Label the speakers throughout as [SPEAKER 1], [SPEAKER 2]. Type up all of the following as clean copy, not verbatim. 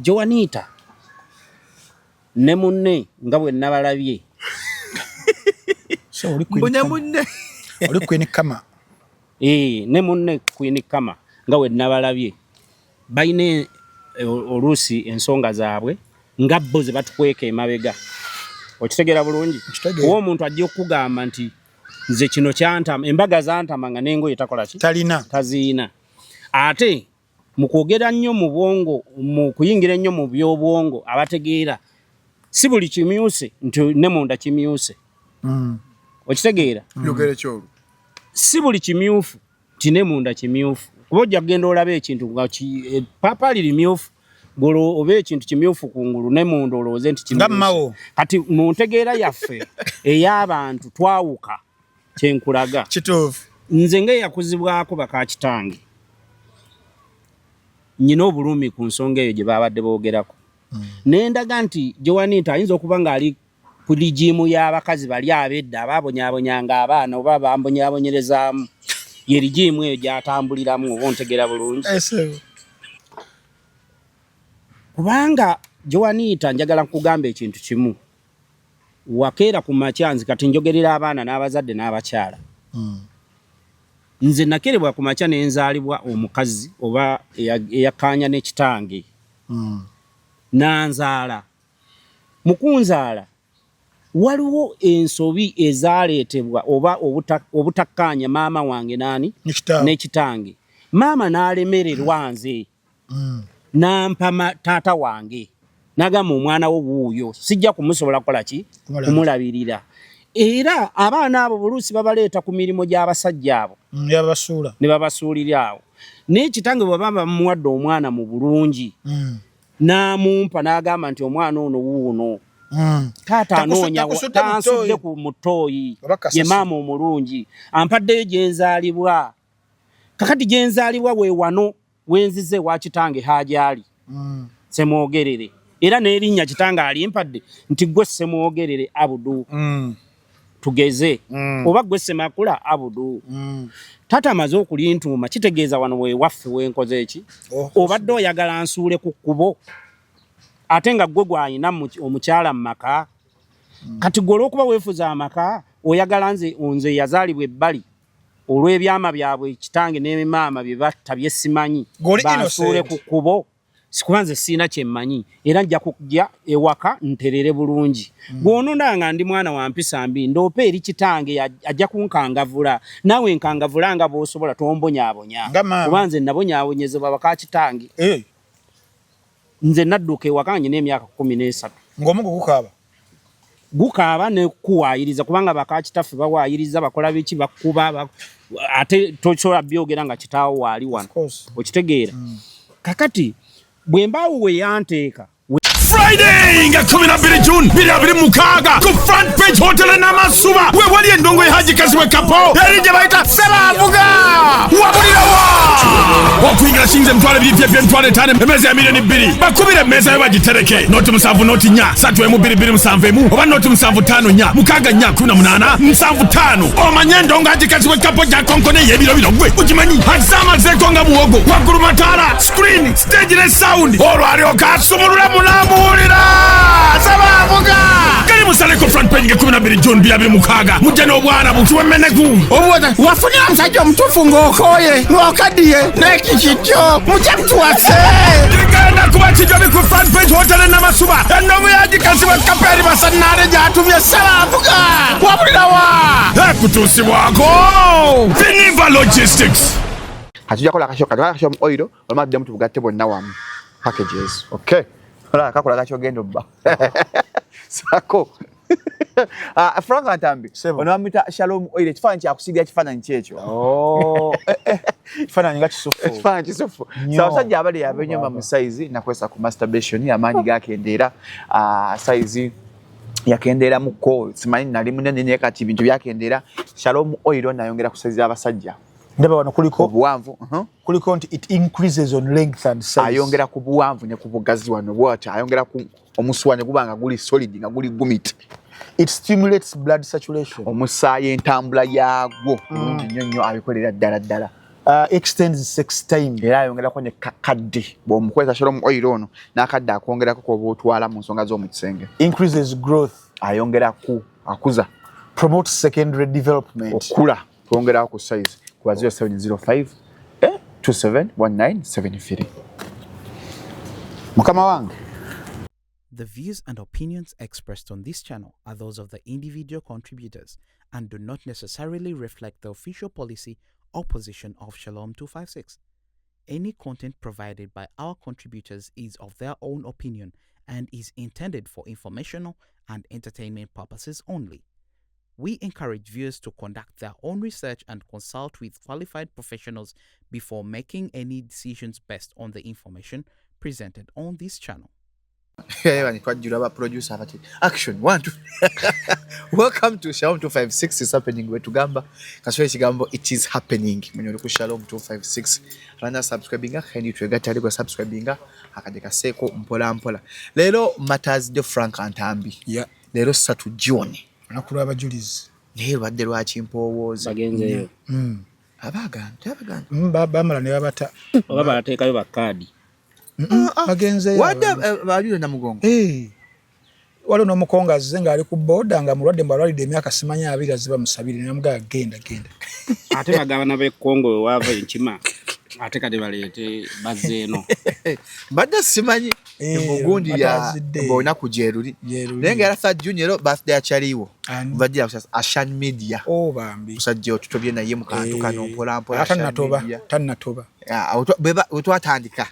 [SPEAKER 1] Joanita ne munne nga bwe nabalabye.
[SPEAKER 2] So oli Queen
[SPEAKER 3] Mbunya
[SPEAKER 2] Kama.
[SPEAKER 3] Munne.
[SPEAKER 2] Oli Queen Kama.
[SPEAKER 1] Ne munne Queen Kama nga bwe nabalabye balina oluusi ensonga zaabwe nga bo ze batukweka emabega. Okitegeera bulungi?
[SPEAKER 2] Nkitegeera.
[SPEAKER 1] Oba omuntu ajja okukugamba nti nze kino kyantama, embaga zantama nga n'engoye takola ki?
[SPEAKER 2] Talina.
[SPEAKER 1] Taziina. Ate mu kwogera nnyo mu bwongo, mu kuyingira ennyo mu by'obwongo, abategeera si buli kimyuse nti ne munda kimyuse. Okitegeera?
[SPEAKER 3] Yogere kyolwo.
[SPEAKER 1] Si buli kimyufu nti ne munda kimyufu, kuba ojja kugenda olaba ekintu nga epaapaali limyufu golo oba ekintu kimyufu kungulu ne munda olowooze nti
[SPEAKER 2] Nga
[SPEAKER 1] kimyufu.
[SPEAKER 2] mmawo.
[SPEAKER 1] Kati mu ntegeera yaffe ey'abantu twawuka, kyenkulaga.
[SPEAKER 2] Kituufu.
[SPEAKER 1] Nze nga eyakuzibwako baka kitange, nyina obulumi ku nsonga eyo gye babadde boogerako. Nendaga nti Joanita ayinza okuba ng'ali ku regime y'abakazi bali ab'edda abaabonyaabonyanga abaana oba bambonyaabonyerezaamu, ye regime eyo gy'atambuliramu, oba ontegeera bulungi?
[SPEAKER 2] Ese.
[SPEAKER 1] Kubanga Joanita, njagala nkugamba ekintu kimu. Wakeera ku makya, nze kati njogerera abaana n'abazadde n'abakyala, nze nakerebwa ku makya nenzaalibwa omukazi oba eyakkaanya ne kitange nanzaala. Mu kunzaala waliwo ensobi ezaaleetebwa oba obutakkaanya maama wange naani
[SPEAKER 2] Ne kitaawe.
[SPEAKER 1] Ne kitange. Maama n'alemererwa nze nampa taata wange, nagamba omwana wo wuuyo, sijja kumusobola kukola ki?
[SPEAKER 2] Kumulabirira.
[SPEAKER 1] Kumulabirira. Era abaana abo boluusi babaleeta ku mirimu gy'abasajja abo
[SPEAKER 2] Yabasuula.
[SPEAKER 1] Ne babasuulira awo. Naye kitange bwe baba bamuwadde omwana mu bulungi n'amumpa n'agamba nti omwana ono wuuno, taata anoonya
[SPEAKER 2] Takusudde mu
[SPEAKER 1] tansudde
[SPEAKER 2] ttooyi.
[SPEAKER 1] ku mutooyi.
[SPEAKER 2] Oba kasasiro.
[SPEAKER 1] Ye maama omulungi ampaddeyo gye nzaalibwa. Kakati gye nzaalibwa we wano wenzize ewa kitange haagyali Semwogerere, era n'erinnya kitange alimpadde nti gwe Semwogerere Abudu, tugeze, oba gwe Semakula Abudu. Taata amaze okulintuuma, kitegeeza wano wewaffe wenkoze eki.
[SPEAKER 2] Oh,
[SPEAKER 1] obadde oyagala nsuule ku kkubo ate nga gwe gwalina omukyala mu maka. Kati gwe olw'okuba weefuza amaka, oyagala nze yazaalibwa ebbali olw'ebyama byabwe kitange ne maama bye batta bye simanyi,
[SPEAKER 2] G'oli
[SPEAKER 1] bansuule
[SPEAKER 2] innocent.
[SPEAKER 1] ku kkubo. Sikuba nze siina kyemmanyi, era nja kujja ewaka nterere bulungi. Bw'ononda nga ndi mwana wa mpisa mbi, ndoopa eri kitange, ajja kunkangavula. Naawe nkangavula nga bw'osobola, tombonyaabonya.
[SPEAKER 2] Nga maama.
[SPEAKER 1] Kuba nze nabonyaabonyezebwa baka kitange. Nze nadduka ewaka nyina emyaka 13.
[SPEAKER 2] Ng'omugo gukaaba.
[SPEAKER 1] Gukaaba nekuwaayiriza, kubanga baka kitaffe bawaayiriza, bakola biki, bakuba ate tosobola byogera nga kitaawo waali wano.
[SPEAKER 2] Of course.
[SPEAKER 1] Okitegeera? Kakati bwe mbaawo we yanteeka.
[SPEAKER 4] Friday nga 12 June 2026 ku Front Page Hotel e Namasuba we wali endongo ya Haji Kazibwe Kapo eri gye bayita Sebavuga. Wabulirawa okuyingira shiyingi 20,000 pyepye 50,000, emmeeza ya 2 million. Bakubira emmeeza yo bagitereke 070 04 31 22 71 oba 075 4 64 18 75. Omanye endongo Haji Kazibwe Kapo gyakonkone ey'ebiro bino gwe ogimanyi azamazeeko nga muwogo waggulu mataala screen stage ne sound, olwo alyoka asumulula munamuwulira Sebavuga kali musaleko Front Page nga 12 June 2026. Mujja n'obwana bukiwemeneku
[SPEAKER 5] obuwoza wafunira omusajja omutuufu ng'okooye ng'okaddiye n'ekikikyo mujja mutuwase.
[SPEAKER 4] Kigenda kuba kijobi ku Front Page Hotel e Namasuba. Endongo yagikazibwa Kaperi Basanaale gyatumye Sebavuga. Wabulirawa ekutuusibwako Viniva Logistics.
[SPEAKER 3] Kati tujja kukola akasho, kati akasho mu oil oluma tuddemu tubugatte bwonna wamu packages. Okay, olaba kakola kakyogenda obba sako. Ah, Frank Ntambi.
[SPEAKER 2] Sebo.
[SPEAKER 3] Ono bamuyita Shalom Oil. Ekifaananyi kyakusiiga, ekifaananyi kyekyo.
[SPEAKER 2] Oh, ekifaananyi nga kisufu.
[SPEAKER 3] Ekifaananyi kisufu.
[SPEAKER 2] Nnyo.
[SPEAKER 3] So abasajja abali abenyoma mu size nakwesa ku masturbation, amaanyi gakendeera, ah, size yakendeeramuko, simanyi nali munene naye kati bintu byakendeera. Shalom Oil nayongera ku size y'abasajja.
[SPEAKER 2] Ndaba wano kuliko
[SPEAKER 3] obuwanvu,
[SPEAKER 2] Kuliko nti it increases on length and size.
[SPEAKER 3] Ayongera ku buwanvu ne ku bugazi wano bwati, ayongera ku omusuwa ne guba nga guli solid, nga guli gumit.
[SPEAKER 2] It stimulates blood circulation.
[SPEAKER 3] Omusaayi entambula yaagwo bulungi nnyo nnyo, abikolera ddala ddala.
[SPEAKER 2] Extends sex time.
[SPEAKER 3] Era ayongerako ne kadde bw'omukozesa Shalom oil ono n'akadde akwongerako k'oba otwala mu nsonga z'omu kisenge.
[SPEAKER 2] Increases growth.
[SPEAKER 3] Ayongeraku akuza.
[SPEAKER 2] Promotes secondary development.
[SPEAKER 3] Okula twongerako ku size kuba 0705 271973.
[SPEAKER 2] Mukama wange.
[SPEAKER 6] The views and opinions expressed on this channel are those of the individual contributors and do not necessarily reflect the official policy or position of Shalom 256. Any content provided by our contributors is of their own opinion and is intended for informational and entertainment purposes only. We encourage viewers to conduct their own research and consult with qualified professionals before making any decisions based on the information presented on this channel.
[SPEAKER 3] Twajjula ba producer abati action one two. Welcome to Shalom 256 is happening. Wetugamba kasole ekigambo it is happening mwenye oli ku Shalom 256 alana subscribinga kendi twegatta ali gwa subscribinga akadde kaseeko mpola mpola. Leero Matters de Frank Ntambi.
[SPEAKER 2] Yeah.
[SPEAKER 3] Leero 3 June.
[SPEAKER 2] Olunaku lw'abajulizi.
[SPEAKER 3] Naye lubadde lwaki mpoowooza.
[SPEAKER 1] Bagenzeeyo.
[SPEAKER 3] Abaganda
[SPEAKER 2] Bamala ne babata.
[SPEAKER 1] Oba balateekayo bakaadi.
[SPEAKER 2] Bagenzeeyo.
[SPEAKER 3] Wadde bajulizi Namugongo.
[SPEAKER 2] Waliwo n'omukongo azze ng'ali ku booda nga mulwadde mbu alwalidde emyaka simanyi 20 azze bamusabire ne bamugamba genda genda.
[SPEAKER 1] Ate bagaba n'ab'e Congo we waava enkima ate kati baleete bazze eno.
[SPEAKER 3] Mbadde simanyi mugundi ya olunaku gyeruli naye nga era 3 June ero birthday akyaliwo mbadde Ashan Media.
[SPEAKER 2] Oh bambi.
[SPEAKER 3] Musajja otutobye naye mu kantu kano mpola mpola.
[SPEAKER 2] Tannatoba tannatoba.
[SPEAKER 3] Bwe twatandika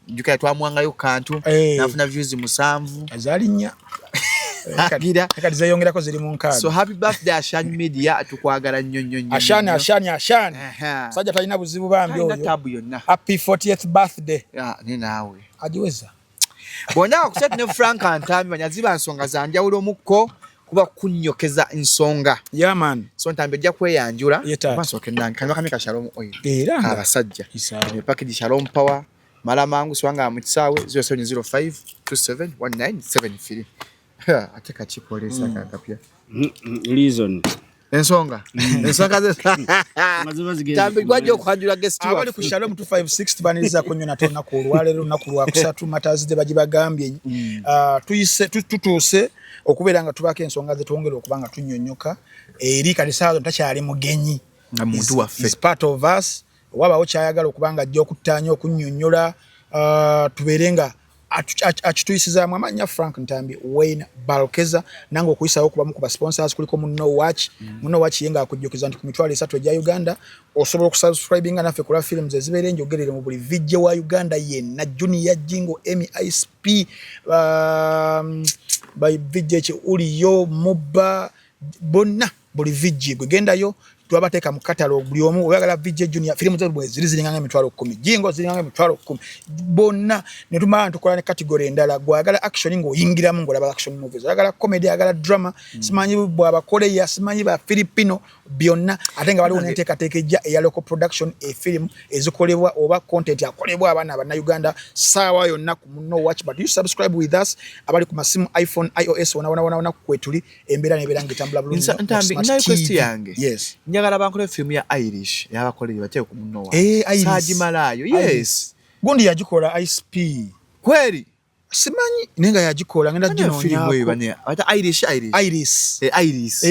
[SPEAKER 3] jjukira twamuwangayo kantu nafuna views 7
[SPEAKER 2] azaali 4. Kati zeeyongerako ziri mu 6.
[SPEAKER 3] So happy birthday Ashan Media, tukwagala nnyo nnyo nnyo.
[SPEAKER 2] Ashan Ashan Ashan. Musajja talina buzibu bambi oyo.
[SPEAKER 3] Tabu yonna.
[SPEAKER 2] Happy 40th birthday.
[SPEAKER 3] Ne naawe.
[SPEAKER 2] Agiweza.
[SPEAKER 3] Bonna akusatu ne Frank Ntambi banyaziba nsonga za njawulo mukko kuba kunnyokeza nsonga.
[SPEAKER 2] Yeah man.
[SPEAKER 3] So Ntambi ojja kweyanjula. Masooke nange kanywa kamika Shalom oil.
[SPEAKER 2] Era
[SPEAKER 3] abasajja. Eno package Shalom Power mala mangu swanga mu kisaawe 0705 271973. Ate kakikolesa kakapya.
[SPEAKER 1] Reason.
[SPEAKER 3] Ensonga. Ensonga ze. Tambi gwajja okwanjula guest
[SPEAKER 2] waffe. Abali ku Shalom 256 baniriza ku nnyo nate olunaku olwaleero olunaku lwakusatu Matters de bagibagambye. Tuyise tutuuse okubeera nga tubaako ensonga ze twongera okuba nga tunnyonnyoka eri kati ssaawa takyali mugenyi.
[SPEAKER 3] Nga muntu waffe.
[SPEAKER 2] Is part of us. Wabawo kyayagala okuba nga ajja okuttaanya okunnyonnyola tubeere nga akituyisizaamu amannya Frank Ntambi Wayne Balkeza nange okuyisawo okubamu ku basponsors kuliko Munno Watch. Munno Watch ye ng'akujjukiza nti ku 30,000 egya Uganda osobola okusubscribinga naffe kula films ezibeera enjogerere mu buli vijje wa Uganda yenna Junior Jingo MISP by vijje ki Uliyo Mubba bonna buli vijje gwe gendayo twabateeka mu catalog buli omu oyagala VJ Junior filimu ze ziri ziringanga 10,000 Jingo ziringanga 10,000 bonna ne tumala tukola ne category endala gwagala action ng'oyingiramu ng'olaba action movies oyagala comedy oyagala drama simanyi bw'abakoreya simanyi ba Filipino byonna ate nga waliwo n'enteekateeka ejja eya local production e film ezikolebwa oba content akolebwa abaana bannayuganda ssaawa yonna ku Munno Watch. But you subscribe with us abali ku masimu iPhone iOS wona wona wona wona kwetuli embeera nebeera ng'etambula bulungi.
[SPEAKER 3] Ntambi nina request yange.
[SPEAKER 2] Yes.
[SPEAKER 3] Njagala bankole filimu ya Irish yabakolere bateeke ku Munno Watch.
[SPEAKER 2] Irish.
[SPEAKER 3] Saagimalayo. Yes.
[SPEAKER 2] Gundi yagikola ISP.
[SPEAKER 3] Kweri?
[SPEAKER 2] Simanyi naye nga yagikola ngenda
[SPEAKER 3] ginoonyaako. Irish Irish.
[SPEAKER 2] Iris.
[SPEAKER 3] Iris.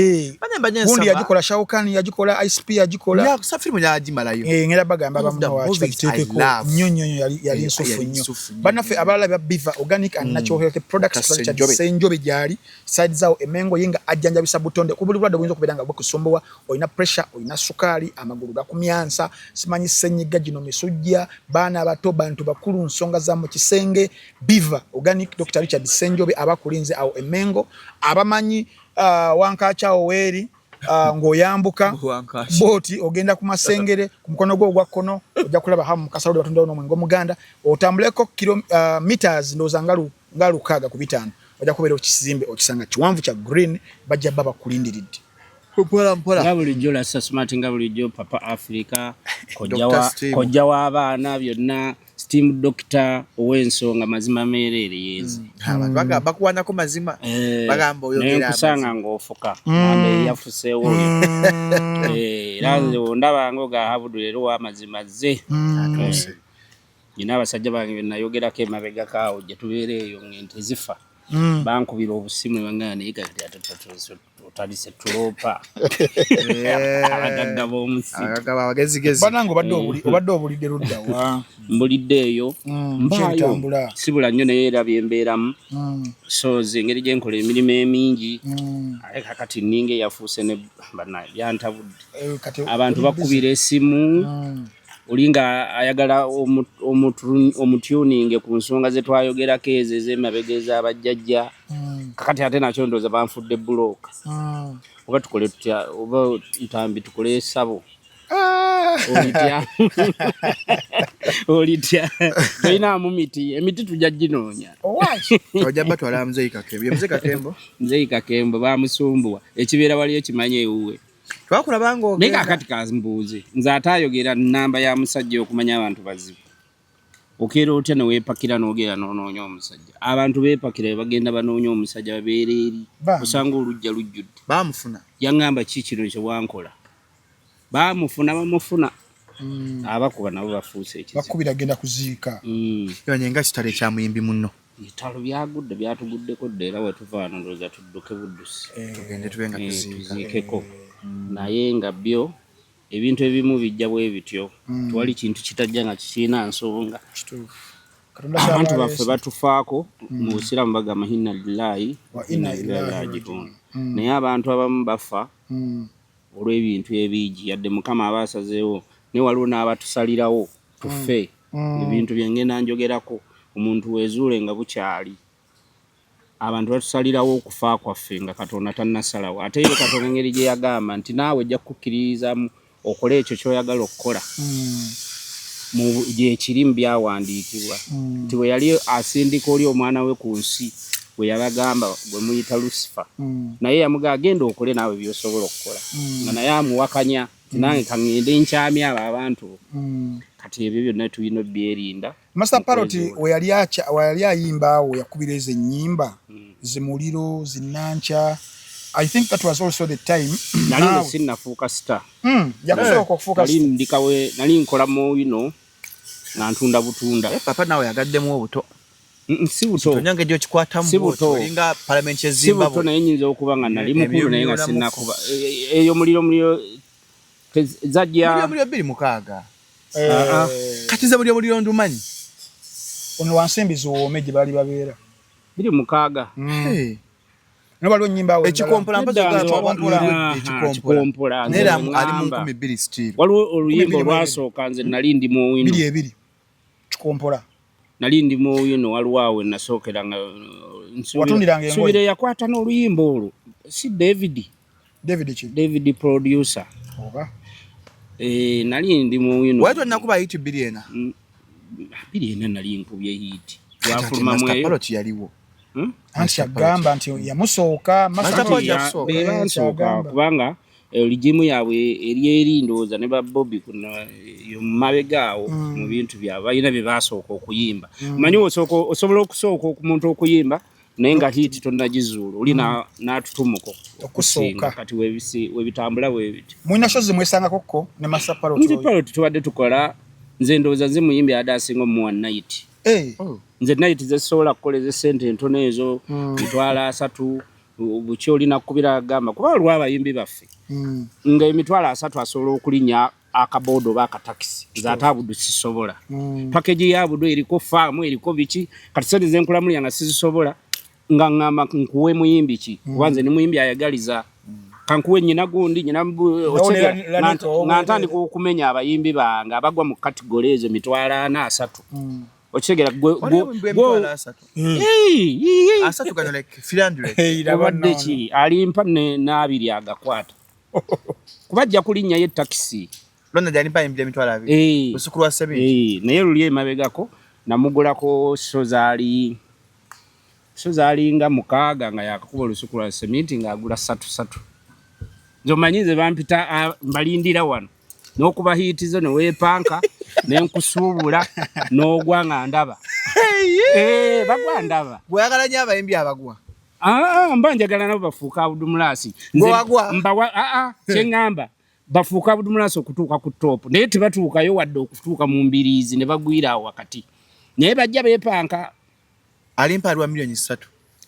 [SPEAKER 2] Gundi yagikola Shaukan yagikola ISP yagikola.
[SPEAKER 3] Sa filimu yagimalayo.
[SPEAKER 2] Ngenda bagamba aba Munno Watch bagiteekeko nnyo nnyo nnyo yali nsufu nnyo. Bannaffe abalala ba Biva Organic and Natural Health Products Senjobe gyali side zaawo emengo ye nga ajjanjabisa butonde ku buli bulwadde obuyinza okubeera nga bukusumbuwa olina pressure olina sukaali amagulu gakumyansa simanyi ssenyiga gino misujja baana abato bantu bakulu nsonga za mu kisenge. Biva Organic Dr. Richard Senjobe abakulinze awo emengo abamanyi wankakyawo weeri ng'oyambuka booti ogenda ku Masengere ku mukono gwo ogwa kkono ojja kulaba hamu Mukasa Road batundawo n'omwenge omuganda otambuleko kilo meters ndowooza nga 6 ku 5 ojja kubeera okizimbe okisanga kiwanvu kya green bajja bba bakulindiridde.
[SPEAKER 3] Mpola mpola.
[SPEAKER 1] Nga bulijjo Lassa Smart nga bulijjo Papa Africa kojja w'abaana byonna Steam Doctor ow'ensonga mazima meereere yeezi.
[SPEAKER 3] Abantu bagamba bakuwanako mazima bagamba oyogera
[SPEAKER 1] nkusanga ng'ofuka ambe yafuseewo oyo. Era nze ondabanga oga Abudu leero w'amazima zze. Nina abasajja bange be nayogerako emabegako awo gye tubeera eyo ng'ente zifa. Bankubira obusimu ne bangamba naye kati ate otandise tuloopa abagagga b'omusi.
[SPEAKER 3] Abagagga abagezigezi.
[SPEAKER 2] Banange obadde obulidde ludda wa?
[SPEAKER 1] Mbulidde eyo. Mbaayo.
[SPEAKER 2] Kyebitambula.
[SPEAKER 1] Sibula nnyo naye era bye mbeeramu. So nze engeri gye nkola emirimu emingi, ate kakati nninga eyafuuse ne bannange byantabudde.
[SPEAKER 2] Kati
[SPEAKER 1] Abantu
[SPEAKER 2] oli busy.
[SPEAKER 1] bakubira esimu, oli nga ayagala omutuninge ku nsonga ze twayogerako ezo ez'emabega ez'abajjajja. Kakati ate nakyo ndowooza banfudde bulooka. Oba tukole tutya, oba Ntambi tukole essabo. Olitya? Olitya? Tolinaamu miti, emiti tujja ginoonya.
[SPEAKER 2] Owaki?
[SPEAKER 3] Ojja batwala Muzeeyi Kakembo. Ye Muzeeyi Kakembo?
[SPEAKER 1] Muzeeyi Kakembo bamusumbuwa. Ekibeera wali ekimanyi ewuwe.
[SPEAKER 3] Twakulaba ng'ogenda.
[SPEAKER 1] Naye kaakati kambuuze, nze ate ayogera nnamba ya musajja okumanya abantu bazibu. Okeera otya ne weepakira n'ogenda n'onoonya omusajja? Abantu beepakira be bagenda banoonya omusajja babeera eri. Osanga oluggya lujjudde.
[SPEAKER 3] Baamufuna.
[SPEAKER 1] Yaŋŋamba ki kino kye wankola? Baamufuna bamufuna. Abakuba nabo bafuuse ekizibu.
[SPEAKER 2] Bakubira genda kuziika.
[SPEAKER 3] Yonye nga kitalo ekya muyimbi munno.
[SPEAKER 1] Ebitalo byagudde byatuguddeko dda era wetuva wano ndowooza tudduke buddusi.
[SPEAKER 3] Tugende tube nga tuziika.
[SPEAKER 1] Tuziikeko. Naye nga byo ebintu ebimu bijja bwe bityo. Tewali kintu kitajja nga kikirina nsonga. Abantu baffe batufaako mu Busiraamu bagamba inna lillahi wa inna ilaihi raji'un. Naye abantu abamu bafa olw'ebintu ebingi yadde Mukama aba asazeewo, naye waliwo n'abatusalirawo tufe. Ebintu bye ngenda njogerako omuntu weezuule nga bukyali. Abantu batusalirawo okufa kwaffe nga Katonda tannasalawo. Ate ye Katonda engeri gye yagamba nti naawe ojja kukukkiririzaamu okole ekyo ky'oyagala okukola. Gyekiri mu byawandiikibwa nti bwe yali asindika oli omwana we ku nsi bwe yabagamba gwe muyita Lucifer, naye yamugamba agenda okole naawe by'osobola okukola, nga naye amuwakanya nti nange ka ŋŋende nkyamye abo abantu. Kati ebyo byonna tulina obyerinda.
[SPEAKER 2] Master Parrot we yali ayimba awo yakubira ezo ennyimba zimuliro zinanca. I think that was also the time.
[SPEAKER 1] Nali nze sinnafuuka star.
[SPEAKER 2] Yakusooka okufuuka
[SPEAKER 1] star. Nali nkola mu bino nga ntunda butunda.
[SPEAKER 3] Papa naawe yagaddemu obuto.
[SPEAKER 1] Si buto.
[SPEAKER 3] Tonyange gy'okikwatamu
[SPEAKER 1] Si buto.
[SPEAKER 3] Olinga parliament ya
[SPEAKER 1] Si
[SPEAKER 3] Zimbabwe.
[SPEAKER 1] buto naye nnyinza okuba nga nali mukulu naye nga sinnakuba. Eyo muliro muliro zajja.
[SPEAKER 3] Muliro 2006. Kati nze muliro muliro ndumanyi.
[SPEAKER 2] Ono wansimbi ziwoome gye baali babeera.
[SPEAKER 1] 2006.
[SPEAKER 2] Naye waliwo ennyimba awo
[SPEAKER 3] Ekikompola mpozi
[SPEAKER 1] Nedda, nze
[SPEAKER 3] okola
[SPEAKER 1] wabula-
[SPEAKER 3] ekikompola.
[SPEAKER 1] Ekikompola, nze
[SPEAKER 3] Naye era ali mu
[SPEAKER 1] ŋŋamba.
[SPEAKER 3] 2000 still.
[SPEAKER 1] Waliwo oluyimba olwasooka nze nali ndi mu wino.
[SPEAKER 2] 22. Kikompola.
[SPEAKER 1] Nali ndi mu wino waliwo awo nasookera nga,
[SPEAKER 2] Watundira ng'engoye.
[SPEAKER 1] nsuubira yakwata n'oluyimba olwo. Si David.
[SPEAKER 2] David ki?
[SPEAKER 1] David producer.
[SPEAKER 2] Oba.
[SPEAKER 1] Nali ndi mu wino.
[SPEAKER 3] Wali tonnakuba hit 24?
[SPEAKER 1] 24 nali nkubye hit.
[SPEAKER 3] Kati ate
[SPEAKER 1] Lwafuluma
[SPEAKER 3] Master
[SPEAKER 1] mweyo.
[SPEAKER 3] Parrot yaliwo.
[SPEAKER 2] Anti agamba nti yamusooka, Master
[SPEAKER 3] Master
[SPEAKER 2] Parrot
[SPEAKER 3] Parrot yakusooka.
[SPEAKER 1] Be bansooka,
[SPEAKER 2] Kyagamba.
[SPEAKER 1] kubanga ligimu yaabwe eri eri ndowooza ne ba Bobby kuno yo mu mabega awo mu bintu byabwe balina bye baasooka okuyimba. Omanyi osobola okusooka omuntu okuyimba naye nga hit tonnagizuula, oli n'atutumuka
[SPEAKER 2] Okusooka.
[SPEAKER 1] Kati webitambula bwe bityo.
[SPEAKER 2] Mulina shows zemwesangako ko ne Master Parrot
[SPEAKER 1] Nze
[SPEAKER 2] oyo?
[SPEAKER 1] Parrot tubadde tukola, nze ndowooza nze muyimbi adde asinga omuwa night. Nze night ze sisobola kukola ez'essente entono ezo, 300,000, buki olina kukubira agamba, kuba waliwo abayimbi baffe. Nga 300,000 asobola okulinnya akabooda oba akatakisi, nze ate Abudu sisobola. Package ya Abudu eriko faamu, eriko biki, kati ssente ze nkulamulira nga sizisobola, nga ŋŋamba nkuwe muyimbi ki, kuba nze ne muyimbi ayagaliza. Kankuwe nnyina gundi, nnyina okitegera, nga ntandika okumenya abayimbi bange abagwa mu category ezo 400,000 asatu. Okitegera,
[SPEAKER 3] Waliwo
[SPEAKER 1] gwe
[SPEAKER 3] emitwalo asatu.
[SPEAKER 1] Hey, hey, hey.
[SPEAKER 3] Asatu gano like 300.
[SPEAKER 2] Hey, laba
[SPEAKER 1] Obadde
[SPEAKER 2] nno.
[SPEAKER 1] ki? Alimpa n'abiri agakwata. Kuba ajja kulinnyayo ettakisi.
[SPEAKER 3] Lonna gy'alimpa ayimbira 200,000. Lusuku lwa 70.
[SPEAKER 1] Naye luli emabegako namugulako so zaali nga 6 nga yakakuba olusuku lwa seminti ng'agula ssatu ssatu. Nze omanyi nze bampita, mbalindira wano. N'okuba hiiti zo ne weepanka, ne nkusuubula, n'ogwa nga ndaba. Bagwa ndaba.
[SPEAKER 3] Bw'oyagala nnyo abayimbi abagwa.
[SPEAKER 1] Mba njagala nabo bafuuke Abudumulaasi. Nze
[SPEAKER 3] Gwe wagwa?
[SPEAKER 1] mbawa, kye ŋŋamba. Bafuuka Abdumulasi okutuuka ku top, naye tebatuukayo wadde okutuuka mu mbiriizi ne bagwira awo wakati, naye bajja beepanka.
[SPEAKER 3] Alimpa aliwa 3 million.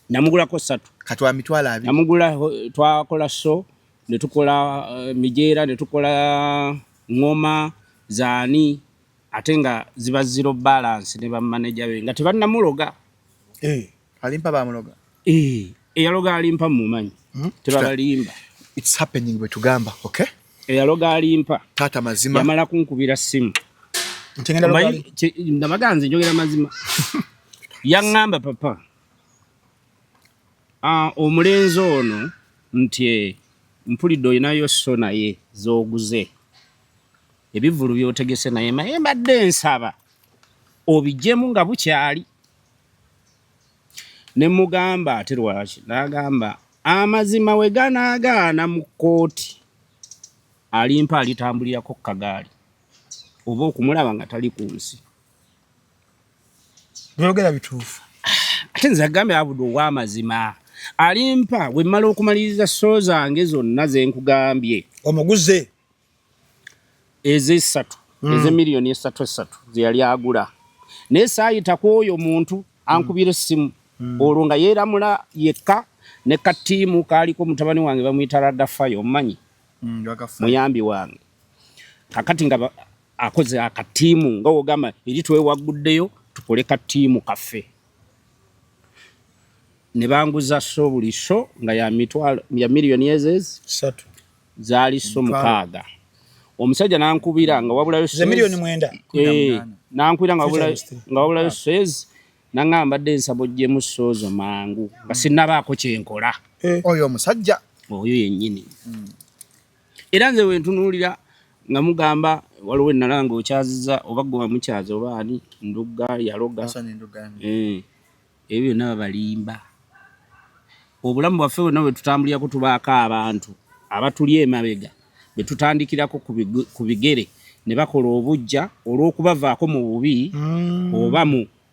[SPEAKER 1] Namugulako 3.
[SPEAKER 3] Kati wa 20,000.
[SPEAKER 1] Namugula, twakola so ne tukola mijeera, ne tukola ngoma zaani, ate nga ziba zero balance ne bamaneja be nga tebannamuloga.
[SPEAKER 2] Eh.
[SPEAKER 3] Alimpa bamuloga.
[SPEAKER 1] Eh, eyaloga alimpa mumanyi? Tebabalimba.
[SPEAKER 3] It's happening bwe tugamba, okay.
[SPEAKER 1] Eyaloga alimpa
[SPEAKER 3] taata mazima
[SPEAKER 1] yamala kunkubira simu.
[SPEAKER 2] Nti ngenda
[SPEAKER 1] Omanyi,
[SPEAKER 2] logali.
[SPEAKER 1] Nabaga nze njogera mazima. Yaŋŋamba, "Papa, omulenzi ono nti mpulidde olinayo so naye z'oguze ebivvulu by'otegese, naye naye mbadde nsaba obiggyemu nga bukyali." Ne mugamba, "Ate lwaki?" N'agamba, "Amazima we ganaagaana mu kkooti, alimpa alitambulirako ku kagaali oba okumulaba nga tali ku nsi."
[SPEAKER 2] Byogera bituufu.
[SPEAKER 1] Ate nze agambye Abudu ow'amazima, alimpa bwe mmala okumaliriza show zange zonna ze nkugambye
[SPEAKER 2] Omuguze.
[SPEAKER 1] Ez'esatu, ez'emiliyoni esatu esatu ze yali agula, naye saayita ku oyo muntu ankubira essimu olwo nga yeeramula yekka ne katiimu kaaliko mutabani wange bamuyita Ragafayo, omumanyi? Muyambi wange. Kakati nga akoze akatiimu nga wogamba eri twewagguddeyo tukole katiimu kaffe, ne banguza show, buli show nga ya mitwalo ya miliyoni ezezi
[SPEAKER 2] 3.
[SPEAKER 1] Zaali show 6. Omusajja nankubira nga wabulayo
[SPEAKER 2] Ze 9 million.
[SPEAKER 1] Eh, nankubira nga wabulayo
[SPEAKER 2] Three times three.
[SPEAKER 1] nga wabulayo shows, naŋŋamba, "Mbadde nsaba oggyemu show zo mangu nga sinnabaako kyenkola."
[SPEAKER 2] Eh.
[SPEAKER 3] Oyo omusajja.
[SPEAKER 1] Oyo yennyini. Era nze wentunuulira nga mugamba waliwo enala nga okyaziza oba gwe wamukyaza oba ani, Ndugga yaloga.
[SPEAKER 3] Hassan Ndugga.
[SPEAKER 1] Eh, ebyo byonna babalimba. Obulamu bwaffe bwonna bwe tutambulirako, tubaako abantu abatuli emabega be tutandikirako ku bigere ne bakola obujja olw'okubavaako mu bubi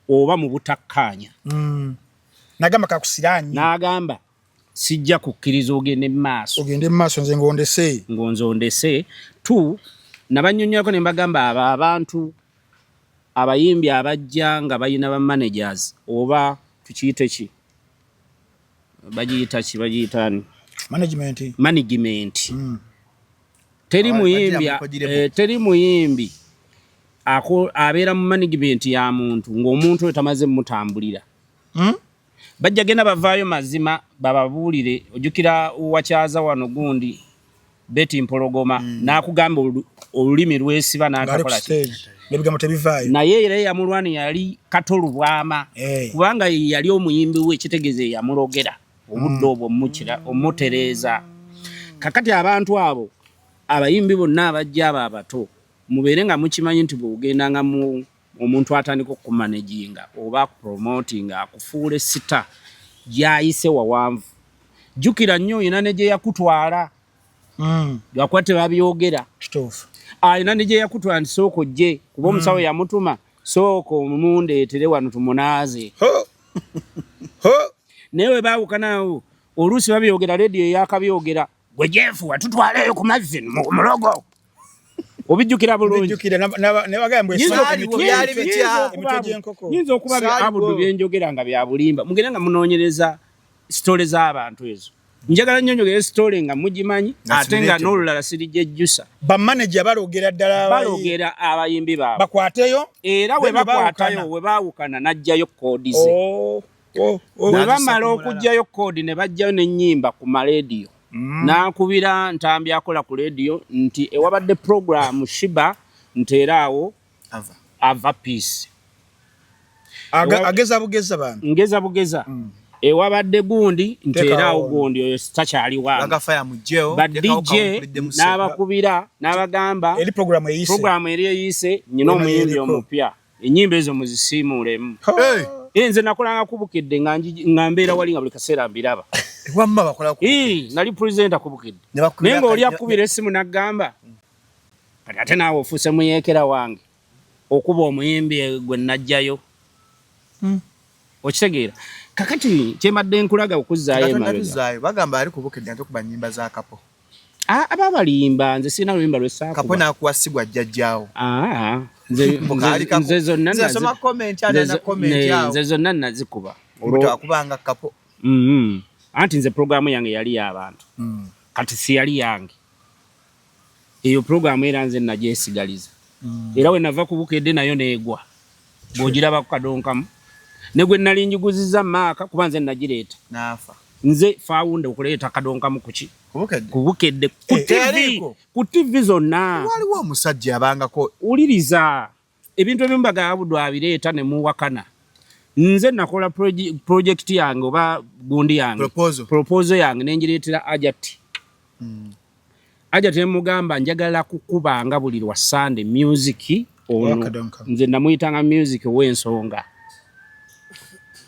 [SPEAKER 1] oba mu butakkaanya.
[SPEAKER 2] Nagamba kakusiraanyi.
[SPEAKER 1] N'agamba, "Sijja kukkiriza ogende mu maaso."
[SPEAKER 2] Ogende mu maaso nze ng'ondese.
[SPEAKER 1] Ng'onzondese tu nabannyonnyolako ne mbagamba abo abantu abayimbi abajja nga balina ba managers oba tukiyite ki, bagiyita ki, bagiyita ani?
[SPEAKER 2] Management.
[SPEAKER 1] Management. Teri muyimbi
[SPEAKER 3] Bagira mu kogireko.
[SPEAKER 1] Teri muyimbi abeera mu management ya muntu ng'omuntu oyo tamaze mutambulira. Bajja genda bavaayo mazima bababuulire. Ojjukira wakyaza wano gundi Betty Mpologoma, n'akugamba olulimi lwesiba
[SPEAKER 2] Ng'ali ku
[SPEAKER 1] n'atakola ki.
[SPEAKER 2] stage n'ebigambo tebivaayo.
[SPEAKER 1] Naye era eyamulwani yali Katolubwama, kubanga ye yali omuyimbi we, ekitegeeza eyamulogera obudde obwo omukira omutereeza. Kakati abantu abo abayimbi bonna abajja abo abato, mubeere nga mukimanyi nti bw'ogendanga mu omuntu atandika okukumanaginga oba akupromotinga akufuula star gyayise wawanvu, jjukira nnyo oyina ne gye yakutwala. Lwakuba tebabyogera.
[SPEAKER 2] Kituufu.
[SPEAKER 1] Alina ne gye yakutwala nti sooka ojje, kuba omusawo yamutuma, "Sooka omundeetere wano tumunaaze."
[SPEAKER 2] Ho! Ho!
[SPEAKER 1] Naye we baawukanawo oluusi babyogera, rediyo eyakabyogera, "Gwe Jeff watutwaleeyo ku mazzi mu mulogo." Obijjukira bulungi.
[SPEAKER 2] Bijjukira ne bagamba
[SPEAKER 3] Saaliwo, byali bitya?
[SPEAKER 2] Emitwe gy'enkoko.
[SPEAKER 1] Nyinza okuba
[SPEAKER 3] Saaliwo.
[SPEAKER 1] Abudu byenjogera nga bya bulimba, mugende nga munoonyereza story z'abantu ezo. Njagala nnyo njogere story nga mugimanyi,
[SPEAKER 3] Nga
[SPEAKER 1] ate nga
[SPEAKER 3] sibireetebwa.
[SPEAKER 1] n'olulala sirijejjusa.
[SPEAKER 2] Bamaneja balogera ddala
[SPEAKER 1] Balogera abayimbi baabwe.
[SPEAKER 2] Bakwateyo.
[SPEAKER 1] Era we
[SPEAKER 2] Then bwe
[SPEAKER 1] bakwatayo,
[SPEAKER 2] baawukana.
[SPEAKER 1] we baawukana n'aggyayo code ze.
[SPEAKER 2] Oh.
[SPEAKER 1] Bwe
[SPEAKER 3] N'azissa
[SPEAKER 1] bamala
[SPEAKER 3] ku mulala.
[SPEAKER 1] okuggyayo code ne baggyayo n'ennyimba ku marediyo, n'akubira Ntambi akola ku rediyo nti ewabadde programu Shiba nteeraawo
[SPEAKER 3] Ava.
[SPEAKER 1] Ava Peace.
[SPEAKER 2] Ageza bugeza bantu.
[SPEAKER 1] Ngeza bugeza, ewabadde gundi nteeraawo
[SPEAKER 2] Teekawo.
[SPEAKER 1] Gundi oyo takyali wange.
[SPEAKER 3] Ragafaya mugyewo.
[SPEAKER 1] Ba DJ n'abakubira n'abagamba
[SPEAKER 2] Eri programu eyise.
[SPEAKER 1] Programu eri eyise nyina
[SPEAKER 2] Wena
[SPEAKER 1] omuyimbi
[SPEAKER 2] yeriko.
[SPEAKER 1] omupya, ennyimba ezo muzisiimuulemu. Eh, nze nakolanga kubukedde nga mbeera wali nga buli kaseera mbiraba.
[SPEAKER 3] Wamma bakola ku
[SPEAKER 1] Ii, nali presenter kubukedde,
[SPEAKER 3] Ne bakubira
[SPEAKER 1] naye ng'oli akubira esimu n'aggamba, "Kati ate naawe ofuuse muyeekera wange okuba omuyimbi gwe najjayo." Okitegeera? Kakati kyembadde nkulaga okuzzaayo
[SPEAKER 3] Katonda
[SPEAKER 1] emabega.
[SPEAKER 3] tuzaayo, bagamba ali kubukedde ate okuba nnyimba za Kapo.
[SPEAKER 1] Ah, aba balimba nze sirina luyimba lwe
[SPEAKER 3] Kapo
[SPEAKER 1] saakuba.
[SPEAKER 3] nakuwa sigwa jjajjaawo.
[SPEAKER 1] Ah, nze-
[SPEAKER 3] Mbukaali kako.
[SPEAKER 1] nze zonna
[SPEAKER 3] Nze
[SPEAKER 1] nazi-
[SPEAKER 3] nasoma comment, ana
[SPEAKER 1] nze
[SPEAKER 3] na
[SPEAKER 1] zo-
[SPEAKER 3] comment
[SPEAKER 1] ne-
[SPEAKER 3] awo.
[SPEAKER 1] nze zonna nazikuba.
[SPEAKER 3] Omuntu akubanga Kapo.
[SPEAKER 1] Anti nze programu yange yali y'abantu. Kati si yali yange. Eyo programu era nze nagyesigaliza. Era we nava ku Bukedde nayo neegwa. Bw'ogiraba ku kadonkamu. Ne gwe nali njiguzizza maaka kuba nze nagireeta.
[SPEAKER 3] N'afa.
[SPEAKER 1] Nze fawunda okuleeta kadonkamu ku ki?
[SPEAKER 3] Ku Bukedde?
[SPEAKER 1] Ku Bukedde. Ku
[SPEAKER 3] Eh,
[SPEAKER 1] TV,
[SPEAKER 3] teyaliiko.
[SPEAKER 1] ku TV zonna.
[SPEAKER 3] Waliwo omusajja abangako.
[SPEAKER 1] Wuliriza ebintu ebimu Bagaabudu abireeta ne muwakana. Nze nakola project yange oba gundi yange.
[SPEAKER 3] Proposal.
[SPEAKER 1] Proposal yange ne ngireetera Ajati. Ajati ne mugamba njagala kukubanga buli lwa Sunday music ono.
[SPEAKER 2] Wakadonka.
[SPEAKER 1] Nze namuyitanga music ow'ensonga.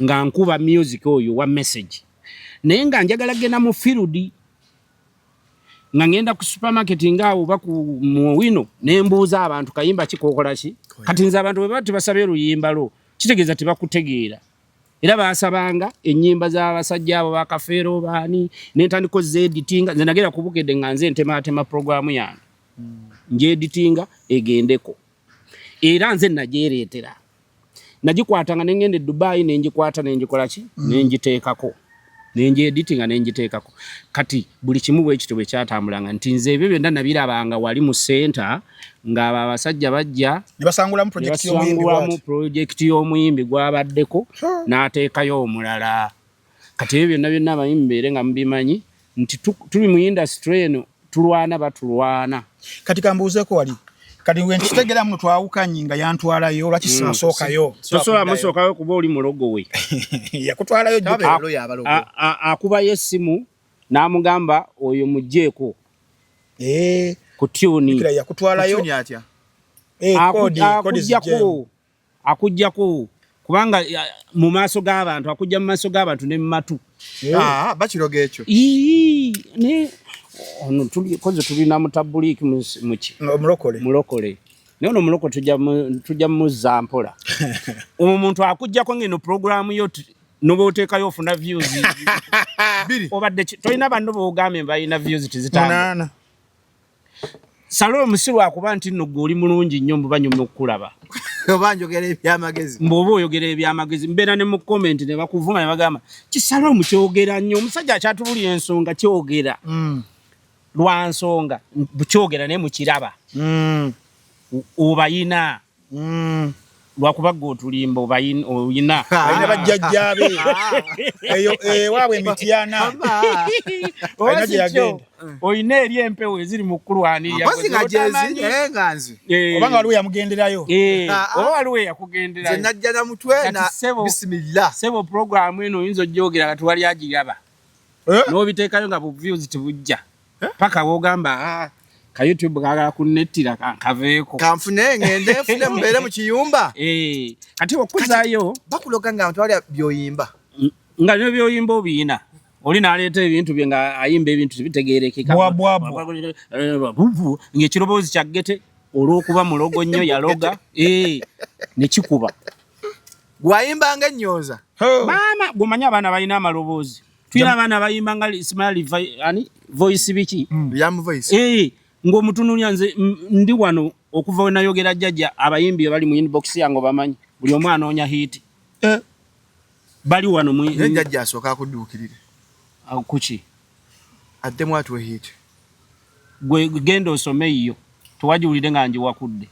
[SPEAKER 1] Nga nkuba music oyo wa message. Naye nga njagala genda mu field. Nga ngenda ku supermarket ngaawo oba ku muwino ne mbuuza abantu kayimba ki k'okola ki? Kati nze abantu bwe baba tebasabye luyimba lwo kitegeeza tebakutegeera. Era baasabanga ennyimba z'abasajja abo ba Kafeero baani ne ntandika ozeditinga. Nze nagenda ku Bukedde nga nze ntemaatema programu yange. Ngyeditinga egendeko. Era nze nagyereetera. Nagikwatanga ne ngenda e Dubai ne ngikwata ne ngikola ki? Ne ngiteekako. Ne ngyeditinga ne ngiteekako. Kati buli kimu bwe kityo bwe kyatambulanga nti nze ebyo byonna nabirabanga wali mu center ng'abo abasajja bajja
[SPEAKER 2] ne basangulamu project y'omuyimbi
[SPEAKER 1] basangulamu
[SPEAKER 2] bw'ati.
[SPEAKER 1] project y'omuyimbi gw'abaddeko n'ateekayo omulala. Kati ebyo byonna byonna abayimbi mbeere nga mubimanyi nti tuli mu industry eno tulwana batulwana.
[SPEAKER 2] Kati kambuuzeeko wali. Kati we nkitegera muno twawukanye nga yantwalayo lwaki sinasookayo?
[SPEAKER 1] Tosobola musookayo kuba oli mulogo we.
[SPEAKER 2] Yakutwalayo jjukira.
[SPEAKER 3] Tabeera loyo abalogo.
[SPEAKER 1] Akubayo essimu n'amugamba oyo muggyeko ku tune.
[SPEAKER 2] Jjukira yakutwalayo.
[SPEAKER 3] Ku tune atya?
[SPEAKER 2] Kodi zijjeemu.
[SPEAKER 1] Akuggyako kubanga mu maaso g'abantu, akujja mu maaso g'abantu ne mu matu.
[SPEAKER 3] Ah, bakiroga ekyo.
[SPEAKER 1] Ii, ne ono tuli koze tulina mutabuliiki muki?
[SPEAKER 2] Omulokole.
[SPEAKER 1] Mulokole. Naye ono omulokole tujja muzza mpola. Omuntu akuggyako ng'eno programu yo n'oba oteekayo ofuna views.
[SPEAKER 3] Bbiri.
[SPEAKER 1] Obadde ki, tolina banno b'ogambye balina views tezitambula.
[SPEAKER 2] 8.
[SPEAKER 1] Salo omusiru akuba nti nno ggwe oli mulungi nnyo mbu banyuma okukulaba.
[SPEAKER 3] Oba njogera ebyamagezi.
[SPEAKER 1] Mbu oba oyogera ebyamagezi, mbeera ne mu comment ne bakuvuma ne bagamba kisalo mukyogera nnyo, omusajja akyatubulira ensonga kyogera. Lwa nsonga, kyogera naye mukiraba. Obayina. Lwakuba ggwe otulimba oyina.
[SPEAKER 2] Alina bajjajjaabe. Eyo ewaabwe emityana. Alina gye yagenda.
[SPEAKER 1] Oyina eri empewo eziri mu kulwanirira.
[SPEAKER 3] Mpozi nga gyezi, naye nga nze.
[SPEAKER 2] Oba nga waliwo eyamugenderayo.
[SPEAKER 1] Oba waliwo eyakugenderayo.
[SPEAKER 3] Nze najja na mutwe na bismillah.
[SPEAKER 1] Ssebo programu eno oyinza ogyogera kati wali agiraba. N'obiteekayo nga bu views tebujja. Paka w'ogamba, ka YouTube kaagala kunnettira, nkaveeko.
[SPEAKER 3] Kanfune ngende nfune mubeere mu kiyumba.
[SPEAKER 1] Kati okuzaayo.
[SPEAKER 3] Bakuloga nga abantu balya by'oyimba.
[SPEAKER 1] Nga ne by'oyimba obiyina. Oli n'aleeta ebintu bye nga ayimba ebintu tebitegeerekeka.
[SPEAKER 2] Bwa, bwa, bwa.
[SPEAKER 1] Bubu, ng'ekiroboozi kya ggete olw'okuba mulogo nnyo yaloga, ne kikuba.
[SPEAKER 3] Gw'ayimba ng'ennyooza.
[SPEAKER 1] Maama, gw'omanyi abaana balina amaloboozi. Tulina abaana abayimba nga Smiley ani? Voice biki?
[SPEAKER 3] Yam voice.
[SPEAKER 1] Ng'omutunuulira nze ndi wano okuva we nayogera jjajja abayimbi abali mu inbox yange obamanyi. Buli omu anoonya hit. Bali wano mu
[SPEAKER 3] Naye jjajja asooka akudduukirire.
[SPEAKER 1] Kuki?
[SPEAKER 3] Addemu atuwe hit.
[SPEAKER 1] Gwe genda osome yo. Tewagiwulire nga ngiwakudde.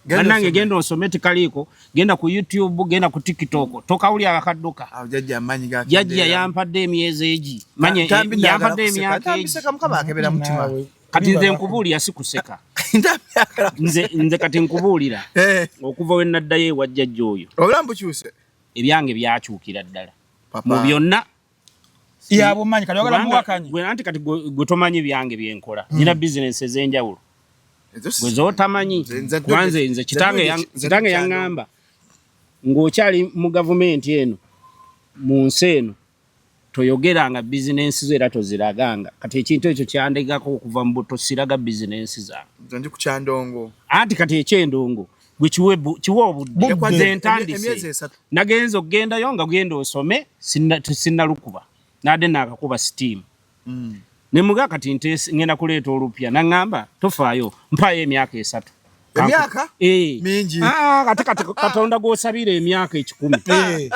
[SPEAKER 3] Genda
[SPEAKER 1] Bannange
[SPEAKER 3] osome.
[SPEAKER 1] genda osome tekaliiko, genda ku YouTube, genda ku TikTok. Tokawulira akadduka.
[SPEAKER 3] Awo jjajja amaanyi ga
[SPEAKER 1] Jjajja
[SPEAKER 3] kendeera.
[SPEAKER 1] yampadde emyezi egi. Manye,
[SPEAKER 3] Ntambi nagala
[SPEAKER 1] yampadde
[SPEAKER 3] kuseka.
[SPEAKER 1] emyaka
[SPEAKER 3] Ntambi
[SPEAKER 1] egi.
[SPEAKER 3] seka Mukama akebera mutima.
[SPEAKER 2] Naawe.
[SPEAKER 1] Kati nze nkubuulira si kuseka.
[SPEAKER 3] Ntambi agala kuseka.
[SPEAKER 1] Nze kati nkubuulira. Okuva we naddayo ewa jjajja oyo.
[SPEAKER 3] Obulamu bukyuse.
[SPEAKER 1] Ebyange byakyukira ddala.
[SPEAKER 3] Papa.
[SPEAKER 1] Mu byonna.
[SPEAKER 2] Ya bumanyi, kati oyagala
[SPEAKER 1] Kubanga
[SPEAKER 2] muwakanye.
[SPEAKER 1] gwe anti kati gwe tomanyi byange bye nkola. Nina business ez'enjawulo.
[SPEAKER 3] Ezo si-
[SPEAKER 1] Gwe z'otamanyi.
[SPEAKER 3] Nze- nze
[SPEAKER 1] Kuba nze
[SPEAKER 3] nze nze
[SPEAKER 1] kitange
[SPEAKER 3] nze
[SPEAKER 1] yaŋŋamba ng'okyali mu gavumenti eno, mu nsi eno, toyogeranga bizinensi zo era toziraganga. Kati ekintu ekyo kyandegako okuva mu buto, siraga bizinensi zange.
[SPEAKER 3] Nze ndi ku kyandongo.
[SPEAKER 1] Anti kati ekyendongo gwe kiwe obudde.
[SPEAKER 2] Budde.
[SPEAKER 1] Nze ntandise.
[SPEAKER 3] Emyezi esatu.
[SPEAKER 1] Nagenze okugendayo nga genda osome, sinnalukuba. Nadde naakakuba steam. Ne muga kati ngenda kuleeta olupya, naŋŋamba tofaayo, mpaayo emyaka 3.
[SPEAKER 7] Emyaka?
[SPEAKER 1] Eh.
[SPEAKER 7] Mingi.
[SPEAKER 1] Ah, ate kati Katonda gw'osabira emyaka 100.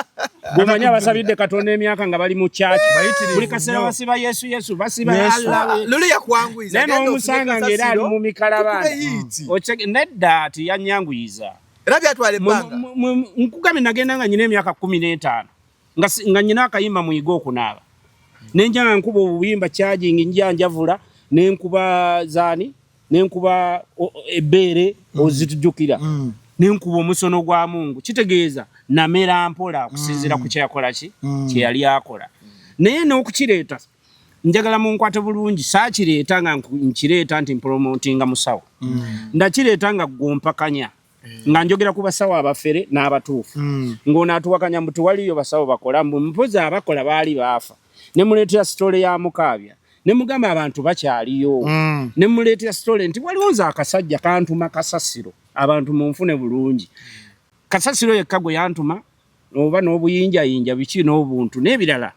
[SPEAKER 1] Bw'omanyi abasabidde Katonda emyaka nga bali mu kyaki.
[SPEAKER 2] Bayitirivu
[SPEAKER 1] Buli kaseera
[SPEAKER 2] nnyo.
[SPEAKER 1] basiba Yesu Yesu, basiba
[SPEAKER 2] Yesu.
[SPEAKER 1] Allah.
[SPEAKER 7] Luli yakwanguyiza.
[SPEAKER 1] Naye
[SPEAKER 7] Genda
[SPEAKER 1] n'omusanga
[SPEAKER 7] ofune
[SPEAKER 1] ng'era ali
[SPEAKER 7] kasasiro,
[SPEAKER 1] mu mikalabanda.
[SPEAKER 7] tukube yiiti.
[SPEAKER 1] Nedda ati yannyanguyiza.
[SPEAKER 7] Era byatwala ebbanga.
[SPEAKER 1] Nkugambye nagenda nga nnyina emyaka 15. Nga nnyina akayimba muyiga okunaaba. Ne nja nga nkuba obuyimba charging, nja njavula, ne nkuba zaani, ne nkuba ebbeere ozitujjukira. Ne nkuba omusono gwa Mungu. Kitegeeza namera mpola okusinziira ku kye yakola ki? Kye yali akola. Naye n'okukireeta njagala munkwate bulungi, saakireeta nga nkireeta nti mpromotinga musawo. Ndakireeta nga gwompakanya. Nga njogera ku basawo abafere n'abatuufu. Ng'ono atuwakanya mbu tewaliyo basawo bakola, mbu mpozi abakola baali baafa. Ne muleetera sitole ya Mukaabya. Ne mugamba abantu bakyaliyo. Ne muleetera sitole nti waliwo nze akasajja kantuma kasasiro. Abantu munfune bulungi. Kasasiro yekka gwe yantuma oba n'obuyinjayinja biki n'obuntu n'ebirala.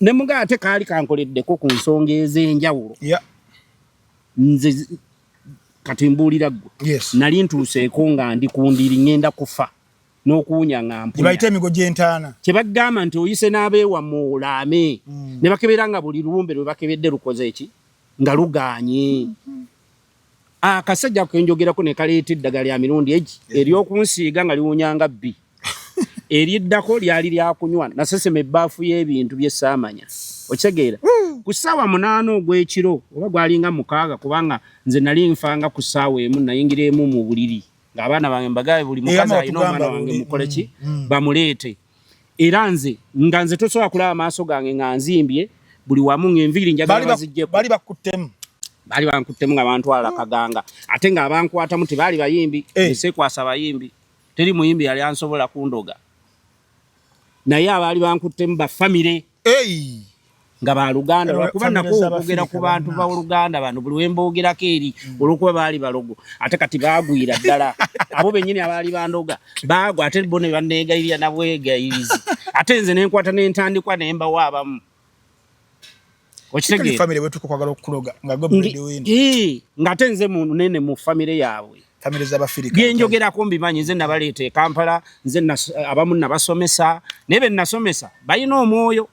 [SPEAKER 1] Ne mugamba ate kaali kankoleddeko ku nsonga ez'enjawulo. Nze kati mbuulira ggwe. Nali ntuuseeko nga ndi ku ndiri ŋŋenda kufa n'okuwunya nga mpunya.
[SPEAKER 2] Gye bayita emigo gy'entaana.
[SPEAKER 1] Kye bagamba nti oyise n'abeewammwe olaame. Ne bakebera nga buli lumbe lwe bakebedde lukoze ki? Nga lugaanye. Akasajja ke njogerako ne kaleeta eddagala lya mirundi egi ery'okunsiiga nga liwonya nga bbi. Eriddako lyali lya kunywa, nasesema ebbaafu y'ebintu bye saamanya. Okitegeera? Ku ssaawa 8 ogw'ekiro oba gwalinga 6, kubanga nze nali nfanga ku ssaawa 1, nayingira emu mu buliri ng'abaana bange mbagabe buli mukazi alina omwana wange mukole ki? Bamuleete. Era nze nga nze tosobola kulaba maaso gange nga nzimbye buli wamu ng'enviiri njagala baziggyeko.
[SPEAKER 2] Bali bakuttemu.
[SPEAKER 1] Bali bankuttemu nga bantwala Kaganga. Ate ng'abankwatamu tebaali bayimbi, nsekwasa bayimbi. Teri muyimbi yali ansobola kundoga. Naye abaali bankuttemu ba famire. Nga ba Luganda, lwakuba nako okwogera ku bantu ba Luganda bano buli we mboogerako eri olw'okuba baali balogo. Ate kati baagwira ddala. Abo bennyini abaali bandoga baagwa, ate bo ne banneegayirira na bwegayirizi. Ate nze ne nkwata ne ntandikwa ne mbawa abamu. Okitegeera?
[SPEAKER 2] Famire bwe tuko kwagala okukuloga nga gwe breadwinner.
[SPEAKER 1] Ng'ate nze munene mu famire yaabwe.
[SPEAKER 2] Famire z'Abafirika.
[SPEAKER 1] Bye njogerako mbimanyi, nze nabaleeta e Kampala, nze abamu nabasomesa, naye be nasomesa balina omwoyo.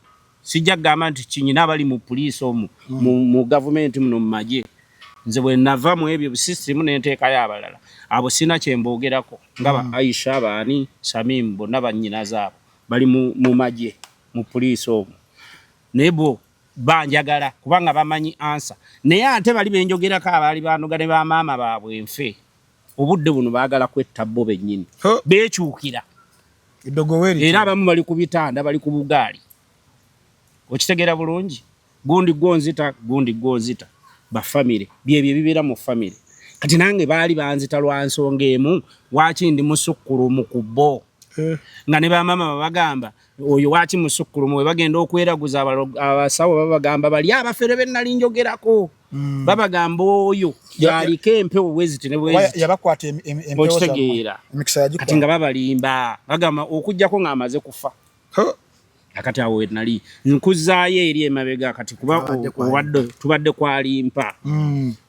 [SPEAKER 1] Sijja kugamba nti kinyina abali mu puliisi omwo, mu gavumenti muno mu magye. Nze bwe nava mu ebyo system ne nteekayo abalala. Abo sirina kye mboogerako nga ba Aisha, baani, Samim bonna bannyina zaabo bali mu magye mu puliisi omwo. Naye bo banjagala kubanga bamanyi ansa. Naye ate bali be njogerako abaali banoga ne bamaama baabwe nfe. Obudde buno baagala kwetta bo bennyini. Beekyukira. Era abamu bali ku bitanda, bali ku bugaali. Okitegeera bulungi? Gundi gw'onzita, gundi gw'onzita. Ba famire, byebyo ebibeera mu famire. Kati nange baali banzita lwa nsonga emu, waaki ndi musukkulumu ku bo. Nga ne bamaama babagamba, oyo waaki musukkulumu, we bagenda okweraguza abasawo babagamba bali abafere be nali njogerako. Babagamba oyo yaliko empewo bweziti ne bweziti.
[SPEAKER 2] Yabakwata empewo zammwe.
[SPEAKER 1] Okitegeera.
[SPEAKER 2] Emikisa yagikwata.
[SPEAKER 1] Kati nga babalimba, bagamba okuggyako ng'amaze kufa. Akati awo we nali nkuzaayo eri emabega kati kuba tubadde kwalimpa.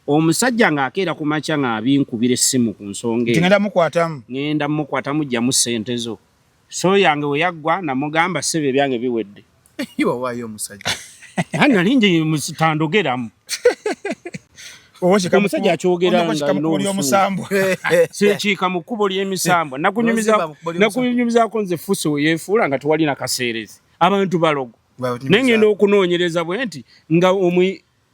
[SPEAKER 1] Omusajja ng'akeera ku makya ng'abinkubira essimu ku nsonga eyo.
[SPEAKER 2] Ngenda mukwatamu.
[SPEAKER 1] Ngenda mukwatamu, ggyamu ssente zo. So yange we yaggwa namugamba ssebo ebyange biwedde.
[SPEAKER 7] Iwa waayo omusajja.
[SPEAKER 1] Nali nje tandogeramu. Omusajja akyogera nga
[SPEAKER 2] n'omusambwa.
[SPEAKER 1] Sekiika mu kkubo ly'emisambwa. Nakunyumizaako nze Fuso we yeefuula nga tewali na kaseerezi. Abantu balogo. Naye ngenda okunoonyereza bwe nti nga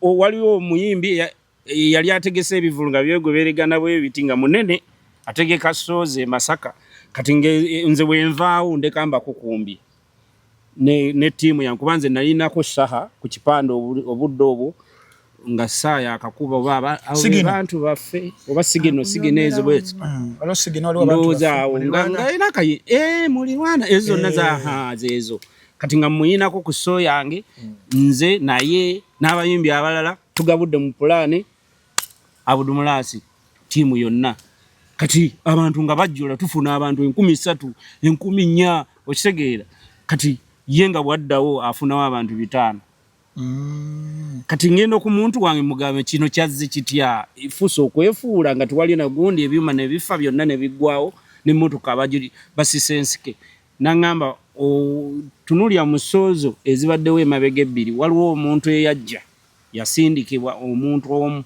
[SPEAKER 1] waliwo omuyimbi yali ategese ebivvulu nga byegoberegana bwe biti nga munene ategeka soozi e Masaka. Kati nze bwe nvaawo ndeka mbakukumbye ne ttiimu yange kuba nze nalinako Saha ku kipande obudde obwo nga ssaawa yakakuba oba abantu baffe oba sigino sigino ezo bwezi. Ndowooza awo nga era kayi, mulirwana ezo zonna za zeezo. Kati nga mmuyinako ku sso yange nze naye n'abayimbi abalala tugabudde mu pulaani Abudumulaasi ttiimu yonna. Kati abantu nga bajjula tufuna abantu 3,000, 4,000, okitegeera. Kati ye nga bw'addawo afunawo abantu 500. Kati ngenda ku muntu wange mugambe kino kyazze kitya, fusa okwefuula nga tewali nagundi, ebyuma nebifa byonna nebiggwawo nemmotoka abajuli basisa ensike. Naŋŋamba tunulya mu soozo ezibaddewo emabega ebbiri, waliwo omuntu eyajja yasindikibwa omuntu omu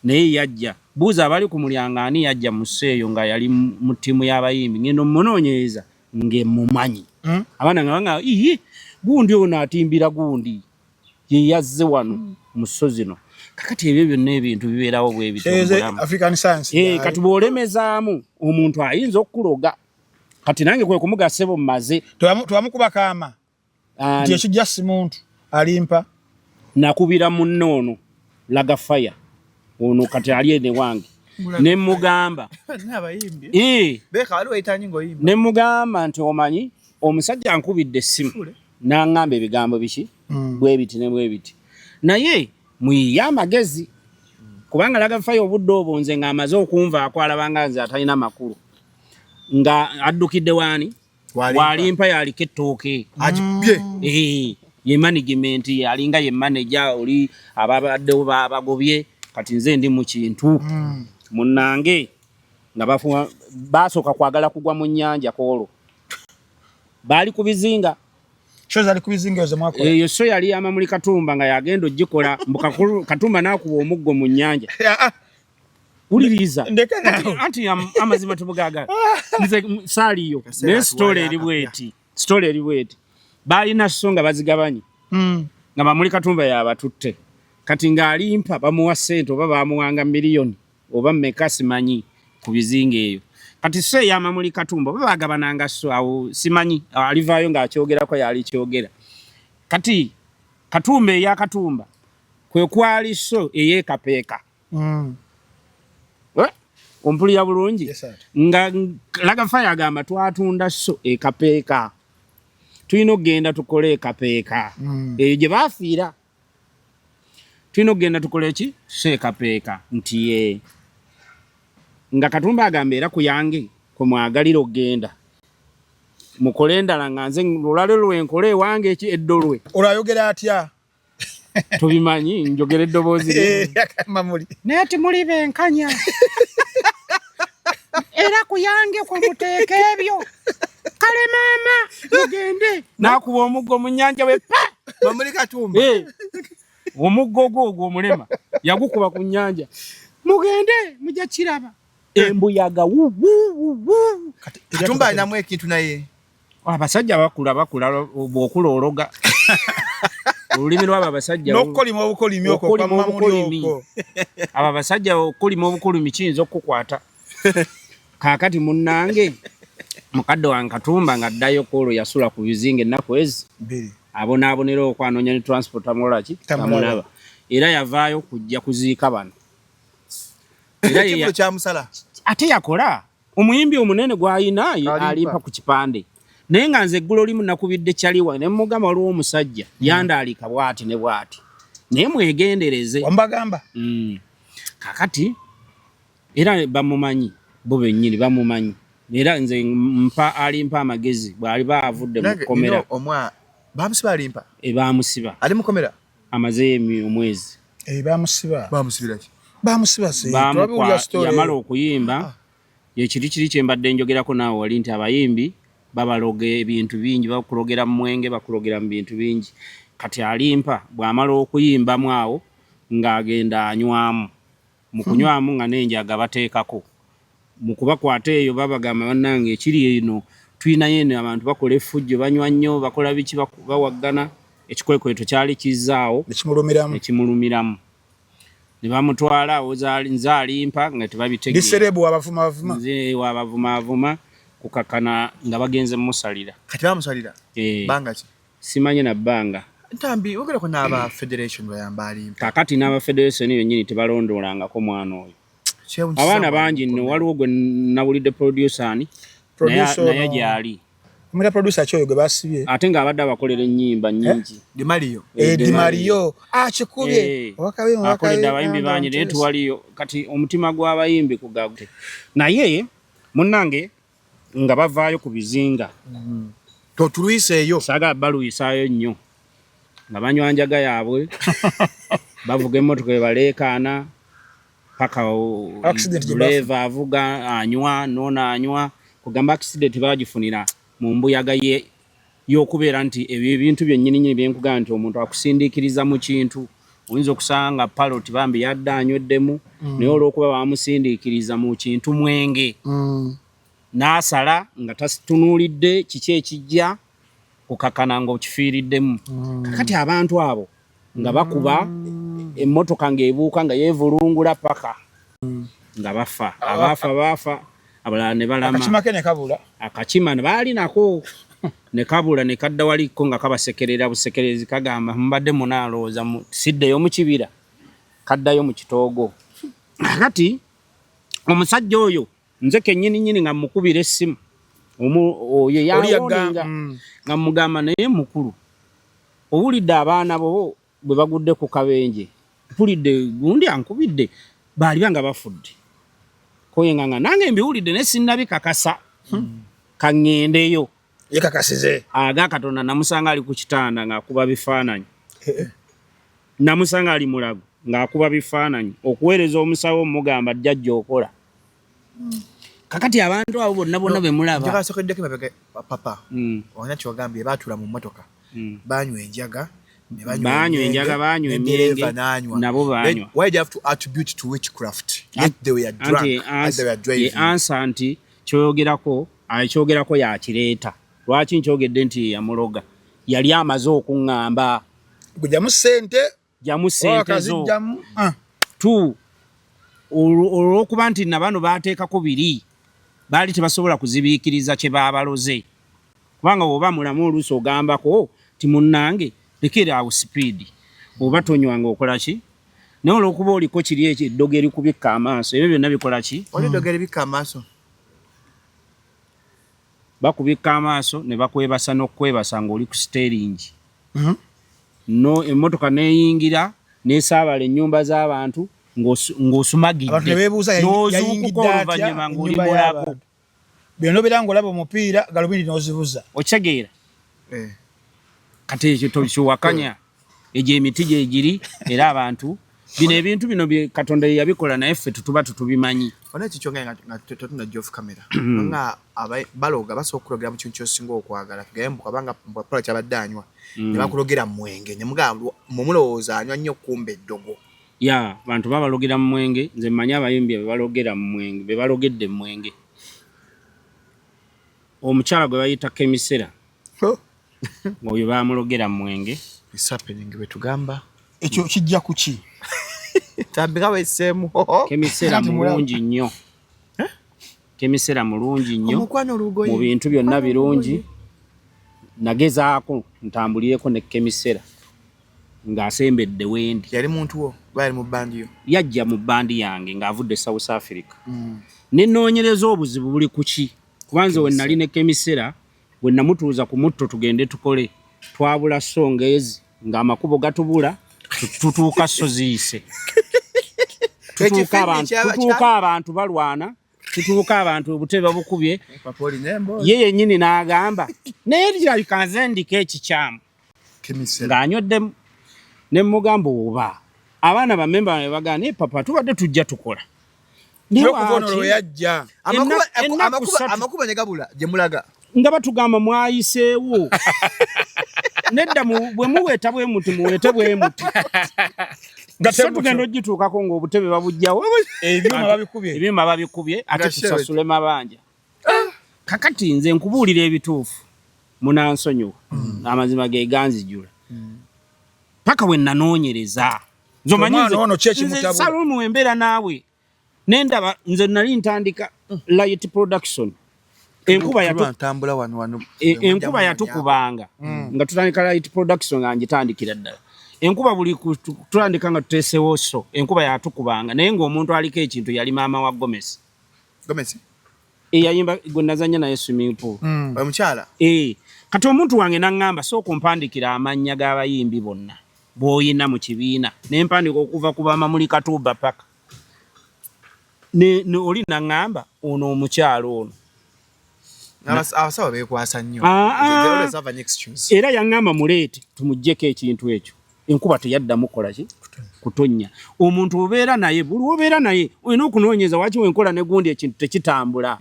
[SPEAKER 1] naye yajja buuza abali ku mulyango ani yajja mu sso eyo nga yali mu ttiimu y'abayimbi. Ngenda omunoonyereza ng'emumanyi abaana nga banga iyi gundi ono atimbira gundi ye yazze wano mu sso zino. Kakati ebyo byonna ebintu bibeerawo bwe bityo mu
[SPEAKER 2] Eze
[SPEAKER 1] bulamu.
[SPEAKER 2] African science.
[SPEAKER 1] Kati bw'olemezaamu omuntu ayinza okukuloga. Kati nange kwe kumuga ssebo mmaze.
[SPEAKER 2] Tewamukuba kaama
[SPEAKER 1] Ani?
[SPEAKER 2] nti ekijja si muntu alimpa.
[SPEAKER 1] Nakubira munno ono Laga Fire ono kati ali ene wange ne mugamba
[SPEAKER 7] N'abayimbi.
[SPEAKER 1] Eh,
[SPEAKER 7] Beka waliwo etanyi ng'oyimba.
[SPEAKER 1] Ne mugamba nti omanyi omusajja ankubidde essimu n'aŋŋamba ebigambo biki bwe biti ne bwe biti, naye muyiye amagezi kubanga Laga Fire obudde obwo nze ng'amaze okunvaako alaba nga nze atalina makulu nga addukidde waani.
[SPEAKER 7] Walimpa.
[SPEAKER 1] Walimpa yaliko ettooke.
[SPEAKER 7] Agibye.
[SPEAKER 1] Ye management alinga ye manager oli ababaddewo babagobye, kati nze ndi mu kintu munnange nga basooka kwagala kugwa mu nnyanja kwolwo baali ku bizinga.
[SPEAKER 2] Show zali ku bizinga ezo mwakola.
[SPEAKER 1] Eyo so yali Amamuli Katumba nga yagenda ogikola mbu Katumba n'akuba omuggo mu nnyanja.
[SPEAKER 2] Ah, ah,
[SPEAKER 1] Wuliriza.
[SPEAKER 2] Ndeka naawe.
[SPEAKER 1] Anti amazima tubugagala nze saaliyo naye story eri bweti, story eri bweti, baalina so nga bazigabanye nga Mamuli Katumba yabatutte, kati ng'alimpa bamuwa ssente oba bamuwanga miliyoni oba mmeka simanyi ku bizinga eyo. Kati so ey'Amamuli Katumba oba bagabananga so awo simanyi, alivaayo ng'akyogerako yalikyogera. Kati Katumba eya Katumba kwe kwali so ey'Ekapeeka. Eh, ompulira bulungi?
[SPEAKER 2] Yes, sir.
[SPEAKER 1] Nga Laga Fire agamba twatunda so Ekapeeka, tulina okugenda tukole Ekapeeka eyo gye bafiira, tulina okugenda tukole ki so Ekapeeka nti ye nga Katumba agamba era ku yange kwe mwagalira okugenda mukole endala nga nze olwaliro lwenkole ewange eki eddolwe.
[SPEAKER 2] Olwo ayogera atya?
[SPEAKER 1] Tubimanyi njogera eddoboozi lye.
[SPEAKER 2] Mamuli.
[SPEAKER 1] Naye timuli benkanya era ku yange kwe muteeka ebyo. Kale maama mugende n'akuba omuggo mu nnyanja we pa.
[SPEAKER 7] Mamuli Katumba.
[SPEAKER 1] Eh, omuggo gwo ogwo omulema yagukuba ku nnyanja, mugende mujja kiraba embuyaga wuwuwuwu.
[SPEAKER 7] Katumba alinamu ekintu naye.
[SPEAKER 1] Abasajja bakula bakula bw'okula ologa olulimi lwabo abasajja
[SPEAKER 2] N'okukolima obukolimi okwo kwa
[SPEAKER 1] Okukolima
[SPEAKER 2] Mamuli
[SPEAKER 1] obukolimi.
[SPEAKER 2] okwo.
[SPEAKER 1] Abo abasajja okulima obukolimi kiyinza okukukwata. Kaakati munnange mukadde wange Katumba nga addayo kwolwo yasula ku bizinga ennaku ezi
[SPEAKER 2] Bbiri.
[SPEAKER 1] Abonaabonera okwanoonya ne transport tamulaba ki.
[SPEAKER 2] Tamulaba.
[SPEAKER 1] Tamulaba era yavaayo kujja kuziika bano era ye
[SPEAKER 7] Ekivulo kyamusala.
[SPEAKER 1] Ate yakola omuyimbi omunene gw'alina
[SPEAKER 3] Alimpa.
[SPEAKER 1] alimpa ku kipande, naye nga nze eggulo limu nakubidde kyaliwa ne mugamba waliwo omusajja yandaalika bw'ati ne bw'ati naye mwegendereze.
[SPEAKER 2] Wamubagamba.
[SPEAKER 1] Kakati era bamumanyi bo bennyini bamumanyi era nze mpa alimpa amagezi bw'aliba avudde mu
[SPEAKER 7] Nange
[SPEAKER 1] kkomera.
[SPEAKER 7] nina omwa bamusiba alimpa.
[SPEAKER 1] E, bamusiba.
[SPEAKER 7] Ali mukomera.
[SPEAKER 1] Amazeeyo omwezi.
[SPEAKER 2] Eh, bamusiba.
[SPEAKER 7] Bamusibira ki?
[SPEAKER 2] Bamusiba se. Twabiwulira story.
[SPEAKER 1] Yamala okuyimba ekiri kiri kye mbadde njogerako naawe wali nti abayimbi babaloga ebintu bingi, bakulogera mu mwenge, bakulogera mu bintu bingi. Kati alimpa bw'amala okuyimbamu awo ng'agenda anywamu, mu kunywamu nga n'enjaga bateekako mu kubakwata eyo babagamba bannange ekiri eno tulinayo eno abantu bakola effujjo banywa nnyo bakola biki bawaggana ekikwekweto kyali kizzaawo.
[SPEAKER 2] Nekimulumiramu.
[SPEAKER 1] Nekimulumiramu ne bamutwala awo nze alimpa nga tebabitegeera.
[SPEAKER 2] Diserebu wabavuma bavuma.
[SPEAKER 1] Nze wabavumaavuma kukakana nga bagenze musalira.
[SPEAKER 7] Kati bamusalira.
[SPEAKER 1] Eh,
[SPEAKER 7] Banga ki?
[SPEAKER 1] Simanyi na bbanga.
[SPEAKER 7] Ntambi wogerako n'aba federation bayamba alimpa.
[SPEAKER 1] Kakati n'aba federation yennyini tebalondoolangako mwana oyo.
[SPEAKER 7] Kyewunyisa
[SPEAKER 1] Abaana
[SPEAKER 7] mwana
[SPEAKER 1] bangi nno
[SPEAKER 7] mukomera.
[SPEAKER 1] waliwo gwe nawulidde producer ani
[SPEAKER 2] Producer
[SPEAKER 1] naye
[SPEAKER 2] ono-
[SPEAKER 1] gyali.
[SPEAKER 2] Omulira producer ki oyo gwe basibye?
[SPEAKER 1] Ate ng'abadde abakolera ennyimba nnyingi.
[SPEAKER 7] Di Mario.
[SPEAKER 2] Eh, Di Mario. Ah, kikubye.
[SPEAKER 1] Eh,
[SPEAKER 2] Owakabi owakabi.
[SPEAKER 1] akoledde abayimbi bangi naye tewaliyo kati omutima gw'abayimbi kugagute naye munnange nga bavaayo ku bizinga.
[SPEAKER 7] Totulwiseeyo.
[SPEAKER 1] Saagala baluyisaayo nnyo. Nga banywa njaga yaabwe, bavuga emmotoka ebaleekaana paka
[SPEAKER 2] Accident gye bafu-
[SPEAKER 1] duleeva avuga anywa, noono anywa, kugamba accident bagifunira mu mbuyaga ye y'okubeera nti ebyo ebintu byennyini nyini byenkugamba nti omuntu akusindiikiriza mu kintu. Oyinza okusanga nga parot bambi yadde anyweddemu, naye olw'okuba bamusindiikiriza mu kintu mwenge, n'asala nga tatunuulidde kiki ekijja kukakana ng'okifiiriddemu. Kakati abantu abo nga bakuba emmotoka ng'ebuuka nga yeevulungula paka nga bafa. Abaafa baafa, abalala ne balama.
[SPEAKER 2] Akakima ke ne kabula.
[SPEAKER 1] Akakima ne baali nako ne kabula ne kadda waliko nga kabasekerera busekerezi, kagamba mubadde munaalowooza siddeyo mu kibira, kaddayo mu kitoogo. Kakati omusajja oyo nze kennyini nnyini nga mmukubira essimu, oyo
[SPEAKER 2] Oli yaga-
[SPEAKER 1] yawoninga nga mmugamba, naye mukulu, owulidde abaana bo bwe bagudde ku kabenje? Mpulidde gundi ankubidde, baaliba nga bafudde. Koyenga nga nange mbiwulidde naye sinnabikakasa, kaŋŋendeyo.
[SPEAKER 2] Yekakasize.
[SPEAKER 1] Aga Katonda, namusanga ali ku kitanda ng'akuba bifaananyi. Namusanga ali Mulago ng'akuba bifaananyi okuweereza omusawo, omugamba jjajja okola. Kakati abantu abo bonna bonna be mulaba
[SPEAKER 7] Njagala sokeddeko emabega, papa. Olina kyogambye, baatuula mu mmotoka, banywa enjaga ne banywa
[SPEAKER 1] Baanywa
[SPEAKER 7] emyenge,
[SPEAKER 1] enjaga, baanywa
[SPEAKER 7] ne
[SPEAKER 1] emyenge,
[SPEAKER 7] dereva n'anywa.
[SPEAKER 1] Nabo baanywa.
[SPEAKER 7] Then why do you have to attribute to witchcraft, yet they were drunk
[SPEAKER 1] Anti
[SPEAKER 7] as they were
[SPEAKER 1] ye
[SPEAKER 7] driving?
[SPEAKER 1] Answer nti kyoyogerako, akyogerako yakireeta. Lwaki nkyogedde nti yeyamuloga? Yali amaze okuŋŋamba
[SPEAKER 2] Gujjamu ssente.
[SPEAKER 1] Jamu ssente zo.
[SPEAKER 2] Wakazijjamu. Ah.
[SPEAKER 1] Tu olw'okuba nti nabano baateekako biri, baali tebasobola kuzibiikiriza kye baabaloze, kubanga bw'oba mulamu oluusi ogambako ti munnange lekera awo sipiidi, oba tonywanga okola ki, naye olw'okuba oliko kiri ekyo eddogo erikubikka amaaso, ebyo byonna bikola ki?
[SPEAKER 7] Wali eddogo eribikka amaaso.
[SPEAKER 1] Bakubikka amaaso ne bakwebasa n'okukwebasa ng'oli ku siteeringi, no emmotoka neeyingira neesaabala ennyumba z'abantu ng'osumagidde.
[SPEAKER 2] Abantu ne beebuuza
[SPEAKER 1] n'ozuukuka
[SPEAKER 2] yayingidde atya
[SPEAKER 1] oluvannyuma ng'oli
[SPEAKER 2] ennyumba
[SPEAKER 1] mulago.
[SPEAKER 2] y'abantu. Byonna obeera ng'olaba omupiira, galubindi n'ozibuza.
[SPEAKER 1] Okitegeera?
[SPEAKER 7] Eh.
[SPEAKER 1] Kati ekyo tokiwakanya, egyo emiti gyegiri, era abantu bino ebintu bino Katonda ye yabikola, naye ffe tutuba tutubimanyi.
[SPEAKER 7] Ona ekyo kyongera nga tetunajja off camera, nga baloga basobola okulogera mu kintu kyosinga okwagala. Tugambe mbu kabanga Paul kyabadde anywa, ne bakulogera mu mwenge, ne mugamba mumulowooza anywa nnyo, kumbe eddogo.
[SPEAKER 1] Ya, bantu babalogera mu mwenge. Nze mmanyi abayimbi be balogera mu mwenge, be balogedde mu mwenge. Omukyala gwe bayita Kemisera, oyo bamulogera mu mwenge.
[SPEAKER 7] It's happening, bwe tugamba.
[SPEAKER 2] Ekyo kijja ku ki?
[SPEAKER 7] Tambika weseemu.
[SPEAKER 1] Kemisera
[SPEAKER 2] Kati mulaba.
[SPEAKER 1] mulungi nnyo, Kemisera mulungi nnyo.
[SPEAKER 7] Omukwano olugoye.
[SPEAKER 1] Mu bintu byonna birungi. Nagezaako ntambulireko ne Kemisera ng'asembedde wendi.
[SPEAKER 7] Yali muntu wo oba yali mu bandi yo?
[SPEAKER 1] Yajja mu bandi yange ng'avudde South Africa, nenoonyereza obuzibu buli ku ki, kuba nze we nali ne Kemisera, bwe namutuuza ku mutto tugende tukole, twabula songa ezi ng'amakubo gatubula, tutuuka so ziyise, tutuuka
[SPEAKER 7] Ekifinyi
[SPEAKER 1] tutuuka abantu balwana, tutuuka abantu obutebe babukubye.
[SPEAKER 7] Papa olina emboozi.
[SPEAKER 1] Ye yennyini n'agamba, naye kirabika nze ndiko ekikyamu.
[SPEAKER 7] Kemisera.
[SPEAKER 1] Ng'anyweddemu, ne mugamba oba abaana bamemba ne bagamba, naye papa tubadde tujja tukola. Naye
[SPEAKER 2] Okuva ono
[SPEAKER 1] lwaki
[SPEAKER 2] lwe yajja.
[SPEAKER 1] Ennaku 3.
[SPEAKER 7] Amakubo ne gabula gye mulaga.
[SPEAKER 1] Nga batugamba mwayiseewo nedda, bwe muweeta bwe muti, muweete bwe muti.
[SPEAKER 2] Nga
[SPEAKER 1] So tugenda ogituukako ng'obutebe babugjawo.
[SPEAKER 2] Ebyuma babikubye.
[SPEAKER 1] Ebyuma babikubye, ate
[SPEAKER 7] Nga
[SPEAKER 1] tusasule mabanja. Kakati nze nkubuulira ebituufu, munansonyiwa, amazima ge ganzijula paka we nanoonyereza. Nze omanyi
[SPEAKER 2] Omwana ono ki ekimutabula?
[SPEAKER 1] Nze Salumu embeera naawe nendaba, nze nali ntandika light production, enkuba yatu
[SPEAKER 7] ntambula wano wano.
[SPEAKER 1] Enkuba yatukubanga nga tutandika light production, nga ngitandikira ddala enkuba buli tutandika nga tuteesewo, so enkuba yatukubanga, naye ng'omuntu aliko ekintu yali maama wa Gomesi.
[SPEAKER 7] Gomesi.
[SPEAKER 1] Eyayimba gwe nazanya naye swimming pool.
[SPEAKER 7] Omukyala.
[SPEAKER 1] Eh, kati omuntu wange naŋŋamba, sooka ompandikira amannya g'abayimbi bonna b'oyina mu kibiina, ne mpandika okuva ku bamamuli Katuuba paka ne oli naŋŋamba ono omukyalo ono.
[SPEAKER 7] Abasawo beekwasa nnyo.
[SPEAKER 1] Ah, ah.
[SPEAKER 7] They always have an excuse.
[SPEAKER 1] Era yaŋŋamba muleete tumuggyeko ekintu ekyo. Enkuba teyaddamu kukola ki? Kutonnya. Omuntu obeera naye, buli obeera naye olina okunoonyeza waki wenkola ne gundi ekintu tekitambula.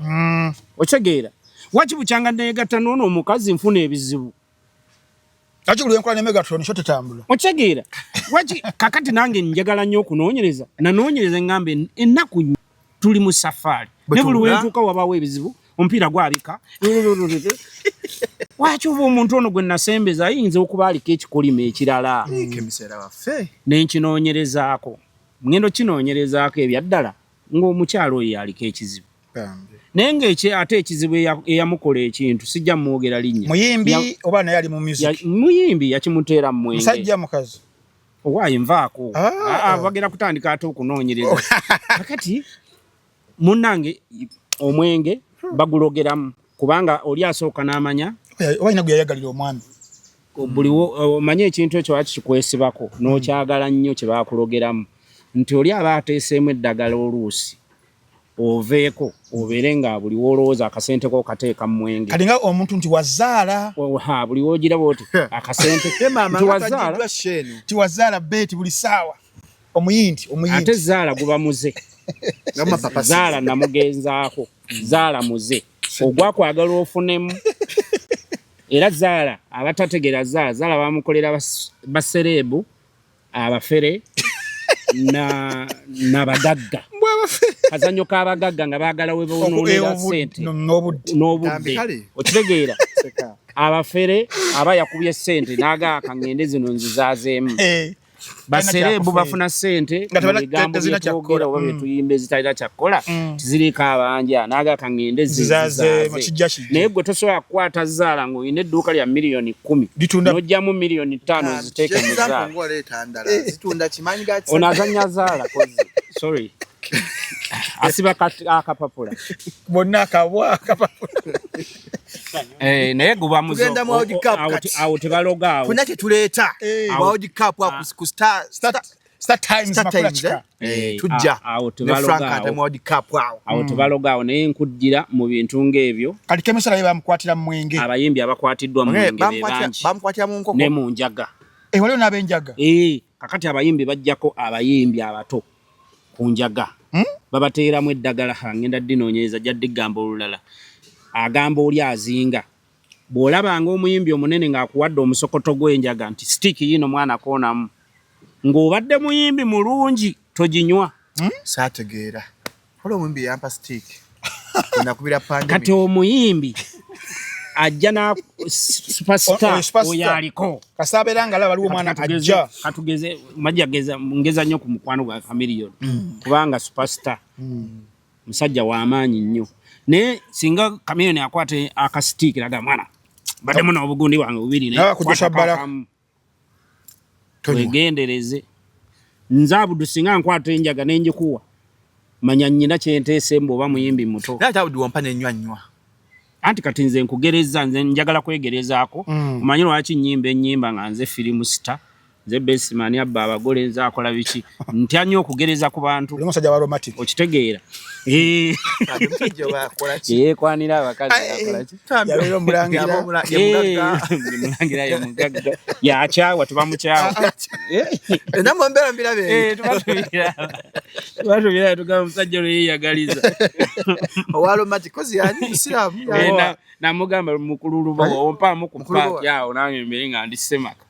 [SPEAKER 1] Okitegeera? Waki bukyanga neegatta n'ono omukazi nfuna ebizibu.
[SPEAKER 2] Lwaki buli wenkola ne Megatron sho tetambula?
[SPEAKER 1] Okitegeera? Waki kakati nange njagala nnyo okunoonyereza. Nanoonyereza eŋŋamba ennaku tuli mu safaari. Ne buli wentuuka wabaawo ebizibu, omupiira gwabika. Lwaki oba omuntu ono gwe nasembeza ayinza okuba aliko ekikolimo ekirala? Ne nkinoonyerezaako. Ngenda okinoonyerezaako ebyaddala ng'omukyala oyo y'aliko ekizibu. Naye ng'ekye ate ekizibu eyamukola ekintu sijja mwogera linnya.
[SPEAKER 2] Muyimbi oba naye ali mu music?
[SPEAKER 1] Muyimbi yakimuteera mu mwenge.
[SPEAKER 2] Musajja mukazi?
[SPEAKER 1] Owaaye nvaako. Bagenda kutandika ate okunoonyereza. Kakati munnange omwenge bagulogeramu kubanga oli asooka n'amanya.
[SPEAKER 2] Oba alina gwe yayagalira omwami.
[SPEAKER 1] Buli omanye ekintu ekyo lwaki kikwesibako n'okyagala nnyo kye bakulogeramu nti oli aba ateeseemu eddagala oluusi oveeko obeere nga buli w'olowooza akasente ko kateeka mu mwenge.
[SPEAKER 2] Kati nga omuntu nti wazaala.
[SPEAKER 1] Ha, buli w'ogiraba oti akasente nti wazaala.
[SPEAKER 2] Nti wazaala beeti buli ssaawa. Omuyindi, omuyindi.
[SPEAKER 1] Ate zaala guba muze. Zaala namugenzaako. Zaala muze. Ogwakwagala ofunemu. Era zaala abatategeera zaala, zaala bamukolera basereebu, abafere n'abagagga. Kazannyo k'abagagga nga baagala we bonoonera ssente n'obudde. Okitegeera? Abafere aba yakubye ssente n'agaa kangende zino nzizaazeemu. Basereebu bafuna ssente mu bigambo bye twogera oba bye tuyimba ezitalina kyakukola tiziriiko abanja n'agaa kangende zizaaze. Naye gwe tosobola kukwata zaala ng'olina edduuka lya miliyoni 10 n'oggyamu miliyoni 5 oziteeke mu zaala. Ono azannya zaala kozi. Sorry. Asiba akapapula.
[SPEAKER 2] Bonna akabwa akapapula.
[SPEAKER 1] Naye guba muzo.
[SPEAKER 7] Tugenda mu World Cup kati.
[SPEAKER 1] Awo tebaloga awo.
[SPEAKER 7] Funa kye tuleeta. World Cup ku Star
[SPEAKER 2] Star Times makula kika.
[SPEAKER 7] Tujja. Ne Frank ate mu World Cup awo.
[SPEAKER 1] Awo tebaloga awo naye nkuddira mu bintu ng'ebyo.
[SPEAKER 2] Kati Kemisala ye bamukwatira mu mwenge.
[SPEAKER 1] Abayimbi abakwatiddwa mu mwenge be bangi.
[SPEAKER 7] Bamukwatira mu nkoko.
[SPEAKER 1] Ne mu njaga.
[SPEAKER 2] Waliwo n'ab'enjaga.
[SPEAKER 1] Kakati abayimbi bajjako abayimbi abato ku njaga. Babateeramu eddagala ngenda ddinoonyereza jja ddigamba olulala. Agamba oli azinga. Bw'olabanga omuyimbi omunene ng'akuwadde omusokoto gw'enjaga nti stick yino mwana koonamu. Ng'obadde muyimbi mulungi toginywa.
[SPEAKER 7] Saategeera. Waliwo omuyimbi yampa stick. Nakubira pandemic.
[SPEAKER 1] Kati omuyimbi ajja na superstar oyo aliko.
[SPEAKER 2] Kasita abeera nga alaba waliwo omwana ajja.
[SPEAKER 1] Katugeze majja geza ngeza nnyo ku mukwano gwa Chameleone. Kubanga superstar. Musajja wa maanyi nnyo. Naye singa Chameleone akwata akasitiiki n'agamba mwana baddemu n'obugundi bwange bubiri naye wegendereze. Nze Abudu singa nkwata enjaga ne njikuwa manya nnyina kye nteese mbu oba muyimbi muto.
[SPEAKER 7] Naye ate Abudu wampa ne nnywa nnywa.
[SPEAKER 1] Anti kati nze nkugereza, nze njagala kwegerezaako. Omanyi lwaki nnyimba ennyimba nga nze firimu star, nze bestman abba abagole, nze akola biki. Ntya nnyo okugereza ku bantu.
[SPEAKER 2] Oli musajja wa romantic.
[SPEAKER 1] Okitegeera. Yeekwanira abakazi akola ki?
[SPEAKER 2] Yabeera omulangira.
[SPEAKER 1] Mulangira ye mugagga. Yakyawa tebamukyawa.
[SPEAKER 7] Nammwe mbeera mbiraba ebyo.
[SPEAKER 1] Tuba tugamba omusajja olwo yeeyagaliza.
[SPEAKER 7] Owa romantic, kozi yani Musiraamu.
[SPEAKER 1] Namugamba mukulu Lubowa, ompaamu ku paaki awo nange mbeere nga ndi ssemaka.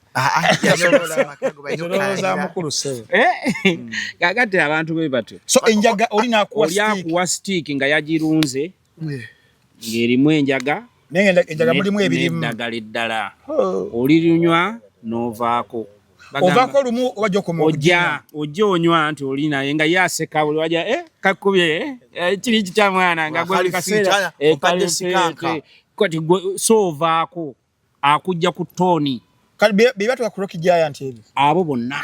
[SPEAKER 1] Kakati abantu bwe batyo.
[SPEAKER 2] So enjaga oli n'akuwa
[SPEAKER 1] stick. Oli akuwa stick nga yagirunze ng'erimu enjaga.
[SPEAKER 2] Naye enjaga mulimu ebirimu.
[SPEAKER 1] N'eddagala eddala. Olirunywa n'ovaako.
[SPEAKER 2] Ovaako lumu oba gy'okoma
[SPEAKER 1] okuginywa? Ojja onywa nti oli naye nga ye aseka buli wajja kakubye kiri kitya mwana nga gwe kaseera kati gwe so ovaako akujja ku tooni.
[SPEAKER 2] Kati bye batuuka ku Rocky Giant ebyo.
[SPEAKER 1] Abo bonna.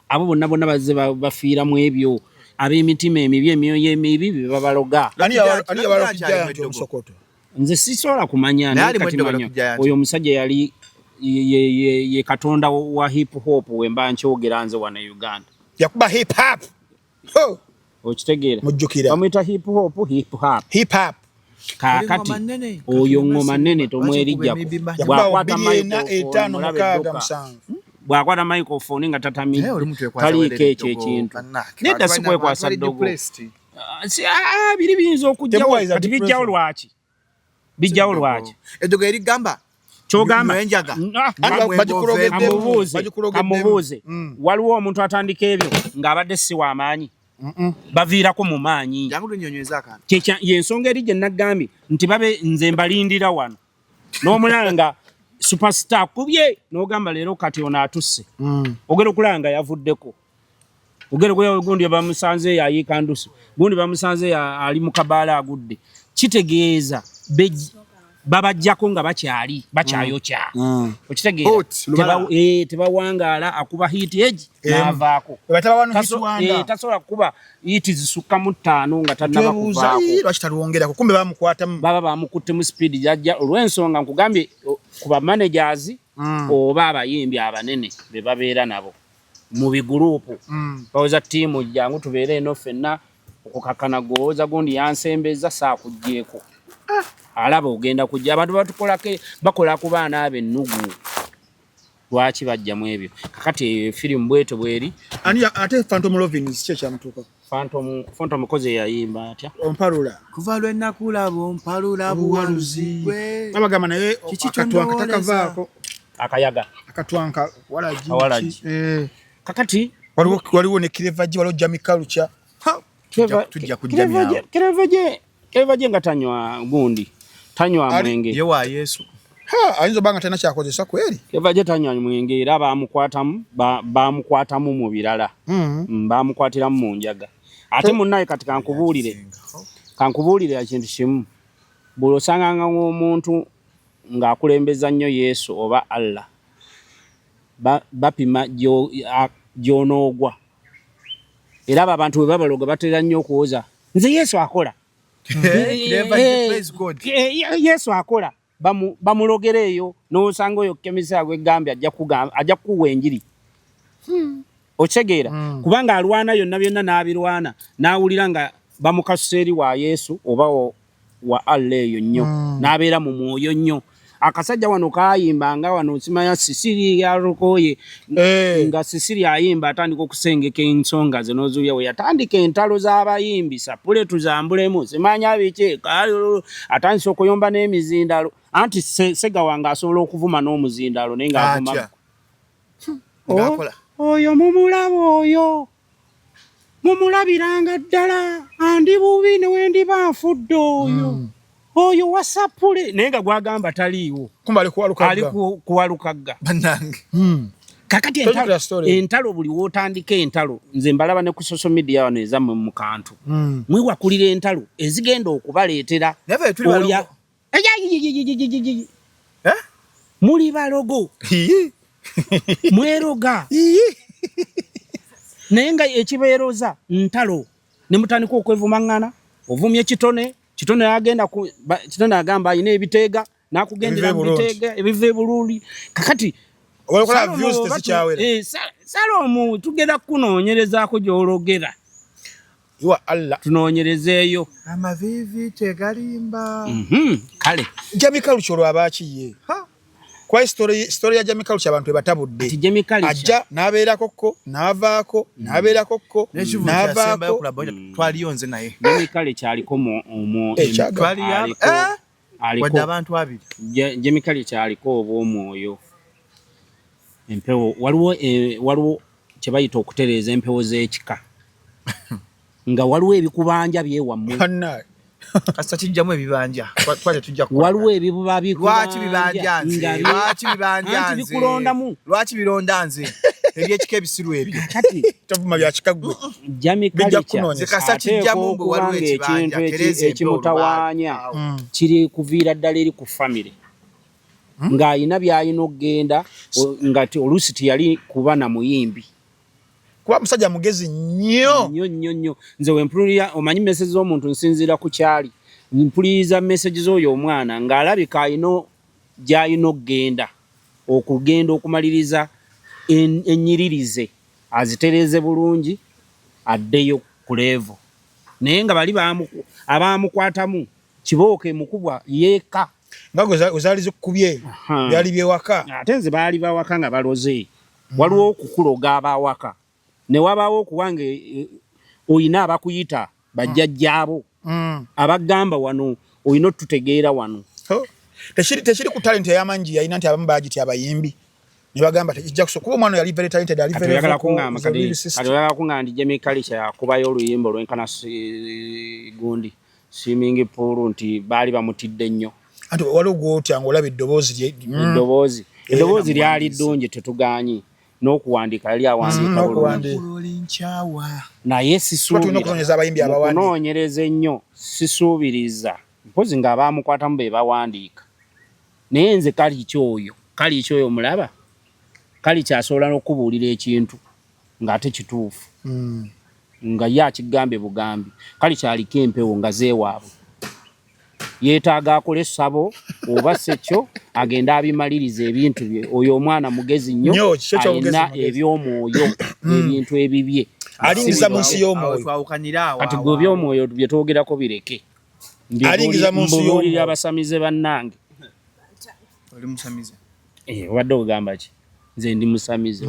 [SPEAKER 1] Abo bonna bonna bazze bafiira mu ebyo. Ab'emitima emibi, emyoyo emibi bye babaloga.
[SPEAKER 2] Ani yawa Rocky Giant omusokoto?
[SPEAKER 1] Nze sisobola kumanya naye kati manya oyo omusajja yali ye katonda wa hip hop we mba nkyogera nze wano e Uganda.
[SPEAKER 2] Yakuba hip hop.
[SPEAKER 1] Okitegeera.
[SPEAKER 2] Mujjukira.
[SPEAKER 1] Bamuyita hip hop, hip hop.
[SPEAKER 2] Hip hop.
[SPEAKER 1] Kaakati oyo ŋŋoma nnene tomwerijjako. Bw'akwata microphone nga tatamidde taliiko ekyo ekintu. Nedda si kwekwasa ddogo. Ah, biri biyinza okujjawo kati bijjawo lwaki? Bijjawo lwaki?
[SPEAKER 7] Eddogo erigamba
[SPEAKER 1] kyogamba amubuuze mm. Waliwo omuntu atandika ebyo ng'abadde si wa maanyi baviirako mu maanyi. Yensonga eri gye naggambye nti babe nze mbalindira wano n'omulala nga superstar kubye n'ogamba leero kati ono atusse mm. Ogenda okulaba nga yavuddeko ogenda okulaba gundi bamusanze yayiika ndusu gundi bamusanze ali mu kabaala agudde kitegeeza babajjako nga bakyali bakyayokya mm. mm. Okitegeera eh, tebawangaala akuba hiiti egi n'avaako eh, tasobola kukuba hiiti zisukka mu ttaano nga tannaba kuvaako
[SPEAKER 2] kumbe bamukwatamu
[SPEAKER 1] baba bamukuttemu sipiidi jajja olw'ensonga nkugambye ku ba managers mm. Oba abayimbi abanene be babeera nabo mu biguruupu mm. Bawoza ttiimu jangu tubeere eno ffenna okukakkana gwowoza gundi yansembeza saakuggyeko ah. Alaba ogenda kujja abantu batukolako bakola ku baana abo ennugu lwaki bajjamu ebyo kakati eyo firimu bwetyo bweri.
[SPEAKER 2] Ani ate Phantom Lovins ki ekyamutuukako?
[SPEAKER 1] Phantom Phantom koze yayimba atya?
[SPEAKER 2] Ompalula.
[SPEAKER 7] Kuva lwe nakulaba ompalula buwaluzi.
[SPEAKER 2] Babagamba naye akatwanka takavaako.
[SPEAKER 1] Akayaga.
[SPEAKER 2] Akatwanka walagi.
[SPEAKER 1] Walagi. Eh. Kakati
[SPEAKER 2] waliwo waliwo ne Clever G waliwo Jamie Culture.
[SPEAKER 7] Tujja kujja
[SPEAKER 1] Clever G Clever G nga tanywa gundi. Tanywa mwenge.
[SPEAKER 7] Ye wa Yesu.
[SPEAKER 2] Ha, ayinza obanga talina kyakozesa kweri.
[SPEAKER 1] Clever G tanywa mwenge era bamukwatamu bamukwatamu mu birala. Mm. Bamukwatiramu mu njaga. Ate munnaye kati kankubuulire. Kankubuulire ekintu kimu. Buli osanganga omuntu ng'akulembeza nnyo Yesu oba Allah bapima gy'onoogwa. Era abo abantu bwe babaloga batera nnyo okuwoza nze Yesu akola. Yesu akola bamulogera eyo n'osanga oyo kemisa gwegambye ajja kukuwa enjiri. Hmm. Okitegeera hmm. Kubanga alwana yonna byonna n'abirwana n'awulira nga bamukasusa eri wa Yesu oba wa Allah eyo nnyo hmm. N'abeera mu mwoyo nnyo akasajja wano kayimba nga wano simanya Sisiri yalukoye eh. Nga Sisiri ayimba atandika okusengeka ensonga ze n'ozuulya we yatandika entalo z'abayimbi sapule tuzambulemu simanya biki atandise okuyomba n'emizindalo anti Segawa ng'asobola okuvuma n'omuzindalo naye ng'avuma oyo mumulaba oyo mumulabiranga ddala andi bubi ne wendiba nfudde oyo mm. Oyo wasapule naye nga gwagamba taliiwo
[SPEAKER 2] ali
[SPEAKER 1] kuwalukagga
[SPEAKER 7] bannange
[SPEAKER 2] hmm.
[SPEAKER 1] Kakati entalo buli wotandika entalo nze mbalaba ne ku social media wano ezammwe mu kantu mm. Mwewakulira entalo ezigenda okubaleetera olya
[SPEAKER 7] eh?
[SPEAKER 1] Muli balogo mweroga naye nga ekibeeroza ntalo ne mutandika okwevumaŋŋana ovumye kitone kitone agenda kitone agamba alina ebiteega n'akugendera mu biteega ebiva e Burundi kakati eh, Salomu tugenda kukunoonyerezaako gy'ologera
[SPEAKER 2] Iwa Allah
[SPEAKER 1] tunoonyerezeeyo
[SPEAKER 7] amaviivi tegalimba
[SPEAKER 1] mhm, kale
[SPEAKER 2] Jamie Culture olw'abaaki ye kuba story ya Jamie Culture abantu ebatabudde ajja n'abeerako ko n'avaako mm. n'abeerako ko n'avaako
[SPEAKER 7] twaliyo nze naye
[SPEAKER 1] Jamie Culture aliko mu
[SPEAKER 2] eh,
[SPEAKER 7] eh, wadde abantu abiri
[SPEAKER 1] Jamie Culture aliko obw'omwoyo empewo waliwo eh, waliwo kye bayita okutereeza empewo z'ekika nga waliwo ebikubanja byewammwe
[SPEAKER 7] kasita kijjamu ebibanja
[SPEAKER 1] waliwo ebibuba
[SPEAKER 7] lwaki bibanja nze lwaki bibanja nze
[SPEAKER 1] bikulondamu
[SPEAKER 7] lwaki bilonda nze ebyekika ebisiru ebyo
[SPEAKER 1] kati
[SPEAKER 2] tovuma bya kika gwe
[SPEAKER 1] Jamie Culture
[SPEAKER 7] kasita kijjamu mbu waliwo ekibanja
[SPEAKER 1] ekintu ekimutawaanya mm. Kiri kuviira ddala eri ku famire hmm? Ng'alina by'alina okugenda nga oluusi teyali kuba na muyimbi
[SPEAKER 2] kuba musajja mugezi nnyo
[SPEAKER 1] nnyo nnyo nnyo nze wempulira omanyi message z'omuntu nsinziira ku kyali mpuliriza message z'oyo omwana ng'alabika alina gy'alina okugenda okugenda okumaliriza ennyiririze azitereeze bulungi addeyo ku level naye nga bali abamukwatamu. Kibooko emukubwa yeeka.
[SPEAKER 2] Nga gwe zaali zikukubye byali byewaka.
[SPEAKER 1] Ate nze baali bawaka nga baloze. Waliwo okukuloga abawaka ne wabaawo okuwa nga olina abakuyita bajjajjaabo abagamba wano olina otutegeera wano.
[SPEAKER 2] Tekiri ku talent ey'amaanyi gye yalina nti abamu baagitya abayimbi ne bagamba tekijja kusobola kuba omwana yali very talented, ali very
[SPEAKER 1] oyagala
[SPEAKER 2] vocal,
[SPEAKER 1] kuŋŋamba
[SPEAKER 2] he's a
[SPEAKER 1] kati
[SPEAKER 2] lyricist.
[SPEAKER 1] Kati oyagala kuŋŋamba nti Jamie Kalisha yakubayo oluyimba olwenkana gundi swimming pool nti baali bamutidde nnyo.
[SPEAKER 2] Anti waliwo gw'otya ng'olaba eddoboozi lye.
[SPEAKER 1] Eddoboozi lyali ddungi, tetugaanyi, n'okuwandiika yali awandiika bulungi.
[SPEAKER 2] N'okuwandiika.
[SPEAKER 7] Olinkyawa.
[SPEAKER 1] Naye
[SPEAKER 2] Tuba tulina
[SPEAKER 1] sisuubira
[SPEAKER 2] okunoonyeza abayimbi
[SPEAKER 1] mu
[SPEAKER 2] abawandiika.
[SPEAKER 1] kunoonyereza ennyo, sisuubiriza mpozi ng'abaamukwatamu be bawandiika. Naye nze Kaliiki oyo mulaba, Kaliiki asobola n'okubuulira ekintu ng'ate kituufu nga ye akigambye bugambi. Kaliiki aliko empewo nga zeewaabwe, yeetaaga akole essabo oba sekyo agende abimaliriza ebintu bye. Oyo omwana mugezi nnyo.
[SPEAKER 2] Nnyo, kikyo ky'obugezi,
[SPEAKER 1] alina
[SPEAKER 2] mugezi.
[SPEAKER 1] Ebyomwoyo, ebintu ebibye
[SPEAKER 2] Alingiza mu nsi y'omwoyo.
[SPEAKER 7] Twawukanira awo.
[SPEAKER 1] Kati
[SPEAKER 7] awo,
[SPEAKER 1] gwe
[SPEAKER 7] awo.
[SPEAKER 1] ebyomwoyo bye twogerako bireke.
[SPEAKER 2] Alingiza mu nsi
[SPEAKER 1] Mbuulira
[SPEAKER 2] y'omwoyo.
[SPEAKER 1] abasamize bannange.
[SPEAKER 7] Oli musamize?
[SPEAKER 1] Eh, obadde ogamba ki? Nze ndi musamize.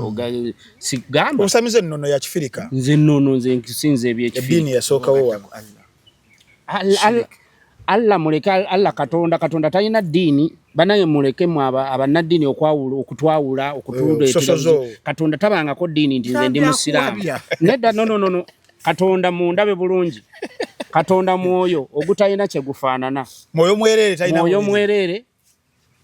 [SPEAKER 1] Sigamba.
[SPEAKER 2] Obusamize ennono ya kifirika.
[SPEAKER 1] Nze nnono, nze nkisinza ebyekifirika.
[SPEAKER 2] Eddiini yasookawo wano.
[SPEAKER 1] Allah muleke, Allah Katonda, Katonda talina ddiini. Banaye muleke mu abannaddiini okwawula, okutwawula, okutuleetera.
[SPEAKER 2] Sosozo.
[SPEAKER 1] Katonda tabangako ddiini nti nze ndi musiraamu. Nedda, no, no, no, no. Katonda mundabe bulungi, Katonda mwoyo ogutalina kye gufaanana.
[SPEAKER 2] Mwoyo mwereere, talina
[SPEAKER 1] mwoyo
[SPEAKER 2] mubiri.
[SPEAKER 1] Mwereere,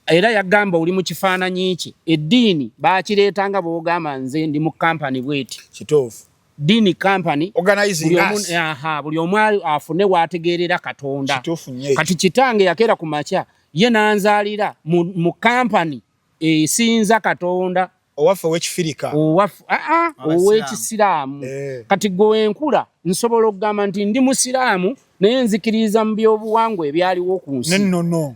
[SPEAKER 1] era yagamba oli mu kifaananyi kye. Eddiini bakireetanga bw'ogamba nze ndi mu kampani bweti.
[SPEAKER 2] Kituufu.
[SPEAKER 1] Ddiini kampani.
[SPEAKER 2] Organizing us.
[SPEAKER 1] Aha, buli omu afune waategeerera Katonda.
[SPEAKER 2] Kituufu nnyo ekyo.
[SPEAKER 1] Kati kitange yakeera ku makya ye nanzaalira mu kampani esinza Katonda.
[SPEAKER 2] Owaffe ow'ekifirika.
[SPEAKER 1] Owaffe, aa,
[SPEAKER 7] Abasiraamu.
[SPEAKER 1] Ow'ekisiraamu. Kati gwe wenkula nsobola okugamba nti ndi musiraamu, naye nzikiririza mu byobuwangwa ebyaliwo ku nsi.
[SPEAKER 2] Nennono.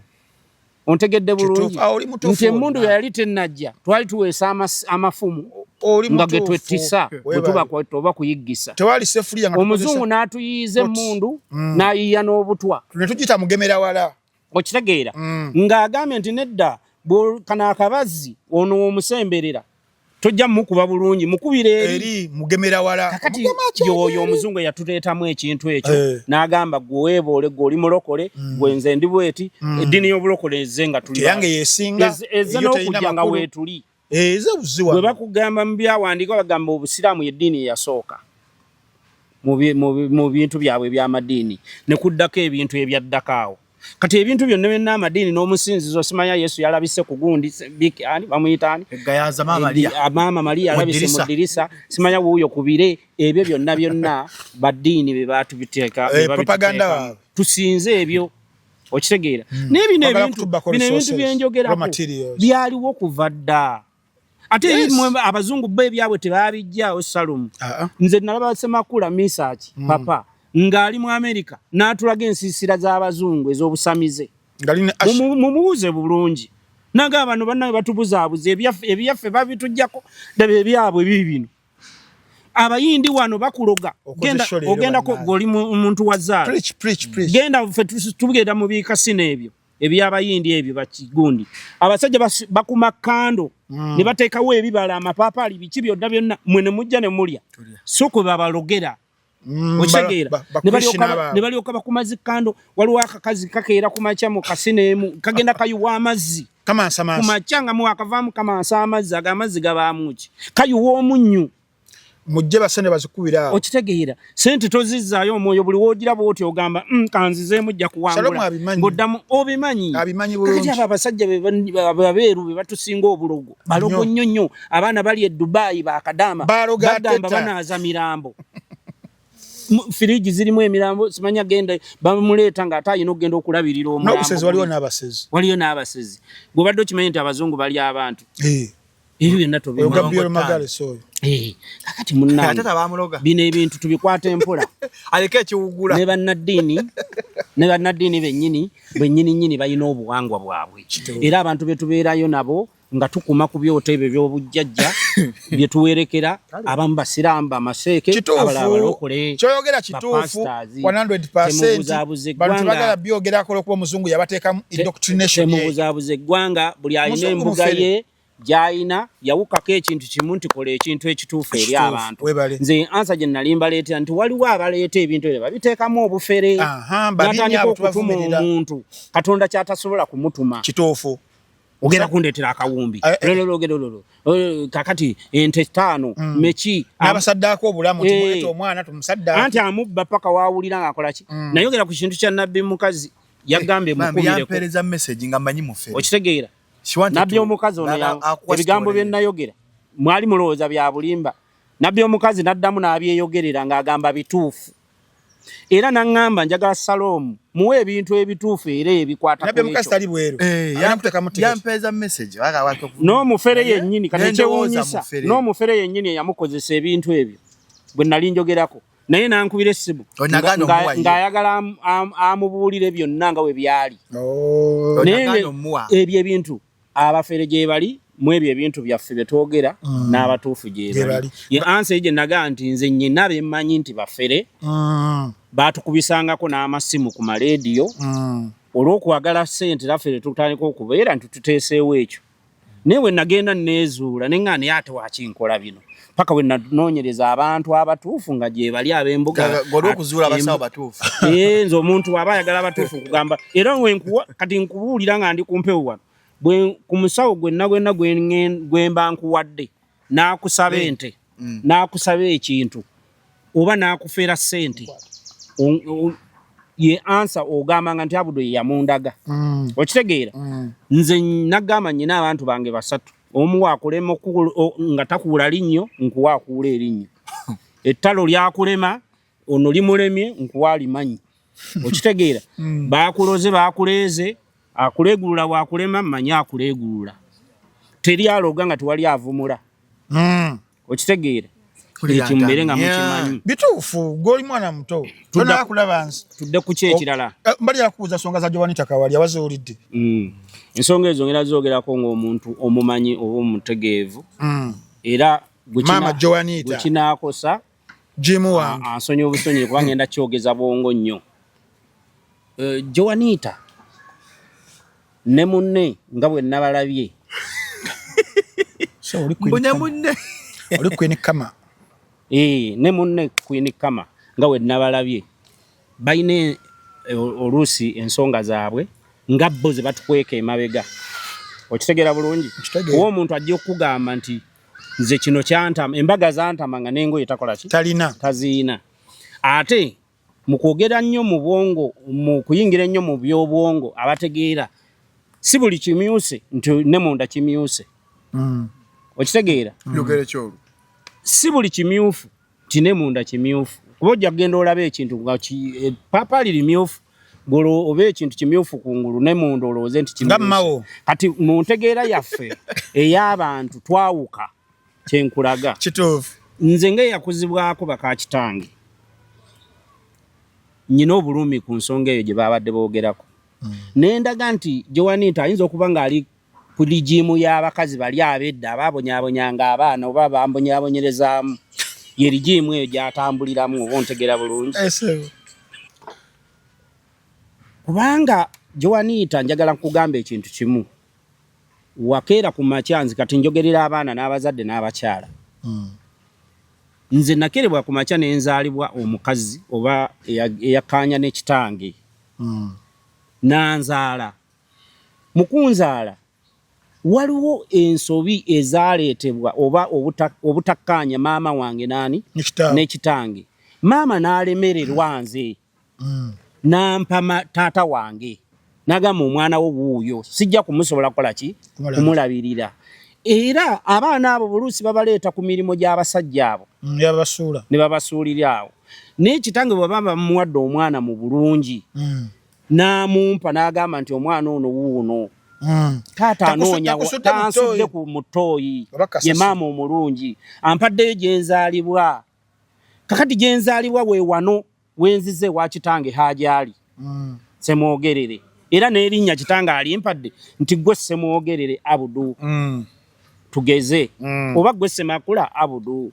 [SPEAKER 1] Ontegedde bulungi?
[SPEAKER 2] Kituufu. Ah, oli mutuufu
[SPEAKER 1] Nti emmundu
[SPEAKER 2] wonna.
[SPEAKER 1] yali tennajja, twali tuweesa amafumu
[SPEAKER 2] Oli
[SPEAKER 1] nga ge
[SPEAKER 2] mutuufu.
[SPEAKER 1] twettisa bwe
[SPEAKER 2] Weebale.
[SPEAKER 1] tuba oba kuyiggisa.
[SPEAKER 2] Tewali sefuliya nga
[SPEAKER 1] Omuzungu n'atuyiiza emmundu n'ayiiya n'obutwa.
[SPEAKER 2] Ne tugiyita mugemera wala.
[SPEAKER 1] Okitegeera? Ng'agambye nti nedda, kano akabazzi ono omusemberera tojja mukuba bulungi, mukubira eri.
[SPEAKER 2] Eri mugemera wala.
[SPEAKER 1] Kakati
[SPEAKER 2] Mugema akyali
[SPEAKER 1] yoyo
[SPEAKER 2] eri.
[SPEAKER 1] Omuzungu eyatuleetamu ekintu ekyo n'agamba gwe weeboole, gwe oli mulokole, gwe nze ndi bweti. Eddiini y'obulokole ezze nga tuli
[SPEAKER 2] Teyange yesinga.
[SPEAKER 1] Ezze
[SPEAKER 2] Eyo terina
[SPEAKER 1] n'okujja nga
[SPEAKER 2] makulu.
[SPEAKER 1] weetuli.
[SPEAKER 2] Eze buziwa.
[SPEAKER 1] Bwe bakugamba mu byawandiikibwa, bagamba obusiraamu y'eddiini eyasooka mu bintu byabwe eby'amadiini, ne kuddako ebintu ebyaddako awo. Kati ebintu byonna byonna amadiini n'omusinzizo, simanya Yesu yalabise ku gundi, ani bamuyita ani?
[SPEAKER 7] Egayaza Maama Maria.
[SPEAKER 1] Maama Maria
[SPEAKER 7] Mu
[SPEAKER 1] alabise mu
[SPEAKER 7] ddirisa.
[SPEAKER 1] ddirisa, simanya wuuyo ku bire, ebyo byonna byonna baddiini be batubiteeka, be
[SPEAKER 2] Propaganda
[SPEAKER 1] babituteekamu.
[SPEAKER 2] waabwe.
[SPEAKER 1] Tusinze ebyo. Okitegeera? Naye bino
[SPEAKER 2] Twagala
[SPEAKER 1] ebintu,
[SPEAKER 2] kutubbako
[SPEAKER 1] bino ebintu
[SPEAKER 2] resources,
[SPEAKER 1] byenjogerako
[SPEAKER 2] raw materials.
[SPEAKER 1] byaliwo kuva dda. Ate
[SPEAKER 2] Yes.
[SPEAKER 1] mwe abazungu bo ebyabwe tebabijjaawo, Salumu.
[SPEAKER 2] Ah, ah.
[SPEAKER 1] Nze nalaba Semakula Misaki papa ng'ali mu Amerika n'atulaga ensiisira z'abazungu ez'obusamize.
[SPEAKER 2] Nga lina
[SPEAKER 1] Mumubuuze bulungi. Naga bano bannange batubuzaabuza, ebyaffe babituggyako, ddaba ebyabwe biibino. Abayindi wano bakuloga.
[SPEAKER 2] Okoze
[SPEAKER 1] Genda
[SPEAKER 2] show leero
[SPEAKER 1] ogenda ko
[SPEAKER 2] bannange.
[SPEAKER 1] gwe oli muntu wa zaala.
[SPEAKER 2] Preach, preach, preach.
[SPEAKER 1] Genda ffe tugenda mu bikasino ebyo ebyabayindi ebyo bakigundi. Abasajja bakuma kando ne bateekawo ebibala, amapaapaali, biki byonna byonna, mmwe ne mujja ne mulya. So kwe babalogera. Okitegeera?
[SPEAKER 2] Ba Krishna baabwe.
[SPEAKER 1] Ne balyoka bakuma zikando. Waliwo akakazi kakeera ku makya mu kasino emu kagenda kayuwa amazzi.
[SPEAKER 2] Kamansa
[SPEAKER 1] ku makya nga muwakavaamu kamansa amazzi, ago amazzi gabaamu ki? Kayuwa omunnyu.
[SPEAKER 2] Mujje basente bazikubira awo.
[SPEAKER 1] Okitegeera? Sente tozizzaayo omwoyo, buli woogira bw'oti ogamba, kanzizeemu jja kuwangula."
[SPEAKER 2] Shalom abimanyi.
[SPEAKER 1] Ng'oddamu obimanyi.
[SPEAKER 2] Abimanyi
[SPEAKER 1] Kakati
[SPEAKER 2] bulungi.
[SPEAKER 1] abo abasajja abeeru be batusinga obulogo, balogo nnyo nnyo. Abaana bali e Dubai bakadaama
[SPEAKER 2] Baloga
[SPEAKER 1] bagamba
[SPEAKER 2] teta.
[SPEAKER 1] banaaza mirambo. Firiji zirimu emirambo, simanya genda bamuleeta ng'ate alina okugenda okulabirira omulambo.
[SPEAKER 2] N'obusezi waliwo n'abasezi.
[SPEAKER 1] Waliyo n'abasezi. Gw'obadde okimanyi nti abazungu bali abantu?
[SPEAKER 2] Eh.
[SPEAKER 1] Ebyo byonna
[SPEAKER 2] Oyo
[SPEAKER 1] tobimanyi.
[SPEAKER 2] Gabriel Magales oyo.
[SPEAKER 1] Eh, kakati munnange,
[SPEAKER 7] Ate tabamuloga.
[SPEAKER 1] bino ebintu tubikwata empola.
[SPEAKER 7] Aleke ekiwugula.
[SPEAKER 1] Ne bannaddiini bennyini bennyini nnyini balina obuwangwa bwabwe, era abantu be tubeerayo nabo. Nga tukuma ku byoto ebyo by'obujjajja bye tuwerekera, abamu basiraamu, bamaseeke, abalala balokole.
[SPEAKER 2] Kyoyogera kituufu 100%. Bantu tebagala byogerako olwokuba omuzungu yabateekamu indoctrination.
[SPEAKER 1] Temubuzaabuza eggwanga. Buli alina embuga ye gy'ayina, yawukako ekintu kimu nti kola ekintu ekituufu eri abantu. Nze answer gye nali mbaleetera nti waliwo abaleeta ebintu ebyo babiteekamu obufere, natandika okutuma omuntu Katonda kyatasobola kumutuma.
[SPEAKER 2] Kituufu.
[SPEAKER 1] Ogenda kundeetera akawumbi, lolologerololo, kakati ente ttaano, meki.
[SPEAKER 2] N'abasaddaako obulamu, timuleeta omwana tumusaddaako.
[SPEAKER 1] Anti amubba paka wawulira ng'akola ki. Nayogera ku kintu kya nabbi mukazi, yagambye mukubireko. Okitegeera? Nabbi omukazi ono, ebigambo bye nayogera mwali mulowooza bya bulimba. Nabbi omukazi n'addamu n'abyeyogerera ng'agamba bituufu, era naŋŋamba njagala Saloomu muwe ebintu ebituufu era ebikwata. N'omufere yennyini, kati ekyewuunyisa, n'omufere yennyini eyamukozesa ebintu ebyo bwe nali njogerako naye nankubira essimu ng'ayagala amubuulire byonna nga bwe byali. Naye ebyo ebintu, abafere gye bali mu ebyo ebintu byaffe bye twogera, n'abatuufu gye bali. Ye answer gye nagaa nti nze nnyina bemmanyi nti bafere, baatukubisangako n'amasimu ku maleediyo olw'okwagala ssente, naffe ne tutandika okubeera nti tuteeseewo ekyo. Naye we nagenda neezuula ne ŋŋaa, naye ate wakinkola bino paka we nanoonyereza abantu abatuufu nga gye bali ab'embuga. Nze omuntu aba ayagala abatuufu kugamba, era wenkuwa kati nkubuulira nga ndi kumpewo wano ku musawo gwenna gwenna gwe mba nkuwadde, n'akusaba ente, n'akusaba ekintu oba n'akufeera ssente, ye answer ogambanga nti Abudo ye yamundaga. Okitegeera? Nze nagamba nyina abantu bange basatu, omu wakulema nga takuula linnyo, nkuwa akuula erinnyo. Ettalo lyakulema, ono limulemye, nkuwa alimanyi. Okitegeera? Bakuloze, bakuleeze, akuleegulula, wakulema, mmanyi akuleegulula. Teri aloga nga tewali avumula. Okitegeera? Ekyo mubeere nga mukimanyi.
[SPEAKER 2] Bituufu, gwoli mwana muto, tonakulaba nsi.
[SPEAKER 1] Tudde ku ki ekirala?
[SPEAKER 2] Mbali yakubuuza nsonga za Joanita Kawali, awaziwulidde?
[SPEAKER 1] Ensonga ezo ngenda zoogerako ng'omuntu omumanyi oba omutegeevu, era
[SPEAKER 2] Maama Joanita.
[SPEAKER 1] gwe kinaakosa
[SPEAKER 2] Jimu wange.
[SPEAKER 1] Ansonyi obusonyi, kuba ngenda kyogeza bwongo nnyo. Joanita ne munne nga bwe nabalabye.
[SPEAKER 2] So oli Queen
[SPEAKER 7] Mbunya
[SPEAKER 2] Kama.
[SPEAKER 7] Munne.
[SPEAKER 2] Oli Queen Kama.
[SPEAKER 1] Ne munne Queen Kama, nga bwe nabalabye balina oluusi ensonga zaabwe nga bo ze batukweka emabega. Okitegeera bulungi?
[SPEAKER 2] Nkitegeera.
[SPEAKER 1] Oba omuntu ajja okukugamba nti nze kino kyantama, embaga zantama, nga n'engoye takola ki?
[SPEAKER 2] Talina.
[SPEAKER 1] Taziina. Ate mu kwogera nnyo mu bwongo, mu kuyingira ennyo mu by'obwongo, abategeera, si buli kimyuse nti ne munda kimyuse. Okitegeera?
[SPEAKER 7] Yogere kyolwo.
[SPEAKER 1] Si buli kimyufu nti ne munda kimyufu, kuba ojja kugenda olaba ekintu nga epaapaali limyufu golo, oba ekintu kimyufu kungulu, ne munda olowooze nti
[SPEAKER 2] Nga
[SPEAKER 1] kimyufu.
[SPEAKER 2] Mao.
[SPEAKER 1] Kati mu ntegeera yaffe ey'abantu twawuka, kyenkulaga.
[SPEAKER 2] Kituufu.
[SPEAKER 1] Nze ng'eyakuzibwako baka kitange, nyina obulumi ku nsonga eyo gye babadde boogerako, nendaga nti Joanita ayinza okuba ng'ali ku regime y'abakazi bali ab'edda abaabonyaabonyanga abaana oba bambonyaabonyerezaamu, ye regime eyo gy'atambuliramu. Oba ontegera bulungi?
[SPEAKER 2] Ese.
[SPEAKER 1] Kubanga Joanita, njagala nkugamba ekintu kimu. Wakeera ku makya, nze kati njogerera abaana n'abazadde n'abakyala, nze nakerebwa ku makya nenzaalibwa omukazi oba eyakkaanya ne kitange, nanzaala. Mu kunzaala waliwo ensobi ezaaleetebwa oba obutakkaanya maama wange naani
[SPEAKER 2] Ne kitaawe.
[SPEAKER 1] Ne kitange. Maama n'alemererwa nze, nampa taata wange, nagamba omwana wo wuuyo, sijja kumusobola kukola ki?
[SPEAKER 2] Kumulabirira.
[SPEAKER 1] Kumulabirira. Era abaana abo buluusi babaleeta ku mirimu gy'abasajja abo.
[SPEAKER 2] Yabasuula.
[SPEAKER 1] Ne babasuulira awo. Naye kitange bwe baba bamuwadde omwana mu bulungi, n'amumpa n'agamba nti omwana ono wuuno, taata anoonya
[SPEAKER 2] Takusudde mu
[SPEAKER 1] tansudde
[SPEAKER 2] ttooyi.
[SPEAKER 1] ku mu ttooyi.
[SPEAKER 2] Oba kasasiro.
[SPEAKER 1] Ye maama omulungi ampaddeyo gye nzaalibwa. Kakati gye nzaalibwa we wano wenzize ewa kitange Haajaali Semwogerere. Era n'erinnya kitange alimpadde nti gwe Ssemwogerere Abudu. Tugeze oba gwe Ssemakula Abudu.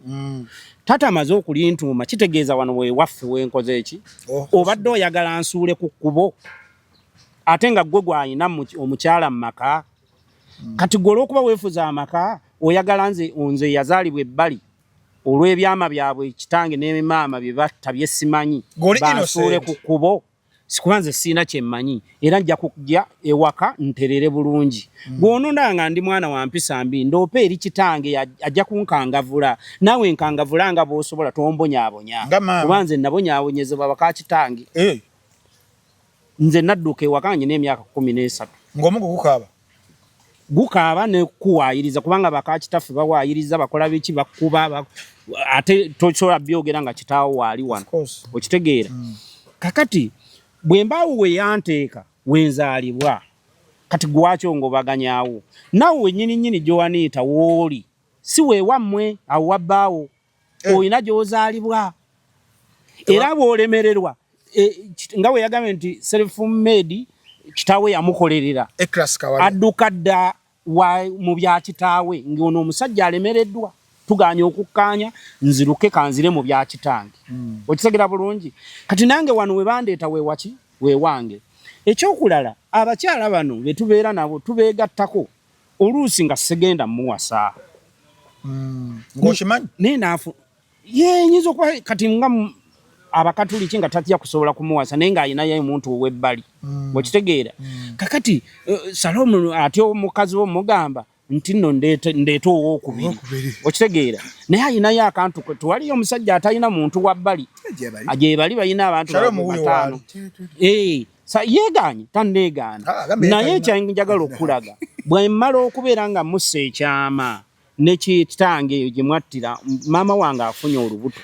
[SPEAKER 1] Taata amaze okulintuuma, kitegeeza wano wewaffe wenkoze eki.
[SPEAKER 2] Oh.
[SPEAKER 1] Obadde oyagala nsuule ku kkubo ate nga gwe gwalina omukyala mu maka. Kati gwe olw'okuba weefuza amaka, oyagala nze nze yazaalibwa ebbali olw'ebyama byabwe kitange ne maama bye batta bye simanyi,
[SPEAKER 2] Gwe oli
[SPEAKER 1] bansuule
[SPEAKER 2] innocent.
[SPEAKER 1] ku kkubo. Sikuba nze siina kyemmanyi, era nja kujja ewaka nterere bulungi. Bw'ononda nga ndi mwana wa mpisa mbi, ndoope eri kitange, ajja kunkangavula. Naawe nkangavula nga bw'osobola, tombonyaabonya,
[SPEAKER 2] Nga maama.
[SPEAKER 1] kuba nze nabonyaabonyezebwa baka kitange. Nze nadduka ewaka nyina emyaka 13.
[SPEAKER 2] Ng'omugo gukaaba.
[SPEAKER 1] Gukaaba nekuwaayiriza, kubanga baka kitaffe bawaayiriza, bakola biki, bakuba, ate tosobola byogera nga kitaawo waali wano.
[SPEAKER 2] Of course.
[SPEAKER 1] Okitegeera? Kakati bwe mbaawo we yanteeka wenzaalibwa, kati gwakyo ngobaganyaawo naawe wennyini nnyini gy'owaniita wooli si weewammwe, awo wabbaawo. Olina gy'ozaalibwa, era bw'olemererwa, nga bwe yagambye nti self made, kitaawe yamukolerera.
[SPEAKER 2] Eclas Kawalya.
[SPEAKER 1] Adduka dda mu bya kitaawe, ng'ono omusajja alemereddwa, tuganya okukkaanya, nziruke kanzire mu bya kitange. Okitegera bulungi? Kati nange wano we bandeeta wewaki wewange. Ekyokulala, abakyala bano be tubeera nabo tubeegattako oluusi nga segenda muwasa.
[SPEAKER 2] Ng'okimanyi?
[SPEAKER 1] Naye naafu ye nyinza okuba kati nga abakatuliki nga tatya kusobola kumuwasa, naye ng'alinayo omuntu ow'ebbali. Okitegeera? Kakati Salomu atya omukazi wo mugamba nti nno ndeete owookubiri.
[SPEAKER 7] Owookubiri.
[SPEAKER 1] Okitegeera? Naye alinayo akantu ke, tewaliyo omusajja atalina muntu wa bbali.
[SPEAKER 7] Gye bali.
[SPEAKER 1] Gye bali balina abantu
[SPEAKER 2] Shalom
[SPEAKER 1] baabwe
[SPEAKER 2] wuuyo
[SPEAKER 1] bataano.
[SPEAKER 2] waali.
[SPEAKER 1] Yeegaanye, tanneegaana.
[SPEAKER 2] Ah, agambye
[SPEAKER 1] Naye
[SPEAKER 2] yeegaana.
[SPEAKER 1] ekyanjagala okulaga, bwe mmala okubeera nga mussa ekyama ne kitange eyo gye mwattira maama wange afunye olubuto.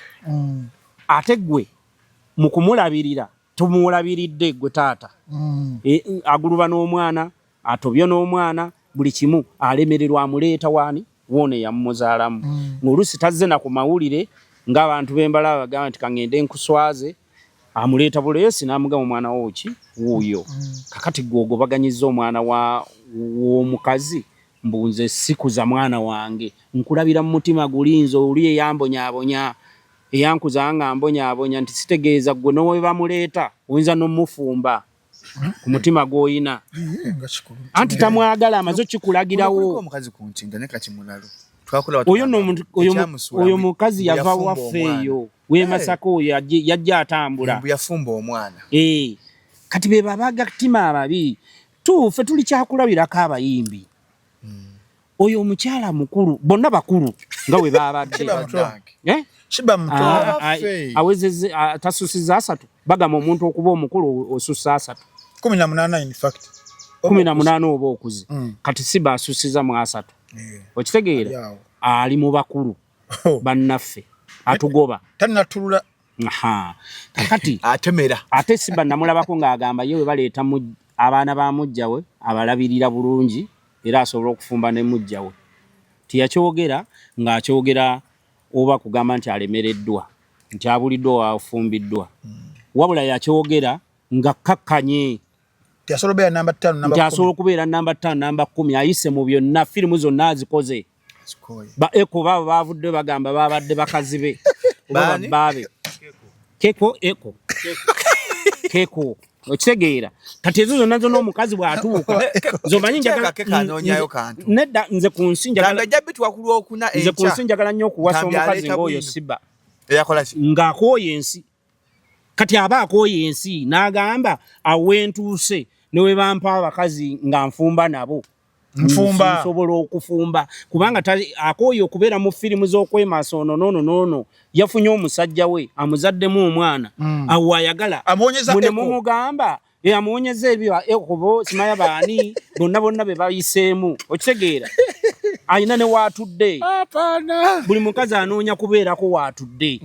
[SPEAKER 1] Ate gwe mu kumulabirira tumulabiridde gwe taata. Aguluba n'omwana, atobye n'omwana, buli kimu alemererwa, amuleeta waani woona eyamumuzaalamu. Ng'oluusi tazze na ku mawulire ng'abantu b'embalaba bagamba nti kaŋŋende nkuswaze, amuleeta buleesi n'amugamba omwana wo ki wuuyo. Kakati gwe ogobaganyizza omwana w'omukazi, mbu nze sikuza mwana wange, nkulabira mu mutima guli nze oli eyambonyaabonya, eyankuza nga mbonyaabonya, nti sitegeeza gwe n'owe bamuleeta oyinza n'omufumba ku mutima gw'oyina.
[SPEAKER 2] Iye, nga kikulu.
[SPEAKER 1] Anti tamwagala, amaze okikulagirawo.
[SPEAKER 7] Kuliko omukazi ku ntinda ne kati mulalu. Twakula
[SPEAKER 1] Oyo nno omuntu,
[SPEAKER 7] ekyamusuula
[SPEAKER 1] oyo mukazi yava
[SPEAKER 7] yafumba
[SPEAKER 1] waffe
[SPEAKER 7] omwana.
[SPEAKER 1] eyo w'e Masaka, oyo yajja atambula.
[SPEAKER 7] Mbu yafumba omwana.
[SPEAKER 1] Kati be babagatima ababi. Tufe tuli kyakulabirako abayimbi. Oyo omukyala mukulu, bonna bakulu nga we babadde.
[SPEAKER 2] Kiba muto.
[SPEAKER 1] Eh?
[SPEAKER 2] Kiba muto.
[SPEAKER 7] Abaffe.
[SPEAKER 1] Awezezze, tasusiza 30. Bagamba omuntu okuba omukulu osussa 30.
[SPEAKER 2] 18 in fact.
[SPEAKER 1] 18 oba okuze. Kati si basusiza mu 30. Okitegeera?
[SPEAKER 2] Ali awo.
[SPEAKER 1] Ali mu bakulu
[SPEAKER 2] Oh.
[SPEAKER 1] bannaffe atugoba.
[SPEAKER 2] Tannatulula.
[SPEAKER 1] Aha. Kakati
[SPEAKER 7] atemera.
[SPEAKER 1] Ate Siba namulabako ng'agamba ye we baleeta abaana ba mujja we abalabirira bulungi, era asobola okufumba ne mujja we. Tiyakyogera ng'akyogera oba kugamba nti alemereddwa, nti abuliddwa wafumbiddwa. Wabula yakyogera nga kkakkanye.
[SPEAKER 2] Nti asobola okubeera namba 5, namba
[SPEAKER 1] Nti asobola
[SPEAKER 2] 10.
[SPEAKER 1] okubeera namba 5, namba 10, ayise mu byonna, firimu zonna azikoze.
[SPEAKER 7] Azikooye.
[SPEAKER 1] Ba Eko baabo baavudde bagamba babadde bakazi be. Oba
[SPEAKER 7] Baani?
[SPEAKER 1] babbaabe. Keko, Eko. Keko. Okitegeera? Kati ezo zonna zonna omukazi bw'atuuka, nze omanyi njagala
[SPEAKER 7] Keko anoonyayo kantu.
[SPEAKER 1] Nedda, nze ku nsi njagala
[SPEAKER 7] Ntambi ajja bitwa ku Lwokuna
[SPEAKER 1] Nze ku
[SPEAKER 7] enkya.
[SPEAKER 1] nsi njagala nnyo okuwasa
[SPEAKER 7] Ntambi
[SPEAKER 1] omukazi
[SPEAKER 7] aleeta
[SPEAKER 1] ng'oyo
[SPEAKER 7] bwino.
[SPEAKER 1] Siba.
[SPEAKER 7] Eyakola ki?
[SPEAKER 1] Ng'akooye ensi. Kati aba akooye ensi n'agamba awentuuse ne we bampa abakazi nga nfumba nabo.
[SPEAKER 2] Nfumba.
[SPEAKER 1] Nsobola okufumba kubanga akooye okubeera mu firimu z'okwemasa ono n'ono n'ono. Yafunye omusajja we amuzaddemu omwana. Awo ayagala.
[SPEAKER 2] Amuwonyeza
[SPEAKER 1] Mune
[SPEAKER 2] Eko.
[SPEAKER 1] mumugamba, amuwonyeza ebyo, Eko bo simanya baani, bonna bonna be bayiseemu. Okitegeera? Alina ne waatudde.
[SPEAKER 2] Hapana.
[SPEAKER 1] Buli mukazi anoonya kubeerako waatudde.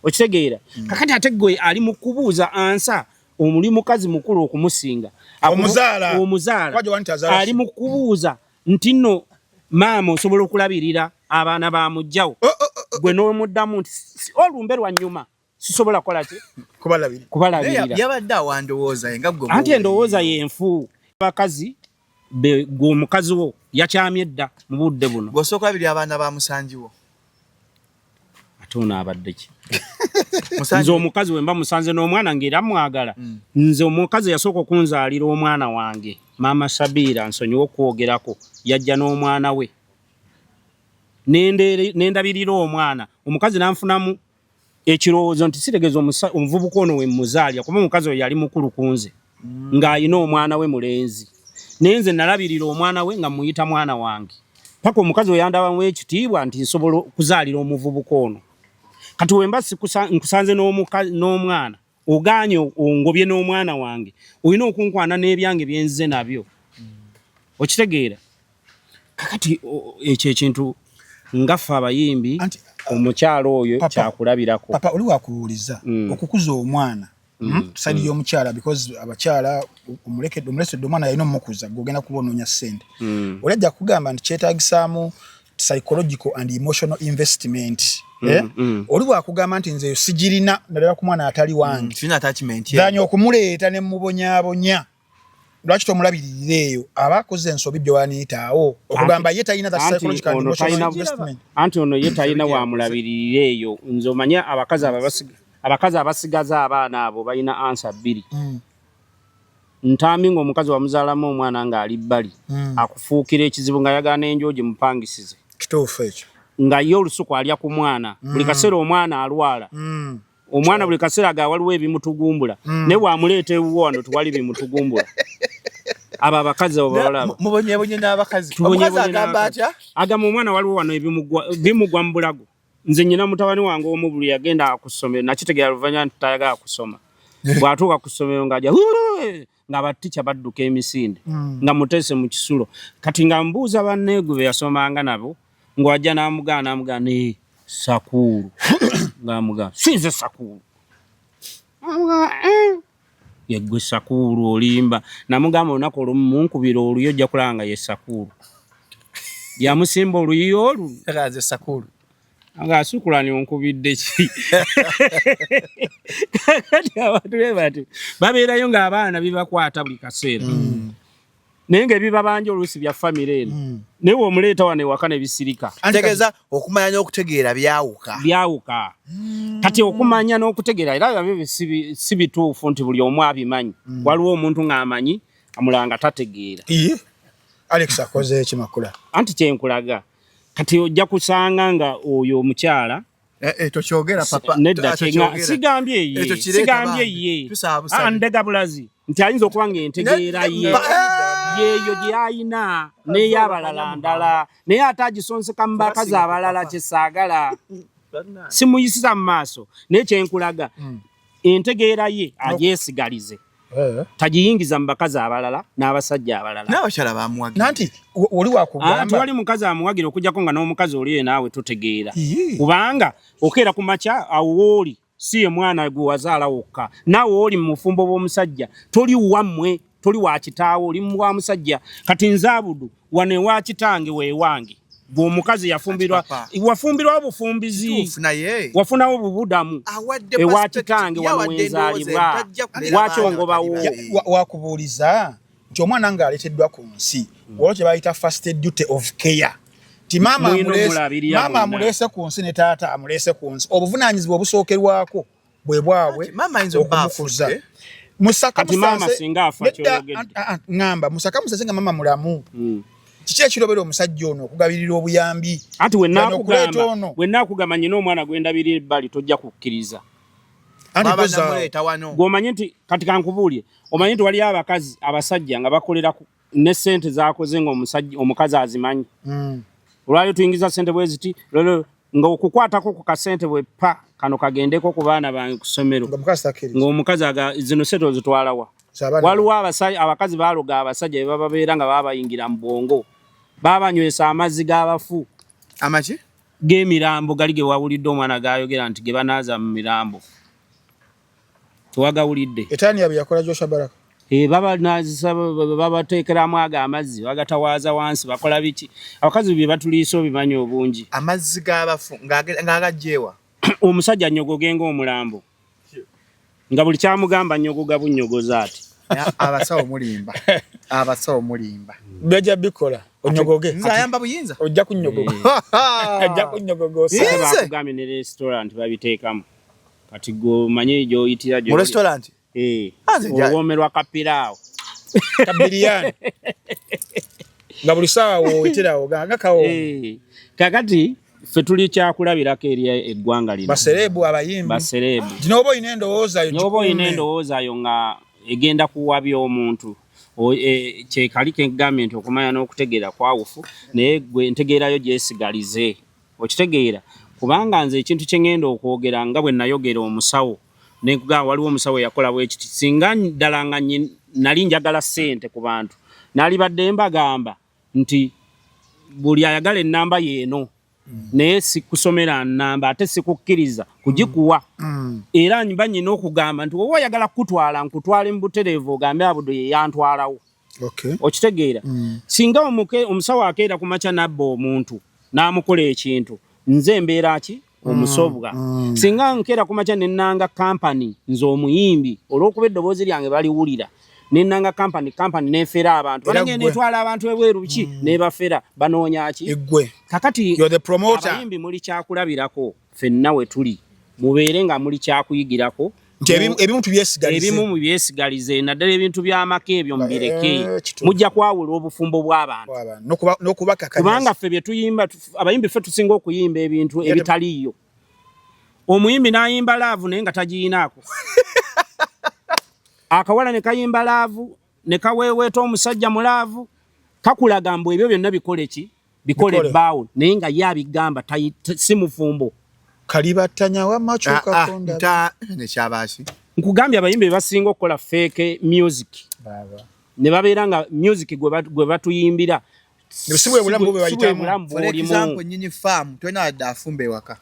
[SPEAKER 1] Okitegeera? Kakati ate gwe ali mu kubuuza ansa, omuli mukazi mukulu okumusinga.
[SPEAKER 2] Omuzaala.
[SPEAKER 1] Omuzaala.
[SPEAKER 2] Wajja wani tazaala
[SPEAKER 1] Ali
[SPEAKER 2] si.
[SPEAKER 1] mu kubuuza nti nno maama osobola okulabirira abaana ba muggyawo.
[SPEAKER 2] Oh, oh, oh, oh.
[SPEAKER 1] Gwe n'omuddamu nti olumbe lwa nnyuma. Sisobola kukola ki?
[SPEAKER 2] Kubalabirira.
[SPEAKER 1] Kubalabirira.
[SPEAKER 7] Yabadde awa ndowooza ye nga gwe.
[SPEAKER 1] Anti endowooza yenfu. Abakazi gwe omukazi wo yakyamye dda mu budde buno.
[SPEAKER 7] Gw'osooka olabirira abaana ba musanji wo.
[SPEAKER 1] Ate ono abadde ki? Nze omukazi wemba musanze n'omwana ng'era mwagala. Nze omukazi yasooka okunzaalira omwana wange, Maama Sabiira, nsonyiwe okwogerako, yajja n'omwana we. Nendabirira omwana. Omukazi n'anfunamu ekirowoozo nti sitegeeza omuvubuka ono we mmuzaalira, kuba omukazi oyo yali mukulu ku nze, ng'alina omwana we mulenzi. Naye nze nalabirira omwana we nga mmuyita mwana wange. Paka omukazi we yandabamu ekitiibwa nti nsobola okuzaalira omuvubuka ono. Kati wemba nkusanze n'omwana, ogaanye ongobye n'omwana wange, olina okunkwana n'ebyange bye nzize nabyo. Okitegeera? Kakati ekyo ekintu nga ffe abayimbi, omukyala oyo kyakulabirako.
[SPEAKER 2] Papa, oli wakubuuliza okukuza omwana side y'omukyala, because abakyala omulekedde omulesedde omwana yalina omukuza, gwogenda kuba onoonya ssente. Oli ajja kugamba nti kyetaagisaamu psychological and emotional investment. Oli bwakugamba nti nze sigirina, naddala ku mwana atali wange, ganya okumuleeta ne mubonyaabonya, lwaki tomulabiririra eyo? Aba akoze ensobi gyewaniitaawo okugamba ye talina.
[SPEAKER 1] Anti ono ye talina wamulabiririra eyo. Nze omanye abakazi abasigaza abaana abo balina answer bbiri. Ntambi ng'omukazi wamuzaalamu omwana ng'ali bbali, akufuukira ekizibu nga yagala n'enjogi mupangisize.
[SPEAKER 2] Kituufu ekyo.
[SPEAKER 1] Nga ye olusuku alya ku mwana buli kaseera, omwana alwala, omwana buli kaseera ga waliwo ebimutugumbula, naye bwamuleeta ewuwo wano tewali bimutugumbula. Abo abakazi abo balaba.
[SPEAKER 7] Mubonyebonye n'abakazi. Omukazi agamba atya?
[SPEAKER 1] Agamba omwana waliwo wano ebimugwa mu bulago. Nze nyina mutabani wange omu, buli yagenda ku ssomero, nakitegera luvannyuma nti tayagala kusoma. Bw'atuuka ku ssomero ng'aja nga batica badduka emisinde, nga muteese mu kisulo. Kati nga mbuuza banneegwe be yasomanga nabo, ng'wajja n'amugaana, n'amugaana ne sakuulu, ng'amugaana sinze sakuulu, amugaana eh. Yeggwe sakuulu olimba. Namugamba olunaku olumu munkubira oluyi ojja kulaba nga ye sakuulu yamusimba oluyi olwo.
[SPEAKER 7] Nze sakuulu.
[SPEAKER 1] Nga asukulani onkubidde ki? Kati abantu be bati babeerayo ng'abaana bibakwata buli kaseera, naye ng'ebibabanja oluusi bya famire eno, naye womuleeta wano ewaka ne bisirika.
[SPEAKER 7] Ntegeeza okumanya n'okutegeera byawuka.
[SPEAKER 1] Byawuka. Kati okumanya n'okutegeera era nabyo si bituufu nti buli omu abimanyi. Waliwo omuntu ng'amanyi, amulala nga tategeera.
[SPEAKER 2] Alex akoze ekimakula.
[SPEAKER 1] Anti kyenkulaga, kati ojja kusanga nga oyo omukyala
[SPEAKER 7] Eh, eh, tokyogera papa.
[SPEAKER 1] Nedda, sigambye ye, sigambye ye. Ndega bulazi nti ayinza okuba nga entegeera ye yeeyo gy'ayina n'ey'abalala ndala, naye ate agisonseka mu bakazi abalala. Kyesaagala simuyisiza mu maaso, naye kyenkulaga, entegeera ye agyesigalize, tagiyingiza mu bakazi abalala n'abasajja abalala.
[SPEAKER 7] N'abakyala bamuwagira.
[SPEAKER 2] Nanti oli wakugamba
[SPEAKER 1] tewali mukazi amuwagira okujjako nga n'omukazi oli naawe totegeera, kubanga okeera ku makya awo wooli si ye mwana gwe wazaala wokka, naawe oli mu mufumbo bw'omusajja, toli wammwe, toli wa kitaawo, oli wa musajja. Kati nze Abudu wano ewa kitange weewange, gwe omukazi yafumbirwa, wafumbirwawo bufumbizi, wafunawo bubudamu ewa kitange wano wenzaalibwa, lwaki ongobawo?
[SPEAKER 2] Wakubuuliza nti omwana ng'aleeteddwa ku nsi, olwo kye bayita first duty of care ti maama amuleese ku nsi ne taata amuleese ku nsi, obuvunaanyizibwa obusookerwako bwe bwabwe okumukuza. Ŋŋamba musaka musase nga mama mulamu. Kiki ekirobera omusajja ono okugabirira obuyambi?
[SPEAKER 1] Anti wenakugamba nyina omwana gwendabirira ebbali, tojja kukkiriza. Gwomanyi nti kati kankubuulye, omanyi nti waliyo abakazi abasajja nga bakolera ne sente zakoze nga omusajja omukazi azimanyi. Olwaliro tuyingiza sente bwe ziti, nga okukwatako ku kasente bwe pa kano kagendeko ku baana bange ku ssomero, ng'omukazi zino sente ozitwalawa? Waliwo abakazi baloga abasajja be bababeera nga baba bayingira mu bwongo, babanywesa amazzi g'abafu.
[SPEAKER 7] Amaki?
[SPEAKER 1] G'emirambo gali ge wawulidde omwana gayogera nti ge banaaza mu mirambo, tewagawulidde?
[SPEAKER 2] Etani bye yakola Joshua Baraka.
[SPEAKER 1] Eh, babanazisa, babateekeramu ago amazzi, bagatawaaza wansi, bakola biki? Abakazi bye batuliisa obimanyi obungi.
[SPEAKER 7] Amazzi g'abafu ng'agajjeewa?
[SPEAKER 1] Omusajja nyogoge ng'omulambo. Nga buli kyamugamba nyogoga bunyogoza ati.
[SPEAKER 7] Abasawo mulimba, abasawo mulimba.
[SPEAKER 2] Bajja bikola onyogoge.
[SPEAKER 7] Nze ayamba buyinza.
[SPEAKER 2] Ojja kunyogoga. Ojja kunyogoga
[SPEAKER 1] osaba. Bakugambye ne restaurant babiteekamu. Kati gwe omanye gy'oyitira
[SPEAKER 7] gy'oli. Mu restaurant?
[SPEAKER 1] Eh. Owoomerwa kapiraawo.
[SPEAKER 2] Kabiriyani. Nga buli ssaawa wooweterawo nga kawo.
[SPEAKER 1] Eh. Kakati ffe tuli kyakulabirako eri eggwanga lino.
[SPEAKER 2] Basereebu abayimbi.
[SPEAKER 1] Basereebu.
[SPEAKER 2] N'oba olina endowooza yo.
[SPEAKER 1] N'oba olina endowooza yo nga egenda kuwabya omuntu. E, kyekali kegambye nti okumanya n'okutegeera kwawufu naye gwe entegeerayo gyesigalize. Okitegeera? Kubanga nze ekintu kye ŋŋenda okwogera nga bwe nayogera omusawo ne nkugamba waliwo omusawo eyakola bwe kiti singa ddala nga nali njagala ssente ku bantu nalibadde mbagamba nti buli ayagala ennamba yeeno mm. naye sikusomera nnamba ate sikukkiriza kugikuwa mm. era mba nyina okugamba nti woba oyagala kukutwala nkutwale mu butereevu ogambe abudo ye yantwalawo.
[SPEAKER 2] Okay.
[SPEAKER 1] Okitegeera? Mm. Singa omusawo akeera ku makya n'abba omuntu n'amukola ekintu nze mbeera ki mm, omusobwa. Mm. Singa nkeera ku makya ne nnanga kampani nze omuyimbi olw'okuba eddoboozi lyange baliwulira ne nnanga kampani kampani n'efera abantu banange netwala abantu ebweru ki mm. nebafera banoonya ki
[SPEAKER 2] eggwe.
[SPEAKER 1] Kakati abayimbi muli kyakulabirako ffenna we tuli mubeere nga muli kyakuyigirako
[SPEAKER 2] nti ebimu tubyesigalize
[SPEAKER 1] ebimu mubyesigalize naddala ebintu by'amaka ebyo mubireke eh, mujja kwawula obufumbo bw'abantu
[SPEAKER 2] n'okubakakanya
[SPEAKER 1] kubanga ffe bye tuyimba abayimbi ffe tusinga okuyimba ebintu ebitaliiyo omuyimbi n'ayimba laavu naye nga tagiyinaako akawala ne kayimba laavu ne kaweeweeta omusajja mu laavu kakulaga mbu ebyo byonna bikole ki bikole ebbaawo naye nga ye abigamba si mufumbo
[SPEAKER 2] kalibattanya wamma kyuka ah, ah,
[SPEAKER 7] konda nekyabaki
[SPEAKER 1] nkugambye abayimbi bebasinga okukola fake music ne babeera nga music gwe batuyimbira
[SPEAKER 2] si bwe bulamu
[SPEAKER 1] bwolimu
[SPEAKER 7] nyini farm tolina wadde afumba ewaka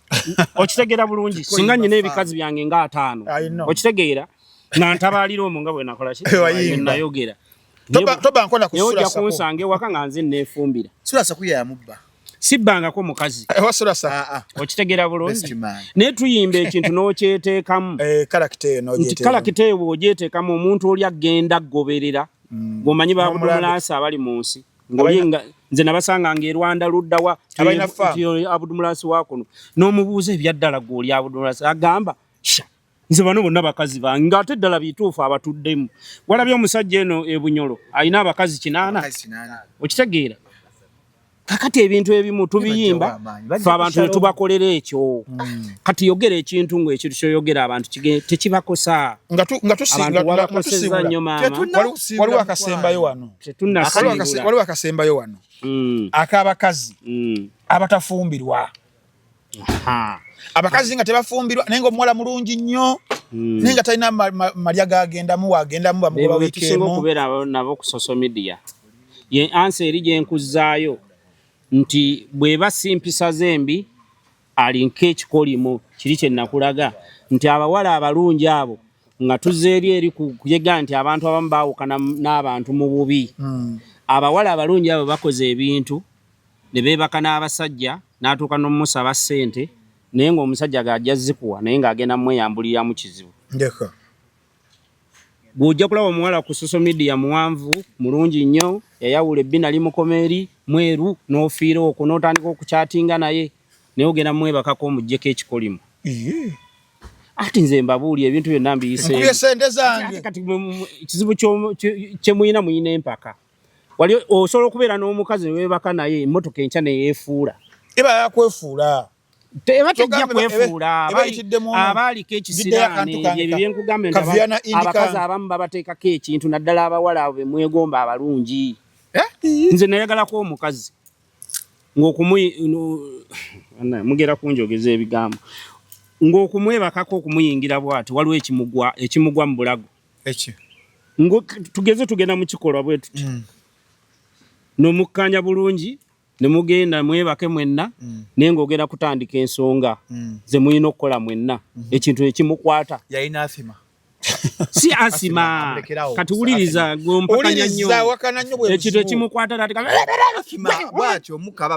[SPEAKER 1] okitegeera bulungi singa nyina ebikazi byange nga ataano okitegeera nga ntabaalira omwo nga bwe nakola ki nayogera
[SPEAKER 2] toba nkola
[SPEAKER 1] kusula ojja kunsanga ewaka nga nze neefumbira
[SPEAKER 7] sula saku yamubba
[SPEAKER 1] sibbangako mukazi
[SPEAKER 2] ewa sula sa
[SPEAKER 7] ah, ah.
[SPEAKER 1] Okitegeera bulungi naye tuyimba ekintu n'okyeteekamu
[SPEAKER 2] eh, kalakita eyo
[SPEAKER 1] nti kalakita eyo bw'ogyeteekamu omuntu oli agenda goberera mm. ng'omanyi babudumulaasi abali mu nsi ng'oli nga nze nabasanga nga e Rwanda luddawa abudumulaasi wa kuno n'omubuuza ebyaddala gwe oli abudumulaasi agamba sha nze bano bonna bakazi bange ng'ate ddala bituufu abatuddemu walabye omusajja eno e Bunyolo alina abakazi kinaana okitegeera kakati ebintu ebimu tubiyimba fe abantu ne tubakolera ekyo hmm. Kati yogera ekintu ng'ekintu kyoyogera abantu tekibakosa
[SPEAKER 2] abantu
[SPEAKER 1] wabakoseza nnyo maama
[SPEAKER 2] waliwo akasembayo wano waliwo akasembayo wano hmm. Ak'abakazi hmm. Abatafumbirwa abakazi nga tebafumbirwa naye nga omuwala mulungi nnyo hmm. Naye nga talina malya gagendamu wagendamu bamugoba
[SPEAKER 1] wiiki emu okubeera nabo ku social media ye ansa eri gye nkuzzaayo nti bw'eba si mpisa zembi alinko ekikolimo kiri kye nakulaga nti abawala abalungi abo nga tuzze eri eri kuyega nti abantu abamu baawukana n'abantu mu bubi hmm. Abawala abalungi abo bakoze ebintu ne beebaka n'abasajja n'atuuka n'omumusaba ssente naye ng'omusajja g'ajja zikuwa naye ng'agenda mumweyambuliramu kizibu bw'ojja kulaba omuwala ku social media muwanvu mulungi nnyo yayawula ebbina limukoma eri mweru n'ofiira okwo n'otandika okukyatinga naye naye ogenda mumwebakako omuggyeko ekikolimo ati nze mbabuulira ebintu byonna
[SPEAKER 2] mbiyiseemu
[SPEAKER 1] kati ekizibu kye muyina muyina empaka wali osobola okubeera n'omukazi newebaka naye emmotoka enkya neyeefuula
[SPEAKER 2] eba yakwefuula
[SPEAKER 1] eba tejja kwefuula abaaliko ekisiraani ebyo byenkugambye nti abakazi abamu babateekako ekintu naddala abawala abo bemwegomba abalungi
[SPEAKER 2] eh?
[SPEAKER 1] Nze nayagalako omukazi ng'okumu mugera kunjogeza ebigambo ng'okumwebakako okumuyingira bwati waliwo ekimugwa ekimugwa mu bulago
[SPEAKER 2] eki
[SPEAKER 1] tugeze tugenda mu kikolwa bwe tuti mm. Nomukkanya bulungi ne mugenda mwebake mwenna mm. Naye ng'ogenda kutandika ensonga mm. Ze mulina okukola mwenna mm -hmm. Ekintu ekimukwata
[SPEAKER 7] yalina afima
[SPEAKER 1] Si asima. Kati wuliriza gwompakanya nnyo. Ekintu ekimukwata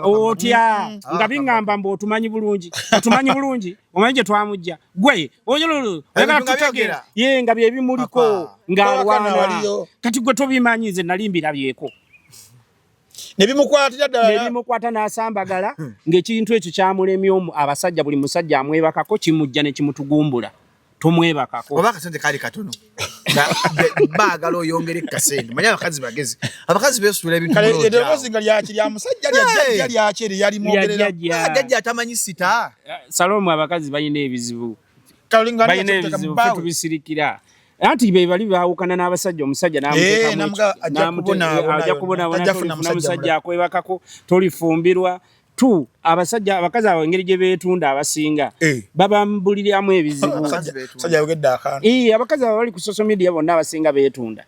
[SPEAKER 1] otya nga biŋŋamba mbu otumanyi bulungi, otumanyi bulungi, omanyi gye twamujja gwe oyagala tutegeera ye nga bye bimuliko ng'alwana. Kati gwe tobimanyi, nze nali mbirabyeko.
[SPEAKER 2] Nebimukwatira ddala,
[SPEAKER 1] nebimukwata n'asambagala ng'ekintu ekyo kyamulemye. Abasajja, buli musajja amwebakako kimujja ne kimutugumbula, tomwebakako.
[SPEAKER 7] Oba akasente kali katono, baagala oyongere kasente. Manye abakazi bagezi, abakazi besuula ebintu.
[SPEAKER 2] Eddoboozi nga lyaki? Lya musajja, lyajjajja lyaki eri yalimwogerera?
[SPEAKER 7] Jjajja atamanyi sita.
[SPEAKER 1] Salomu, abakazi balina ebizibu, balina ebizibu, fe tubisirikira. Anti be bali baawukana n'abasajja, omusajja ajja kubonabona, tolifuna musajja akwebakako, tolifumbirwa tu abasajja. Abakazi abo engeri gye beetunda, abasinga babambuliramu ebizibu. Abakazi abo bali ku social media bonna abasinga beetunda,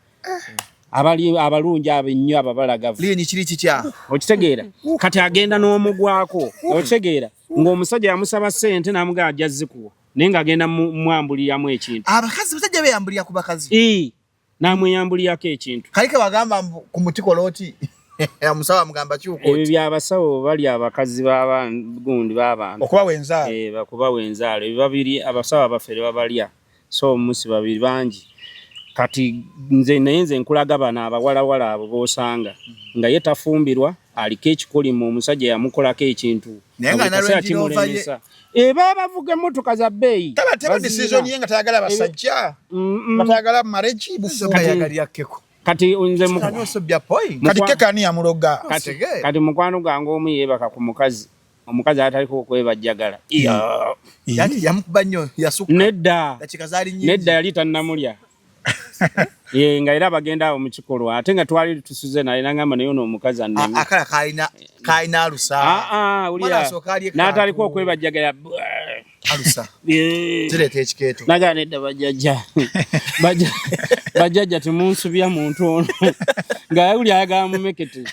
[SPEAKER 1] abali abalungi abo ennyo ababalagavu.
[SPEAKER 7] Kiri kikya.
[SPEAKER 1] Okitegeera? Kati agenda n'omugwako, okitegeera, ng'omusajja yamusaba ssente n'amugamba ajja zikuwa, naye ng'agenda mwambuliramu ekintu.
[SPEAKER 7] Abakazi, basajja beyambulira ku bakazi.
[SPEAKER 1] N'amweyambulirako ekintu.
[SPEAKER 7] Kali ke bagamba ku mutikola oti omusawo amugamba kyuka.
[SPEAKER 1] Ebyo byabasawo bali abakazi gundi b'abantu.
[SPEAKER 2] Okubawa enzaalo.
[SPEAKER 1] Okubawa enzaalo. Ebyo babiri abasawo abafere babalya, so musi babiri bangi. Kati nze naye nze nkulaga bano abawalawala abo b'osanga nga ye tafumbirwa, aliko ekikolimo, omusajja yamukolako ekintu kimulemesa. Eba bavuga emmotoka za bbeeyi.
[SPEAKER 2] Taba decision ye nga tayagala basajja, nga tayagala marriage bufu.
[SPEAKER 1] Kati nze
[SPEAKER 2] Kati kekani yamuloga?
[SPEAKER 1] Kati mukwano gwange omu yeebaka ku mukazi, omukazi ataliko okwebajjagala.
[SPEAKER 7] Yamukuba nnyo.
[SPEAKER 1] Nedda, nedda, yali tannamulya ye nga era bagenda awo mu kikolwa, ate nga twali tusuze naye, nagamba naye ono omukazi anneme.
[SPEAKER 7] Akala kalina alusa.
[SPEAKER 1] N'ataliko okwebajjagala.
[SPEAKER 7] Alusa zireeta ekikeeto.
[SPEAKER 1] Nagaa nedda, bajjajja, bajjajja temunsubya muntu ono nga uli ayagala mumekete.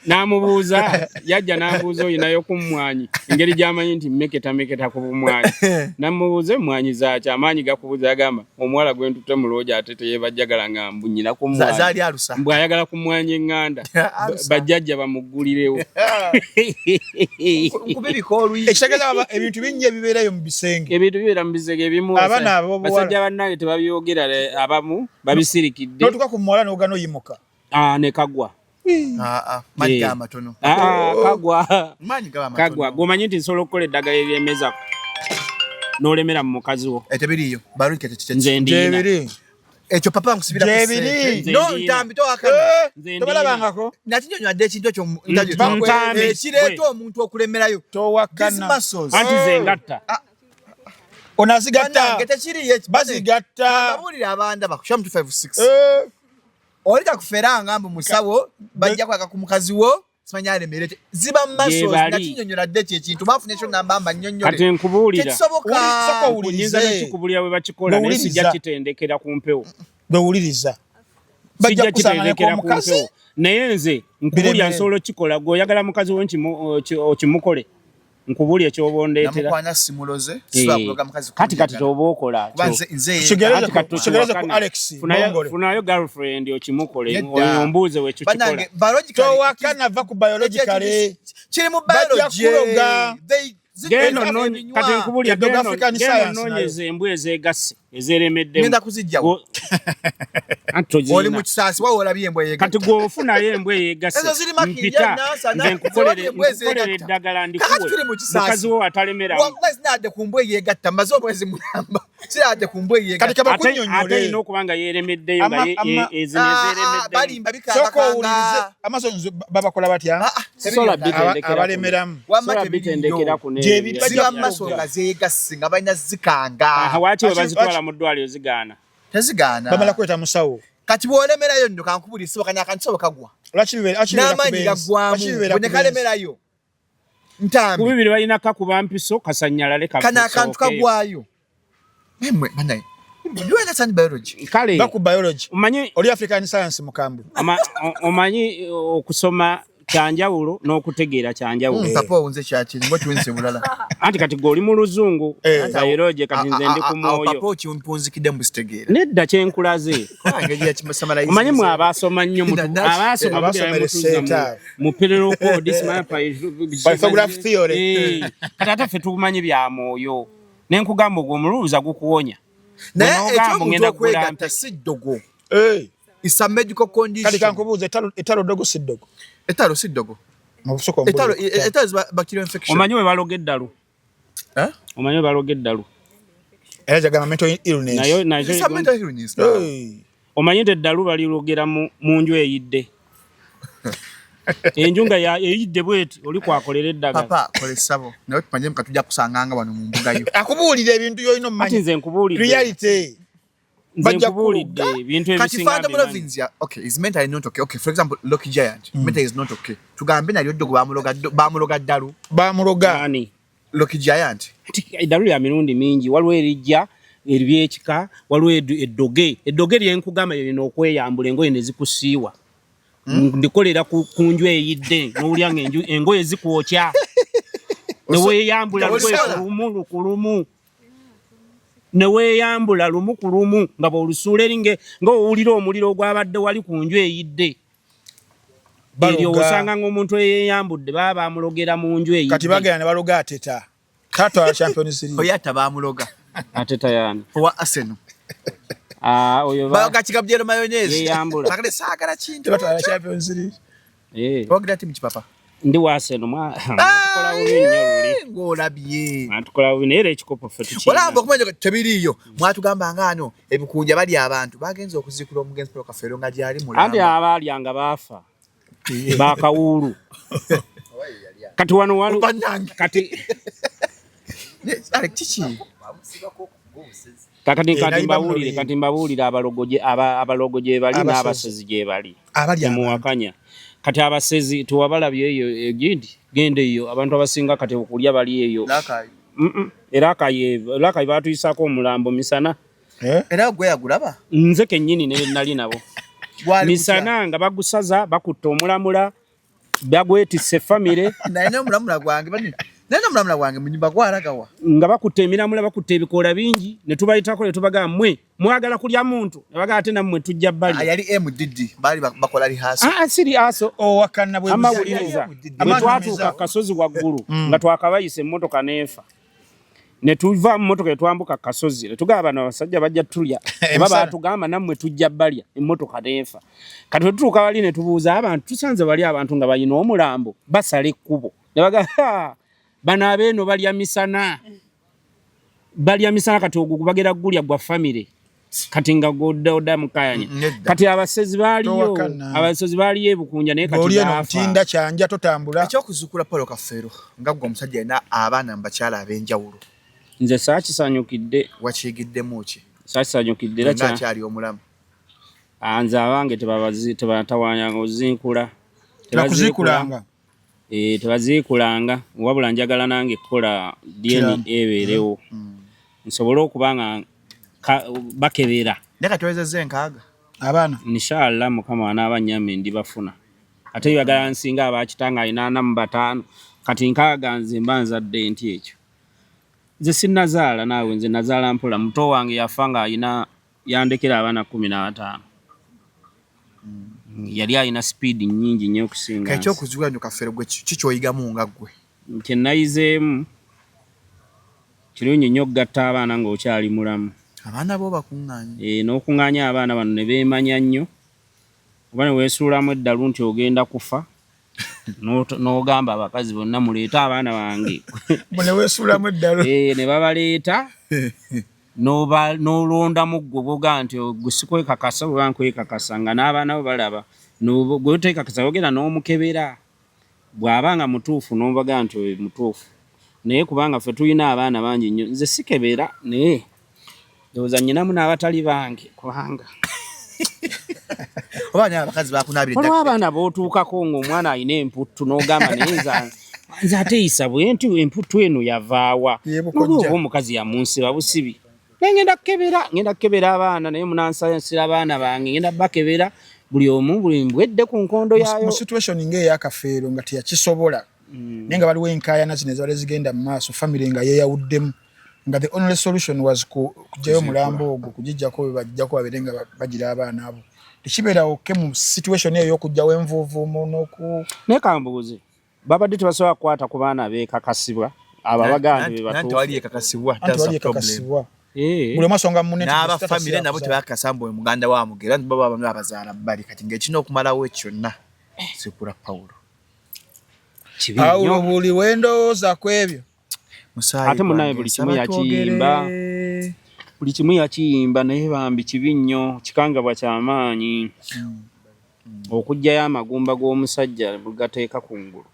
[SPEAKER 1] N'amubuuza, yajja n'ambuuza oyinayo ku mmwanyi, engeri gy'amanyi nti mmeketa meketa ku bumwanyi. Namubuuza emmwanyi zaaki, amaanyi gakubuuza. Yagamba omuwala gwe ntutte mu loogi ate teyebajjagala nga mbu nnyina ku mmwanyi, mbw ayagala ku mmwanyi eŋŋanda, bajjajja bamuggulirewo.
[SPEAKER 2] Ekitegeeza ebintu bingi ebibeerayo mu bisenge.
[SPEAKER 1] Ebintu bibeera mu bisenge ebimu.
[SPEAKER 2] Abaana ab'obuwala.
[SPEAKER 1] Basajja bannange tebabyogera, abamu babisirikidde.
[SPEAKER 2] Notuka ku muwala n'ogana oyimuka.
[SPEAKER 1] Ne kagwa.
[SPEAKER 7] Maanyi amatono.
[SPEAKER 1] Kagwa, kagwa. Gwomanyi nti nsobola okukola eddagala eryemeza n'olemera mu mukazi wo.
[SPEAKER 7] Tebiriiyo.
[SPEAKER 1] Nze ndiina.
[SPEAKER 7] Ekyo papa nkusibira. No ntambi towakana.
[SPEAKER 2] Tobalabangako.
[SPEAKER 7] Nakinyonywadde ekintu ekyo ekireeta omuntu okulemerayo.
[SPEAKER 2] Towakana.
[SPEAKER 1] Anti ze ngatta.
[SPEAKER 2] Onazigatta.
[SPEAKER 7] Tekiriyo.
[SPEAKER 2] Bazigatta.
[SPEAKER 7] Babuulira abanda bakushamu 256 oli takuferanga mbu musawo bajja kwaka ku mukazi wo simanya alemere ziba muscles. Nakinyonyola dde ekyo ekintu bafunye ekyo nambamba nnyonnyole.
[SPEAKER 1] Kati nkubuulira.
[SPEAKER 7] Tekisoboka.
[SPEAKER 1] Nyinza nekikubuulira bwe bakikola, naye sijja kitendekera ku mpewo.
[SPEAKER 2] Bwewuliriza.
[SPEAKER 1] Sijja kitendekera ku mpewo, naye nze nkubuulira nsobola okikola. Gwe oyagala mukazi wo okimukole, nkubuli ekyoba ondeetera. Kati kati kyoba okola, funayo girlfriend okimukole, ombuuze wekyo kikola.
[SPEAKER 2] Towakana, va ku biologically.
[SPEAKER 7] Kiri mu biology.
[SPEAKER 1] Kati nkubulya, genda onoonyeza embwa ezeegasse ezeeremeddemu.
[SPEAKER 7] Ngenda kuzijjawo. Oli mu kisaasi wawe olabye embwa
[SPEAKER 1] yeegasse. Kati gwe ofunayo embwa eyeegasse, mpita nze nkukolere eddagala ndikuwe, mukazi wo atalemeramu.
[SPEAKER 7] Wallahi sinadde ku mbwa eyeegatta, mmaze omwezi mulamba sinadde ku mbwa
[SPEAKER 2] eyeegatta.
[SPEAKER 1] Kati ate erina okuba nga yeeremeddeyo, nga ezino ezeeremeddemu.
[SPEAKER 7] Balimba.
[SPEAKER 2] Sooka owulirize amaaso babakola batya abalemeramu.
[SPEAKER 7] Wamma
[SPEAKER 1] bitendekera ku
[SPEAKER 7] ziba maso nga zeegasse nga balina zikanga.
[SPEAKER 1] Lwaki bwe bazitwala mu ddwaliro zigaana?
[SPEAKER 7] Tezigaana.
[SPEAKER 2] Bamala kweta musawo.
[SPEAKER 7] Kati bw'olemerayo nno kankubuli siboka nakantu kagwa n'amaanyi gaggwamu bwe kalemerayo. Ntambi
[SPEAKER 1] ku bibiri balina kakuba mpiso kasanyalale.
[SPEAKER 7] Kano akantu kagwayo. Memwe banaye, do you understand biology?
[SPEAKER 1] Kale.
[SPEAKER 2] Baku biology.
[SPEAKER 1] Omanyi
[SPEAKER 2] oli African science mukambwe.
[SPEAKER 1] Omanyi okusoma. Kyanjawulo n'okutegeera kyanjawulo.
[SPEAKER 7] Papa owunze kyakiri ngo kiwunzise bulala.
[SPEAKER 1] Anti kati gwe oli mu luzungu biology, kati nze ndi ku
[SPEAKER 7] Awo
[SPEAKER 1] mwoyo.
[SPEAKER 7] Papa okimpunzikidde mubitegeera.
[SPEAKER 1] Nedda, kyenkulaze. Omanyi mwe abaasoma nnyo abaasoma
[SPEAKER 2] Abaasomera
[SPEAKER 1] mutuuza
[SPEAKER 2] esseeta.
[SPEAKER 1] mu parallel code, simanya
[SPEAKER 2] Pythagoras theory.
[SPEAKER 1] Eh, kati ate ffe tumanyi bya mwoyo, nenkugamba ogwo omuluuza gukuwonya.
[SPEAKER 7] Naye
[SPEAKER 1] Bwe n'ogamba
[SPEAKER 7] ekyomuntu
[SPEAKER 1] ngenda kugula
[SPEAKER 7] okwegatta si ddogo.
[SPEAKER 2] Eh,
[SPEAKER 7] It's a medical
[SPEAKER 2] kati
[SPEAKER 7] condition.
[SPEAKER 2] kankubuuza, ettalo ddogo si ddogo?
[SPEAKER 7] Ettalo si ddogo.
[SPEAKER 2] Mu busoko
[SPEAKER 7] Ettalo ettalo is bacterial infection.
[SPEAKER 1] Omanyi we baloga eddalu?
[SPEAKER 7] Eh?
[SPEAKER 1] Omanyi we baloga eddalu?
[SPEAKER 2] Era kyagamba mental illness.
[SPEAKER 1] Nayo nayo.
[SPEAKER 7] It's a mental illness.
[SPEAKER 2] Eh,
[SPEAKER 1] Omanyi nti eddalu balirogera mu nju eyidde, enju nga eyidde bweti, oli kwakolera eddagala.
[SPEAKER 7] Papa kola essabo naye tumanye muka tujja kusanganga wano mu mbuga yo.
[SPEAKER 2] Akubuulira ebintu by'olina
[SPEAKER 1] Ati
[SPEAKER 2] omumanyi
[SPEAKER 1] nze nkubuulidde.
[SPEAKER 2] Reality.
[SPEAKER 1] Nze
[SPEAKER 2] Bajja
[SPEAKER 1] nkubuulidde
[SPEAKER 2] kuloga.
[SPEAKER 1] ebintu
[SPEAKER 7] Kati
[SPEAKER 1] ebisinga
[SPEAKER 7] Phantom
[SPEAKER 1] mbimanyi.
[SPEAKER 7] Lovins ya okay is mentally not okay. Okay, for example, Lucky Giant mentally is not okay. Tugambe nalyo ddogo bamuloga bamuloga ddalu.
[SPEAKER 2] Bamuloga.
[SPEAKER 1] Ani?
[SPEAKER 7] Lucky Giant.
[SPEAKER 1] Ati eddalu lya mirundi mingi. Waliwo erijja eryekika, waliwo eddoge, eddoge lyenkugamba lirina okweyambula engoye ne zikusiiwa. Ndikolera ku nju eyidde, nowulya nga engoye zikwokya, neweeyambula lugoye
[SPEAKER 7] Osobola?
[SPEAKER 1] ku lumu ku lumu, neweeyambula lumu ku lumu nga bw'olusuula eri nga owulira omuliro ogwabadde wali ku nju eyidde. Eryo
[SPEAKER 2] Baloga.
[SPEAKER 1] osanga ng'omuntu eyeyambudde baba bamulogera mu nju
[SPEAKER 2] Kati
[SPEAKER 1] eyidde.
[SPEAKER 2] bagenda ne baloga Ateta, tatwala Champions League.
[SPEAKER 7] Oyo atta bamuloga.
[SPEAKER 1] Ate tayani?
[SPEAKER 7] Owa Arsenal.
[SPEAKER 1] Ah, oyo
[SPEAKER 7] Baloga kikabyero mayonnaise.
[SPEAKER 1] Yeeyambula.
[SPEAKER 7] Sakale saagala kintu.
[SPEAKER 2] Tebatwala Champions League.
[SPEAKER 1] Eh,
[SPEAKER 7] Wagira timu ki, papa?
[SPEAKER 1] Ndi waseno mwatukola bubi nnyo luli.
[SPEAKER 7] Ng'olabye.
[SPEAKER 1] Mwatukola bubi, naye era ekikopo ffe tukirina.
[SPEAKER 7] Olaba okumanya tebiriiyo. Mwatugamba nga ano ebikunja bali abantu bagenze okuziikula omugenzi Paul Kafeero nga gyali
[SPEAKER 1] Anti
[SPEAKER 7] mulamba.
[SPEAKER 1] abaalyanga baafa bakawuulu. Kati wano wali
[SPEAKER 7] Bannange.
[SPEAKER 1] Kati
[SPEAKER 7] Alex kiki?
[SPEAKER 1] kakati
[SPEAKER 2] Eh,
[SPEAKER 1] kati
[SPEAKER 2] naye
[SPEAKER 1] mbabuulire
[SPEAKER 2] bamulole.
[SPEAKER 1] Kati mbabuulire, abalogo gye bali
[SPEAKER 2] Abasezi.
[SPEAKER 1] n'abasezi gye bali.
[SPEAKER 2] Abali abantu.
[SPEAKER 1] Temuwakanya. Kati abasezi tewabalabye eyo egindi genda eyo, abantu abasinga kati okulya bali eyo.
[SPEAKER 7] Lakayi.
[SPEAKER 1] Era akayi batuyisaako omulambo misana.
[SPEAKER 2] Eh?
[SPEAKER 7] Era gwe yagulaba?
[SPEAKER 1] Nze kennyini ne nali nabo.
[SPEAKER 7] Gwali gutya?
[SPEAKER 1] Misana nga bagusaza, bakutta omulamula, bagwetisse famire.
[SPEAKER 7] Naye n'omulamula gwange bani. Naye n'omulamula gwange mu nyumba gwalagawa.
[SPEAKER 1] Nga bakutta emiramula, bakutta ebikoola bingi, ne tubayitako ne tubagamba, mmwe mwagala kulya muntu? Ne bagamba, ate nammwe tujja bbali.
[SPEAKER 7] Ah, yali MDD baali bakola rehearsal.
[SPEAKER 1] Ah, siri aso.
[SPEAKER 2] Owakana bwe
[SPEAKER 1] Amawuliriza, bwe twatuuka ku kasozi waggulu nga twakabayisa, emmotoka n'efa, ne tuva mu mmotoka ne twambuka ku kasozi, ne tugamba, bano abasajja bajja tulya oba?
[SPEAKER 2] Emisana.
[SPEAKER 1] Baatugamba, nammwe tujja balya. Emmotoka n'efa. Kati bwe tutuuka wali ne tubuuza abantu, tusanze bali abantu nga balina omulambo basala ekkubo, ne bagamba, "Ha, bano abeeno balya misana, balya misana." Kati ogwo gubagera gulya gwa famire, kati nga godda mukayanya.
[SPEAKER 7] Nedda.
[SPEAKER 1] Kati abasezi baaliyo.
[SPEAKER 2] Towakana.
[SPEAKER 1] Abasezi baaliyo ebukunja, naye kati
[SPEAKER 2] Oli eno
[SPEAKER 1] baafa.
[SPEAKER 2] ntinda kyanja totambula.
[SPEAKER 7] Ekyokuzuukula Paul Kafeero nga gwe omusajja alina abaana mu bakyala ab'enjawulo.
[SPEAKER 1] Nze saakisanyukidde.
[SPEAKER 7] Wakiyigiddemu ki?
[SPEAKER 1] Saakisanyukidde era
[SPEAKER 7] Nga akyali omulamu.
[SPEAKER 1] Ah, nze abange tebatawanyanga ozinkula.
[SPEAKER 2] Tebakuziikulanga.
[SPEAKER 1] Eh, tebaziikulanga, wabula njagala nange kukola DNA ebeerewo, nsobole okuba nga bakebera.
[SPEAKER 7] Naye kati owezezza 60.
[SPEAKER 2] Abaana.
[SPEAKER 1] Inshallah, Mukama anaaba nnyambe ndibafuna. Ate byagala nsinga abakitanga alina 45, kati 60 nze mba nzadde nti ekyo nze sinnazaala. Naawe nze nazaala mpola. Muto wange yafa nga alina yandekera abaana 15. Yali alina sipiidi nnyingi nnyo okusinga nze.
[SPEAKER 7] Ekyokuzuula nyo Kafeero gwe kikyoyigamu nga ggwe?
[SPEAKER 1] Kye nayizeemu, kirungi nnyo okugatta abaana ng'okyali mulamu.
[SPEAKER 7] Abaana bo bakuŋŋaanye.
[SPEAKER 1] E, n'okuŋŋaanya abaana bano ne beemanya nnyo, oba ne weesuulamu eddalu nti ogenda kufa, n'ogamba abakazi bonna, muleete abaana bange.
[SPEAKER 2] Ne weesuulamu eddalu.
[SPEAKER 1] E, ne babaleeta, n'olondamu ggwe bwogaa nti gwe sikwekakasa oba nkwekakasa, nga n'abaana bo balaba. Gwe oteekakasa, ogenda n'omukebera, bw'aba nga mutuufu n'obaga nti oyo mutuufu. Naye kubanga ffe tulina abaana bangi nnyo, nze sikebera, naye ndowooza nnyinamu n'abatali bange, kubanga
[SPEAKER 7] Oba naye abakazi bakunaabira.
[SPEAKER 1] Waliwo abaana b'otuukako ng'omwana alina emputtu, n'ogamba, naye nze ate eyisa bwe nti, emputtu eno yavaawa?
[SPEAKER 2] Ye bukojja.
[SPEAKER 1] Noba oba omukazi yamunsiba busibi. Naye ngenda kukebera, ngenda kukebera abaana, naye munansasira, abaana bange ngenda bakebera. Buli omu buli mbwedde ku nkondo yaayo.
[SPEAKER 2] Mu situation ng'eyakafeero nga teyakisobola, naye nga waliwo enkaayana zino ezibadde zigenda mu maaso, family nga yeeyawuddemu, nga the only solution was kugyayo omulambo ogwo, kugijjako bwe bajjako babeere nga bagira abaana abo. Tekibeerawo ke mu situation eyo ey'okugyawo envuuvuumo n'oku
[SPEAKER 1] Naye kambuuze, babadde tebasobola kukwata ku baana beekakasibwa abo abagamba nti be
[SPEAKER 3] Nanti
[SPEAKER 1] batuufu?
[SPEAKER 3] tewali yekakasibwa.
[SPEAKER 2] Anti
[SPEAKER 3] That's
[SPEAKER 2] wali
[SPEAKER 3] a problem.
[SPEAKER 2] ekakasibwa.
[SPEAKER 1] Eh.
[SPEAKER 2] Buli omu asonga munne nti
[SPEAKER 3] N'aba
[SPEAKER 2] status
[SPEAKER 3] famire nabo
[SPEAKER 2] yakuzaala.
[SPEAKER 3] tebakakasa mbu oyo muganda wa Mugera, nti baba bamu abazaala bbali. Kati ng'ekirina okumalawo kyonna sikula Pawulo.
[SPEAKER 1] Kibi
[SPEAKER 2] Pawulo
[SPEAKER 1] nnyo.
[SPEAKER 2] buli wendowooza ku ebyo.
[SPEAKER 3] Musaayi
[SPEAKER 1] Ate munnaye
[SPEAKER 3] gwange,
[SPEAKER 1] buli kimu
[SPEAKER 3] nsaba
[SPEAKER 1] yakiyimba.
[SPEAKER 3] twogere.
[SPEAKER 1] Buli kimu yakiyimba, naye bambi kibi nnyo, kikangabwa kyamaanyi okuggyayo amagumba g'omusajja bugateeka ku ngulu.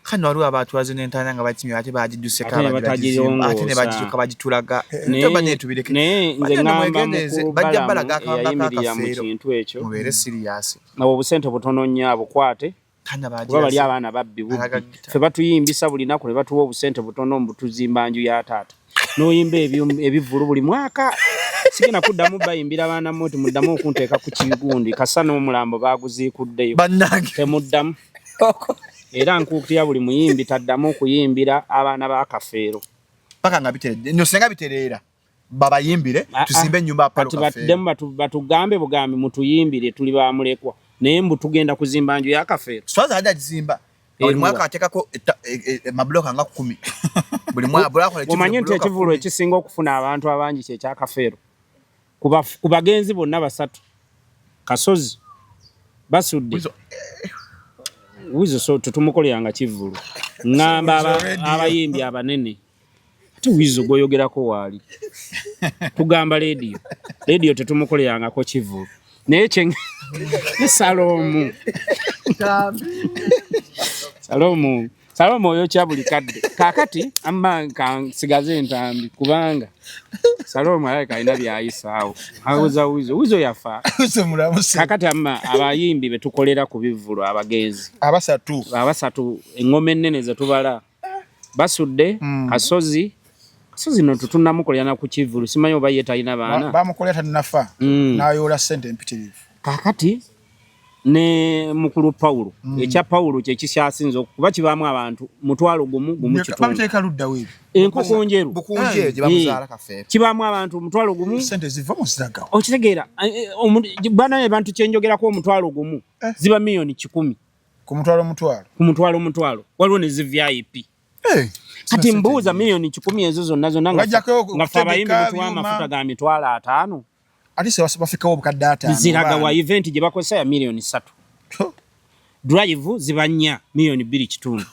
[SPEAKER 3] Kano waliwo abatwaze n'entaana nga bakimye, ate bagidduseko,
[SPEAKER 1] Ate ne
[SPEAKER 3] abandi bagizimba, ate ne
[SPEAKER 1] batagirongoosa.
[SPEAKER 3] bagituka bagitulaga.
[SPEAKER 1] Naye
[SPEAKER 3] Netubireke.
[SPEAKER 1] naye nze
[SPEAKER 3] Bajja
[SPEAKER 1] ŋŋamba
[SPEAKER 3] mwegendereze,
[SPEAKER 1] mukulu
[SPEAKER 3] bajja
[SPEAKER 1] Balamu
[SPEAKER 3] balaga akabamba
[SPEAKER 1] eyayimirira mu
[SPEAKER 3] k'akafeero.
[SPEAKER 1] kintu ekyo,
[SPEAKER 3] Mubeere serious.
[SPEAKER 1] nabo obusente butono nnyo abukwate,
[SPEAKER 3] Kana
[SPEAKER 1] kuba bali
[SPEAKER 3] bagiraze.
[SPEAKER 1] abaana babbi bubbi.
[SPEAKER 3] Alaga guitar.
[SPEAKER 1] Ffe batuyimbisa buli naku ne batuwa obusente butono mbu tuzimba nju ya taata, n'oyimba ebivvulu buli mwaka. Sigenda kuddamu bayimbira baana mmwe nti muddamu okunteeka ku kigundi kasa n'omulambo baaguziikuddeyo.
[SPEAKER 3] Bannange.
[SPEAKER 1] Temuddamu. Era nkuutira buli muyimbi taddamu okuyimbira abaana ba Kafeero.
[SPEAKER 3] Paka nga biteredde. No senga bitereera. Babayimbire
[SPEAKER 1] Ah, ah.
[SPEAKER 3] tuzimbe ennyumba ya Paulo
[SPEAKER 1] Kati
[SPEAKER 3] Kafeero.
[SPEAKER 1] batuddemu batugambe bugambi mutuyimbire tuli bamulekwa, naye mbu tugenda kuzimba nju ya Kafeero.
[SPEAKER 3] Swazi ajja agizimba. Buli
[SPEAKER 1] Eruwa.
[SPEAKER 3] mwaka ateekako mabulooka nga 10. Buli mwaka buli akola ekivvulu
[SPEAKER 1] Omanye nti
[SPEAKER 3] bulooka
[SPEAKER 1] ekivvulu
[SPEAKER 3] 10.
[SPEAKER 1] ekisinga okufuna abantu abangi kye kya Kafeero. Ku bagenzi bonna basatu, Kasozi, Basudde, Wizo, so tetumukoleranga kivvulu. Ŋŋamba abayimbi abanene. Ate Wizo gw'oyogerako waali. Tugamba leediyo. Leediyo tetumukolerangako kivvulu. Naye kye ne Saloomu. Saloomu, Saloomu oyokya buli kadde. Kaakati amma kansigaze entambi kubanga Saloomu alabika alina by'ayisaawo. Awoza Wizo. Wizo yafa.
[SPEAKER 2] Wizo mulamusi.
[SPEAKER 1] Kaakati amma abayimbi be tukolera ku bivvulu abagenzi.
[SPEAKER 2] Abasatu.
[SPEAKER 1] Abasatu eng'oma ennene ze tubala. Basudde, Kasozi. Kasozi nno tetunnamukolera na ku kivvulu, simanyi oba ye talina baana.
[SPEAKER 2] Bamukolera tannafa. N'ayoola ssente empitirivu.
[SPEAKER 1] Kaakati ne mukulu Pawulo. Ekya Pawulo kye kikyasinze okuba kibaamu abantu 10,000 gumu kitundu.
[SPEAKER 2] Babiteeka ludda wa ebyo?
[SPEAKER 1] Enkoko njeru.
[SPEAKER 3] Bukunja eyo gye bamuzaala Kafeero.
[SPEAKER 1] Kibaamu abantu 10,000.
[SPEAKER 2] Ssente ziva mu ziragawa.
[SPEAKER 1] Okitegeera, bana abantu kye njogerako 10,000 ziba 100,000,000.
[SPEAKER 2] Ku mutwalo mutwalo.
[SPEAKER 1] Ku mutwalo mutwalo. Waliwo ne zi VIP. Kati mbuuza 100,000,000 ezo zonna zonna
[SPEAKER 2] Bajjako
[SPEAKER 1] nga ffe abayimbi
[SPEAKER 2] okutegeka
[SPEAKER 1] mutuwa
[SPEAKER 2] byuma.
[SPEAKER 1] amafuta ga 50,000.
[SPEAKER 2] Ate se bafikawo obukadde 5.
[SPEAKER 1] Ziraga wa event gye bakozesa ya 3,000,000. Drive ziba 4, 2.5 million.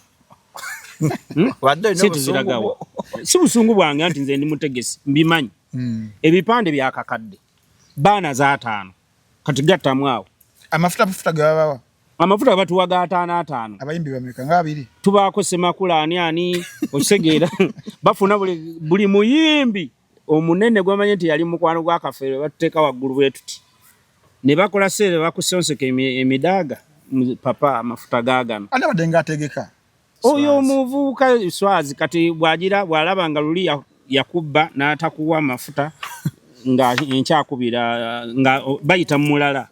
[SPEAKER 3] Wadde olina
[SPEAKER 1] Sente
[SPEAKER 3] obusungu
[SPEAKER 1] ziragawa.
[SPEAKER 3] bwo.
[SPEAKER 1] Si busungu bwange anti nze ndi mutegesi, mbimanyi. Ebipande byakakadde. Baana za 5. Kati gattamu awo.
[SPEAKER 2] Amafuta mafuta ge babawa.
[SPEAKER 1] Amafuta batuwa ga 5 5.
[SPEAKER 2] Abayimbi bameka nga 2.
[SPEAKER 1] Tubaako Ssemakula ani ani okitegeera. Bafuna buli muyimbi omunene gw'omanyi nti yali mukwano gwa Kafeero batuteeka waggulu bwe tuti. Ne bakola seere bakusonseka emidaaga papa amafuta gaagano.
[SPEAKER 2] Ani abadde ng'ategeka?
[SPEAKER 1] Oyo omuvubuka Swazi kati bw'agira bw'alaba nga luli yakubba n'atakuwa amafuta nga enkyakubira nga bayita mu mulala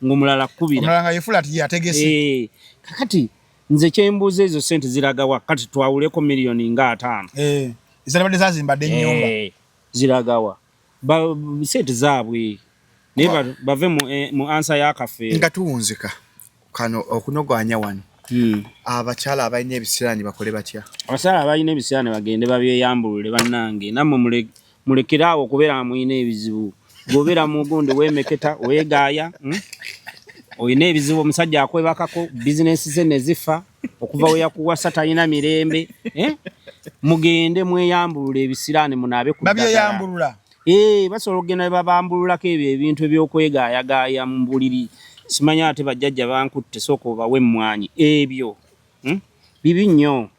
[SPEAKER 1] ng'omulala akkubira.
[SPEAKER 2] Omulala nga yefuula ati ye ategese.
[SPEAKER 1] Kakati nze kye mbuuza ezo ssente ziragawa? Kati twawuleko 50 million.
[SPEAKER 2] Ezalabadde zazimbadde ennyumba.
[SPEAKER 1] Ziragawa? Ssente zaabwe. Naye bave mu ansa ya Kafeero.
[SPEAKER 7] Nga tuwunzika kano okunoganya wano. Abakyala abalina ebisiraani bakole batya?
[SPEAKER 1] Abakyala abalina ebisiraani bagende babyeyambulule bannange. Nammwe mulekere awo okubeera nga mulina ebizibu. Bw'obeera mu gundi weemeketa, weegaaya, Olina ebizibu, omusajja akwebakako, bizinensi ze ne zifa, okuva we yakuwasa talina mirembe. Mugende mweyambulule ebisiraani munaabe ku ddagala.
[SPEAKER 2] Babyeyambulula.
[SPEAKER 1] Basobola okugenda ne babambululako ebyo ebintu eby'okwegaayagaaya mu buliri. Simanyi ate bajjajja bankutte, sooka obawe emmwanyi. Ebyo, Bibi nnyo.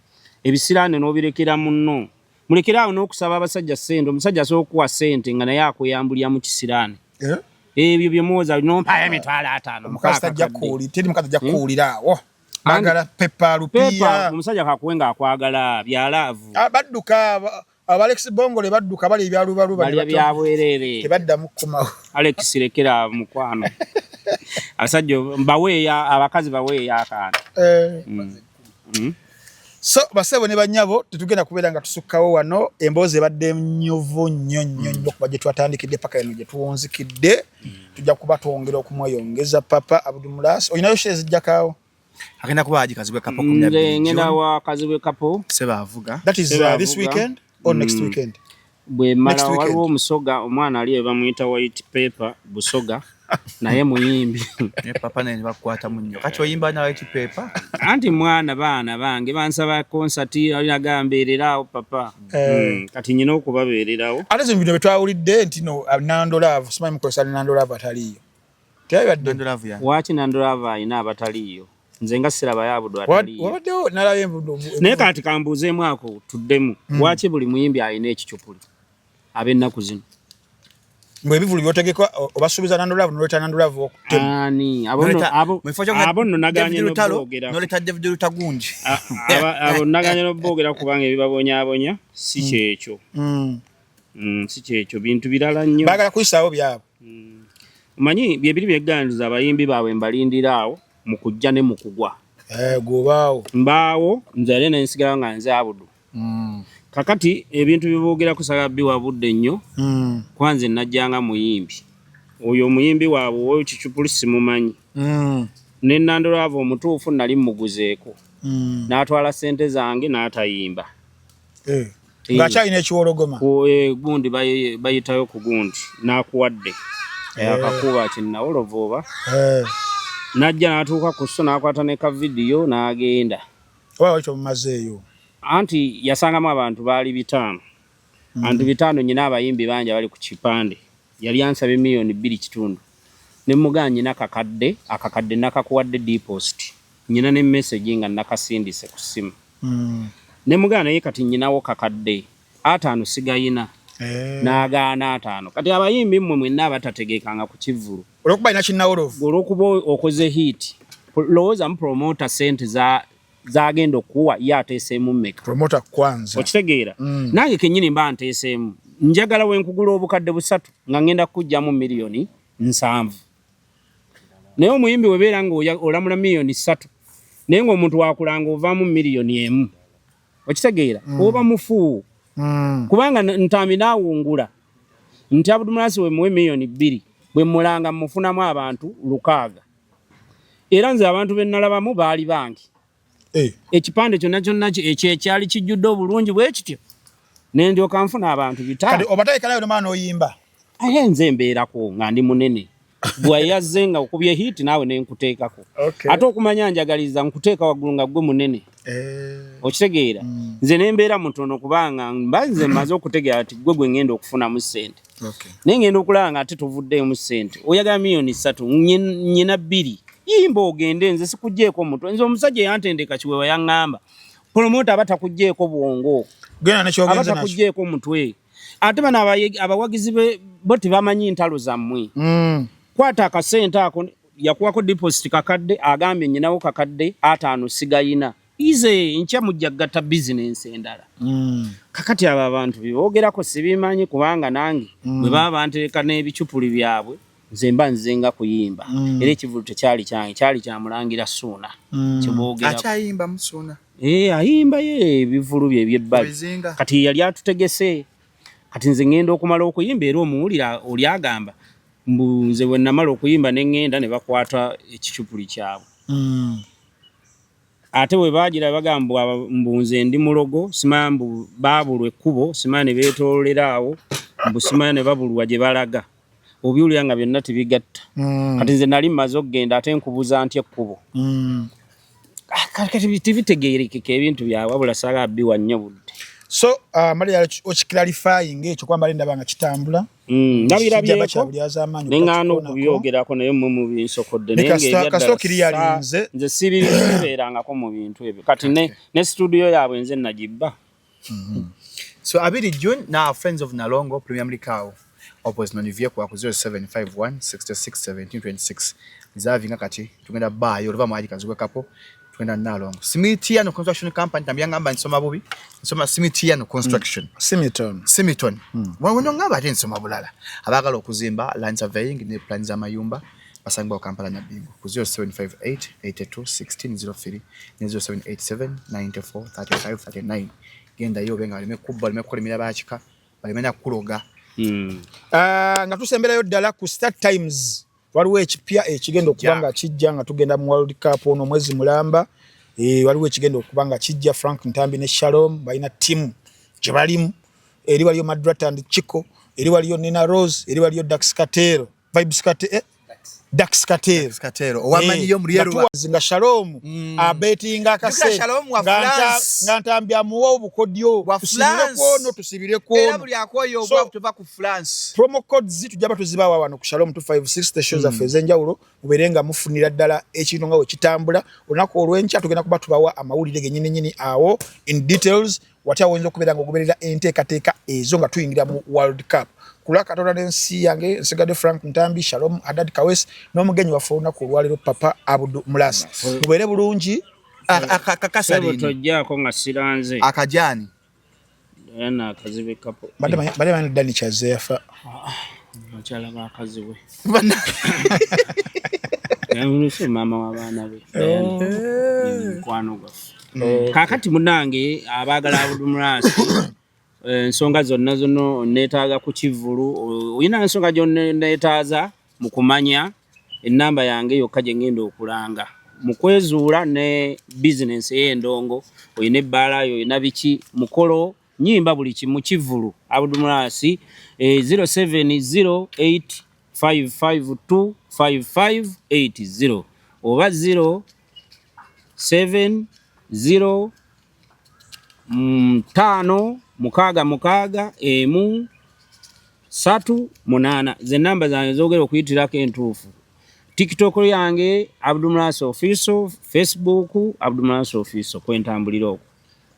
[SPEAKER 1] Ebisiraani n'obirekera munno. Mulekere awo n'okusaba abasajja ssente. Omusajja asobola okukuwa ssente nga naye akweyambulira mu kisiraani. Ebyo bye muwoza nompaayo 50,000.
[SPEAKER 2] Omukazi tajja kuwulira, teri mukazi ajja kuwulira awo. Baagala pepa lupiya.
[SPEAKER 1] Pepa, omusajja kakuwe ng'akwagala bya love.
[SPEAKER 2] Badduka, aba Alex Bongole badduka bali ebyalubaluba
[SPEAKER 1] Balya bya bwereere.
[SPEAKER 2] Tebaddamu kukomawo.
[SPEAKER 1] Alex lekera mukwano. Abasajja baweeya, abakazi baweeya akaana.
[SPEAKER 2] Eh. So basebo ne banyabo, tetugenda kubeera nga tusukkawo wano. Emboozi ebadde nnyuvu nnyo nnyo nnyo kuba gye twatandikidde paka eno gye tuwunzikidde. Tujja kuba twongera okumweyongeza. Papa Abdumulas, olinayo show ezijjakaawo?
[SPEAKER 7] Agenda kuba Haji Kazibwe Kapo.
[SPEAKER 1] Nze ngenda wa Kazibwe Kapo.
[SPEAKER 7] Sebaavuga.
[SPEAKER 2] That is this weekend or next weekend?
[SPEAKER 1] Bwemala waliwo omusoga omwana ali bamuyita White Paper Busoga, naye muyimbi.
[SPEAKER 7] Ne papa naye bakukwatamu nnyo, kati oyimba na White Paper?
[SPEAKER 1] Anti mwana, baana bange bansaba concert, alinaga mbeererawo papa. Kati nyina okubabeererawo.
[SPEAKER 2] Ate zino bino betwawulidde nti no Nando Love, simanyi mukozesa Nando Love ataliiyo, teyabadde.
[SPEAKER 7] Nando Love ya
[SPEAKER 1] Waaki Nando Love alina abataliiyo? Nze nga sirabayo Abudu ataliiyo.
[SPEAKER 2] Wabaddewo nalayo.
[SPEAKER 1] Naye kati kambuuzeemu ako tuddemu. Waaki buli muyimbi alina ekicupuli ab'ennaku zino?
[SPEAKER 2] Mbwe ebivulu byotegeka obasuubiza Nando Love, noleta Nando Love okutema.
[SPEAKER 1] Ani abo nno- abo nno naganye n'oboogera.
[SPEAKER 7] Noleta David Lutagunji.
[SPEAKER 1] Abo naganye n'oboogera kubanga ebibabonyaabonya si kyekyo. Si kyekyo, bintu birala nnyo.
[SPEAKER 2] Baagala kuyisaawo byabwe.
[SPEAKER 1] Omanyi byebiri byeganduza abayimbi baabwe, mbalindira awo mu kujja ne mu kugwa.
[SPEAKER 2] Eh, gwobaawo.
[SPEAKER 1] Mbaawo nze ate nensigala nga nze Abudu. Kakati ebintu byeboogeraku saga biwa budde nnyo. Kwanze najjanga muyimbi, oyo omuyimbi waabwe oyo kicupuli simumanyi. Ne Nando Love omutuufu nali muguzeeko, n'atwala ssente zange n'atayimba.
[SPEAKER 2] Eh, ng'akyalina ekiwologoma.
[SPEAKER 1] Gundi bayitayo ku gundi n'akuwadde akakuba kinnawolovu oba najja n'atuuka ku sso n'akwata ne ka vidiyo n'agenda.
[SPEAKER 2] Oba wali tomumazeeyo?
[SPEAKER 1] Anti yasangamu abantu baali 500. Abantu 500, nyina abayimbi bangi abali ku kipande. Yali ansaba 2.5 miliyoni, ne mugaa nyina kakadde, akakadde nakakuwadde deposit, nyina ne message nga nakasindise ku ssimu. Ne mugaa naye kati nyinawo kakadde, 50 sigayina. N'agaana 50. Kati abayimbi mmwe mwenna abatategekanga ku kivvulu,
[SPEAKER 2] Olwokuba alina kinnawolovu.
[SPEAKER 1] Olwokuba okoze hit, lowooza mu promoter sente za zagenda okuwa ye ateeseemu mmeka?
[SPEAKER 2] Promoter kwanza.
[SPEAKER 1] Okitegeera? Nange kennyini mba nteeseemu, njagala wenkugula 300,000 nga ngenda kukugjamu 70 miliyoni. Naye omuyimbi webeera nga olamula 3 miliyoni, naye ng'omuntu wakulanga ovaamu 1 miliyoni, okitegeera? Oba mufu. Kubanga Ntambi naawungula nti Abudumulasi we muwe 2 miliyoni, bwe mulanga mufunamu abantu 600. Era nze abantu be nalabamu baali bange. Ekipande kyonna kyonna ekyo ekyali kijjudde obulungi bwe kityo, ne ndyoka nfuna abantu
[SPEAKER 2] Kati
[SPEAKER 1] 500.
[SPEAKER 2] Obateekerayo nomala n'oyimba?
[SPEAKER 1] Aye nze mbeerako nga ndi munene, bwe yazze nga okubye hit naawe nenkuteekako. Ate okumanya njagaliza nkuteeka waggulu nga gwe munene. Okitegeera? Nze nembeera mutono kubanga mba nze mmaze okutegeera nti gwe gwe ngenda okufunamu ssente. Naye ngenda okulaba nga ate tovuddeemu ssente, oyagala 3 miliyoni, nyina 2, yimba ogende, nze sikugjeeko mutwe. Nze omusajja eyantendeka Kiwewa yaŋŋamba promoter aba takugjeeko bwongo,
[SPEAKER 2] Genda
[SPEAKER 1] aba
[SPEAKER 2] nekyogenze nakyo.
[SPEAKER 1] Takugjeeko mutwe. Ate bano abawagizi be bo tebamanyi ntalo zammwe. Kwata akasente ako, yakuwako deposit kakadde, agambye nyinawo kakadde, 50 sigayina. Ize nkya mujja kugatta bizinensi endala. Kakati abo abantu biboogerako sibimanyi, kubanga nange bwe baba bantereka n'ebicupuli byabwe, nze mba nzenga kuyimba. Era ekivulu tekyali kyange, kyali kyamulangira Suuna kyeboogerako.
[SPEAKER 7] Akyayimba Musuuna?
[SPEAKER 1] Eh, ayimba ye ebivulu bye ebyebbali.
[SPEAKER 7] Ebizinga.
[SPEAKER 1] Kati yali atutegese. Kati nze ŋŋenda okumala okuyimba, era omuwulira oli agamba mbu nze bwe namala okuyimba ne ŋŋenda ne bakwata ekicupuli kyabwe. Ate bwe baagira bagamba mbu nze ndi mulogo, simanya mbu baabulwa ekkubo, simanya ne beetoololera awo, mbu simanya ne babulwa gye balaga. Obiwulira nga byonna tebigatta. Kati nze nali mmaze okugenda, ate nkubuza ntya ekkubo? Ah, kati tebitegeerekeka ebintu byabwe, wabula saagala biwa nnyo budde.
[SPEAKER 2] So Maria, okiclarifying ekyo kwambala ndaba nga kitambula.
[SPEAKER 1] Ndabirabyeko.
[SPEAKER 2] Kyabulyazaamaanyi.
[SPEAKER 1] Neŋŋaana okubyogerako, naye mmwe mubinsokodde.
[SPEAKER 2] Ne
[SPEAKER 1] naye
[SPEAKER 2] kasita okiriyalinze.
[SPEAKER 1] Nze sibeerangako mu bintu ebyo. Kati ne studio yaabwe nze nagibba.
[SPEAKER 7] So 2 June na Friends of Nalongo Premium Likao opposite Nonivie kwa ku 0751 66 17 26 reserving. Kati tugenda baayo oluva mwaji Kazibwe Kapo, tugenda Nalongo Simitiano Construction Company. Tambya ngamba nsoma bubi, nsoma Simitiano Construction.
[SPEAKER 2] Simiton.
[SPEAKER 7] Simiton. Wano ngamba ate nsoma bulala. Abaagala okuzimba, land surveying ne plan z'amayumba. Basangibwa Kampala Nabbingo ku 0758 82 1603 ne 0787 94 35 39. Gendayo obe nga baleme kubba, baleme kukolimira bakika, baleme nakukuloga.
[SPEAKER 2] Ah, nga tusemberayo ddala ku Star Times, waliwo ekipya ekigenda okuba nga kijja nga tugenda mu World Cup ono omwezi mulamba. Waliwo ekigenda okuba nga kijja, Frank Ntambi ne Shalom balina ttiimu gye balimu. Eri waliyo Madrat and Chico, eri waliyo Nina Rose, eri waliyo Dax Katero, Vybz Kate, Dax Katero.
[SPEAKER 7] Katero owamanyiyo mu Lyeruba.
[SPEAKER 2] Nga Shalom abetinga akase.
[SPEAKER 7] Shalom wa France.
[SPEAKER 2] Nga Ntambi amuwa obukodyo.
[SPEAKER 7] Wa
[SPEAKER 2] tusibire
[SPEAKER 7] France.
[SPEAKER 2] kwono, tusibire
[SPEAKER 7] Era
[SPEAKER 2] kwono.
[SPEAKER 7] Buli akwoyo
[SPEAKER 2] So-
[SPEAKER 7] obwavu tuva ku France.
[SPEAKER 2] Promo codes tujja batuzibawa wano ku Shalom 256 station zaffe ez'enjawulo, mubeere nga mufunira ddala ekintu nga bwe kitambula. Olunaku olw'enkya tugenda kuba tubawa amawulire gennyini nnyini awo in details, watya woyinza okubeera nga ogoberera enteekateeka ezo nga tuyingira mu World Cup. Ku lwa Katonda n'ensi yange, nsigadde Frank Ntambi, Shalom Hadad Kawes n'omugenyi waffe olunaku olwaleero, Papa Abudu Mulasi. Mubeere bulungi.
[SPEAKER 7] Akakasa
[SPEAKER 1] Sebo
[SPEAKER 7] lini.
[SPEAKER 1] Tojjaako nga siranze.
[SPEAKER 7] Akajaani.
[SPEAKER 1] Diana akazibe kapo.
[SPEAKER 2] Badde manyi Dani Kyaze yafa.
[SPEAKER 1] Bakyala bakazi we. Yamunuse maama w'abaana be. Diana. Mukwano gwaffe. Kaakati munange abaagala Abudu Mulasi, ensonga zonna zonna neetaaga ku kivvulu, olina ensonga gy'oneetaaza mu kumanya ennamba yange yokka gye ngenda okulanga mu kwezuula ne bizinensi ey'endongo, olina ebbaala yo, olina biki, mukolo, nyimba, buli kimu, kivvulu, Abudu Mulasi, 0708 552 5580 oba 0 7 0 5 6 6 1 3 8, ze namba zange zogera okuyitirako entuufu. TikTok yange Abdulmulasi Official, Facebook Abdulmulasi Official, kwentambulira okwo.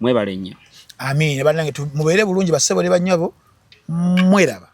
[SPEAKER 1] Mwebale nnyo.
[SPEAKER 2] Amiina. Bannange, mubeere bulungi, bassebo ne bannyabo, mweraba.